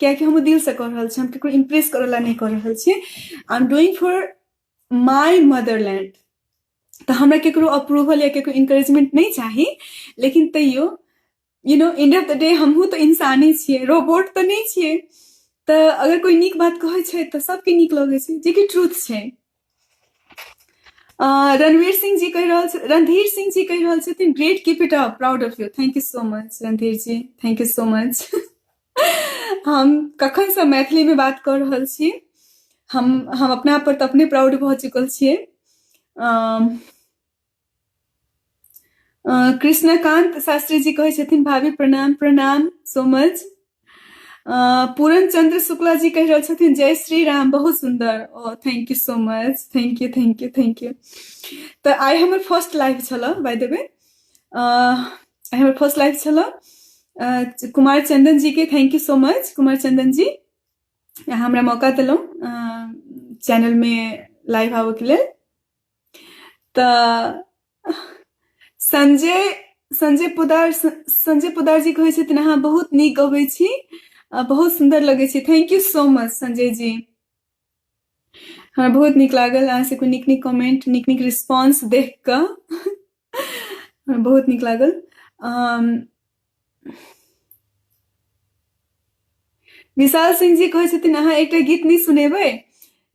कियाकि हम दिलसँ कऽ रहल छी, हम ककरो इम्प्रेस करऽ ला नहि कऽ रहल छी। I am doing for my motherland, तऽ हमरा केकरो अप्रूवल या केकरो इनकरेजमेंट नहि चाही, लेकिन तैयो you know end of the day हमहूँ तऽ इंसाने छियै, रोबोट तऽ नहि छियै। तऽ अगर कोइ नीक बात कहै छै तऽ सबके नीक लगै छै, जेकि ट्रूथ छै। रणवीर सिंह जी कहि रहल रणधीर सिंह जी कहि रहल छथिन, great, keep it up, proud of you, thank you so much Randhir ji, thank you so much. हम कखनसँ मैथिलीमे बात कऽ रहल छी, हम अपना पर तऽ अपने प्राउड भऽ चुकल छियै। कृष्णकांत शास्त्री जी कहै छथिन, भाभी प्रणाम, प्रणाम सो मच। पूरन चंद्र शुक्ला जी कहि रहल छथिन, जय श्री राम, बहुत सुंदर, ओ thank you so much, thank you, thank you, thank you. तऽ आइ हमर फर्स्ट लाइव छल, बाय the way, आइ हमर फर्स्ट लाइव छल। कुमार चंदन जी के thank you so much Kumar Chandan ji, अहाँ हमरा मौका देलहुँ चैनलमे लाइव आबऽके लेल। तऽ संजय पोदार जी कहै छथिन, अहाँ बहुत नीक गबै छी, बहुत सुन्दर लगै छी, thank you so much Sanjay ji, हमरा बहुत नीक लागल अहाँ सबके नीक नीक कमेंट, नीक नीक रिस्पॉन्स देख कऽ हमरा बहुत नीक लागल। विशाल सिंह जी कहै छथिन, अहाँ एकटा गीत नहि सुनेबै?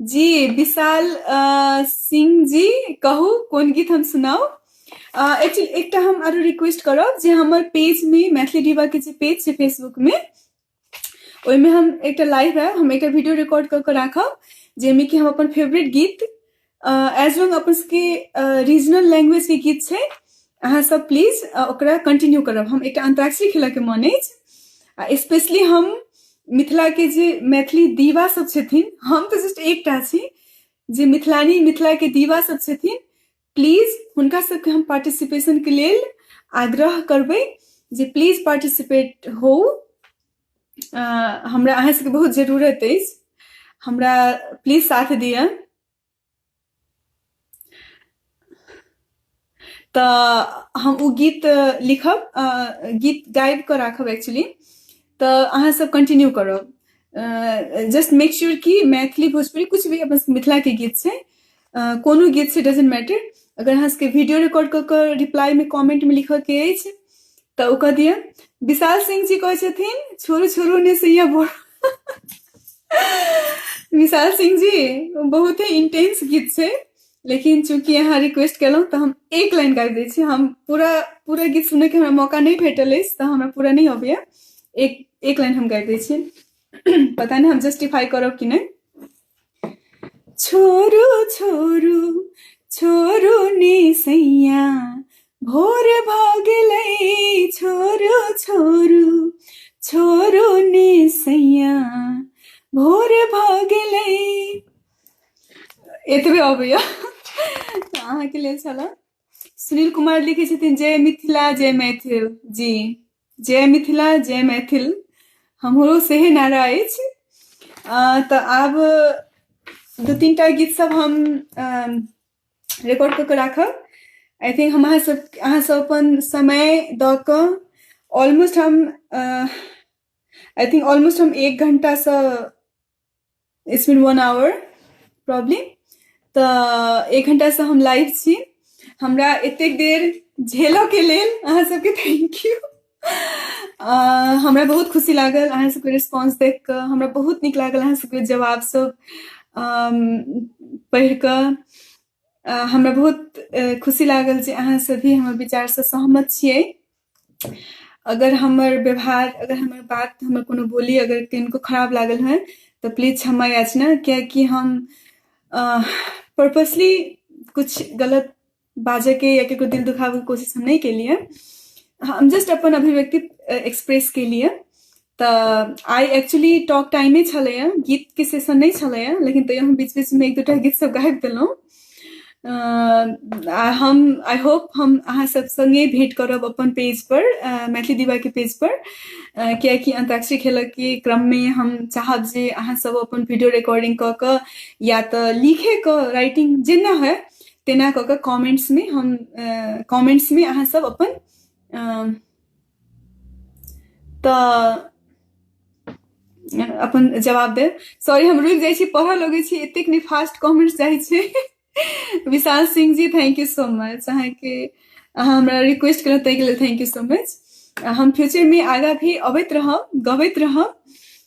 जी विशाल सिंह जी कहू कोन गीत हम सुनाउ। एक्चुअली एकटा हम आरो रिक्वेस्ट करब जे हमर पेज में मैथिली डिबा के जे पेज छै फेसबुक में, ओहिमे हम एकटा लाइव है, हम एकटा वीडियो रिकॉर्ड कऽ के राखब जाहिमे कि हम अपन फेवरेट गीत, एज लॉन्ग अपन सबके रीजनल लैंग्वेज के गीत छै, अहाँ सब प्लीज ओकरा कंटिन्यू करब। हम एकटा अंताक्षरी खेलऽ के मन अछि आ स्पेशली हम मिथिला के जे मैथिली दीवा सब छथिन, हम तऽ जस्ट एकटा छी, जे मिथिलानी मिथिला के दीवा सब छथिन, प्लीज हुनका सबके हम पार्टिसिपेशन के लेल आग्रह करबै जे प्लीज पार्टिसिपेट होउ। हमरा अहाँ सबके बहुत जरूरत अछि, हमरा प्लीज साथ दिअ। तऽ हम ओ गीत लिखब, गीत गाबि कऽ राखब एक्चुअली, तऽ अहाँ सब कंटिन्यू करब। जस्ट मेक श्योर कि मैथिली भोजपुरी कुछ भी अपन मिथिलाके गीत छै, कोनो गीत छै, डजेंट मैटर। अगर अहाँ सबके वीडियो रिकॉर्ड कऽ कऽ रिप्लाईमे कमेंटमे लिखऽके अछि तऽ ओ कऽ दिअ। विशाल सिंह जी कहै छथिन छोड़ू छोड़ू ने सैया बोल। विशाल सिंह जी बहुत ही इंटेंस गीत छै, लेकिन चूंकि अहाँ रिक्वेस्ट केलहुँ तऽ हम एक लाइन गाबि दै छी। हम पूरा पूरा गीत सुनैके हमरा मौका नहि भेटल अछि तऽ हमरा पूरा नहि अबैया, एक एक लाइन हम गाबि दै छी, पता नहि हम जस्टिफाई करब कि नहि। छोड़ू छोड़ू छोड़ू ने सैया भोर भऽ गेलै, छोड़ू छोड़ू छोड़ू ने सैया भोर भऽ गेलै। एतबे अबैया अहाँके लेल छल। सुनील कुमार लिखै छथिन जय मिथिला जय मैथिल जी, जय मिथिला जय मैथिल, हमरो सेहे नारा अछि। तऽ आब दू तीन टा गीत सब हम रिकॉर्ड कऽ कऽ राखब। I think हम अहाँ सब अपन समय दऽ कऽ ऑलमोस्ट हम I think almost हम एक घंटासँ, it's been 1 hour probably, तऽ एक घंटासँ हम लाइव छी। हमरा एतेक देर झेलऽके लेल अहाँ सबके thank you. हमरा बहुत खुशी लागल अहाँ सबके रिस्पॉन्स देख कऽ, हमरा बहुत नीक लागल अहाँ सबके जवाब सब पढ़ि कऽ। हमरा बहुत खुशी लागल जे अहाँ सब भी हमर विचारसँ सहमत छियै। अगर हमर व्यवहार, अगर हमर बात, हमर कोनो बोली अगर किनको खराब लागल है तऽ प्लीज क्षमा याचना, कियाकि हम पर्पसली कुछ गलत बाजऽके या केकरो दिल दुखाबैके कोशिश हम नहि केलियै, हम जस्ट अपन अभिव्यक्ति एक्सप्रेस केलियै। तऽ आइ एक्चुअली टॉक टाइमे छलैए, गीतके सेशन नहि छलैए, लेकिन तैयो हम बीच बीचमे एक दूटा गीत सब गाबि देलहुँ। आ हम I hope हम अहाँ सब संगे भेंट करब अपन पेज पर, मैथिली दीवा के पेज पर, कियाकि अंताक्षरी खेलक के क्रममे हम चाहब जे अहाँ सब अपन वीडियो रिकॉर्डिंग कऽ कऽ या तऽ लिखे कऽ, राइटिंग जेना होइ तेना कऽ कऽ कमेंट्समे हम कमेंट्समे अहाँ सब अपन तऽ अपन जवाब देब। सॉरी हम रुकि जाइ छी, पढ़ऽ लगै छी, एतेक नहि फास्ट कमेंट्स जाइ छै। Vishal Singh ji thank you so much, अहाँके अहाँ हमरा रिक्वेस्ट केलहुँ ताहिके लेल thank you so much. हम फ्यूचरमे आगाँ भी अबैत रहब, गबैत रहब,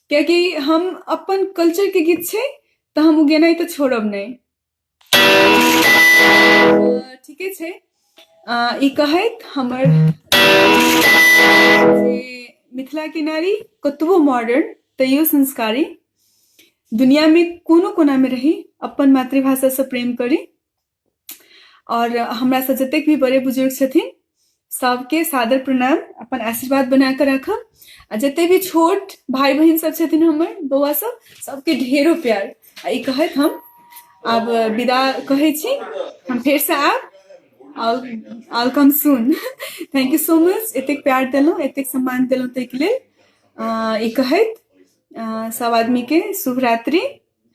कियाकि हम अपन कल्चरके गीत छै तऽ हम ओ गेनाइ तऽ छोड़ब नहि। ठीके छै, ई कहैत हमर जे मिथिला के नारी कतबो मॉडर्न तैयो संस्कारी, दुनिया में कोनो कोना में रही अपन मातृभाषा से प्रेम करी, और हमरा से जतेक भी बड़े बुजुर्ग छथिन सबके सादर प्रणाम, अपन आशीर्वाद बना कऽ राखब। आ जते भी छोट भाई बहिन सब छथिन हमर बौआ सब, सबके ढेरो प्यार। आ ई कहैत हम आब विदा कहै छी, हम फेरसँ आयब, I'll come soon. Thank you so much, एतेक प्यार देलहुँ, एतेक सम्मान देलहुँ ताहिके लेल। ई कहैत सब आदमीके शुभ रात्रि।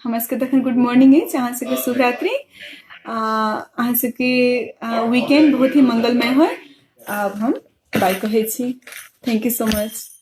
हमरा सबके तखन गुड मॉर्निंग अछि, अहाँ सबके शुभ रात्रि। अहाँ सबके वीकेंड बहुत ही मंगलमय होय। आब हम बाय कहै छी। Thank you so much.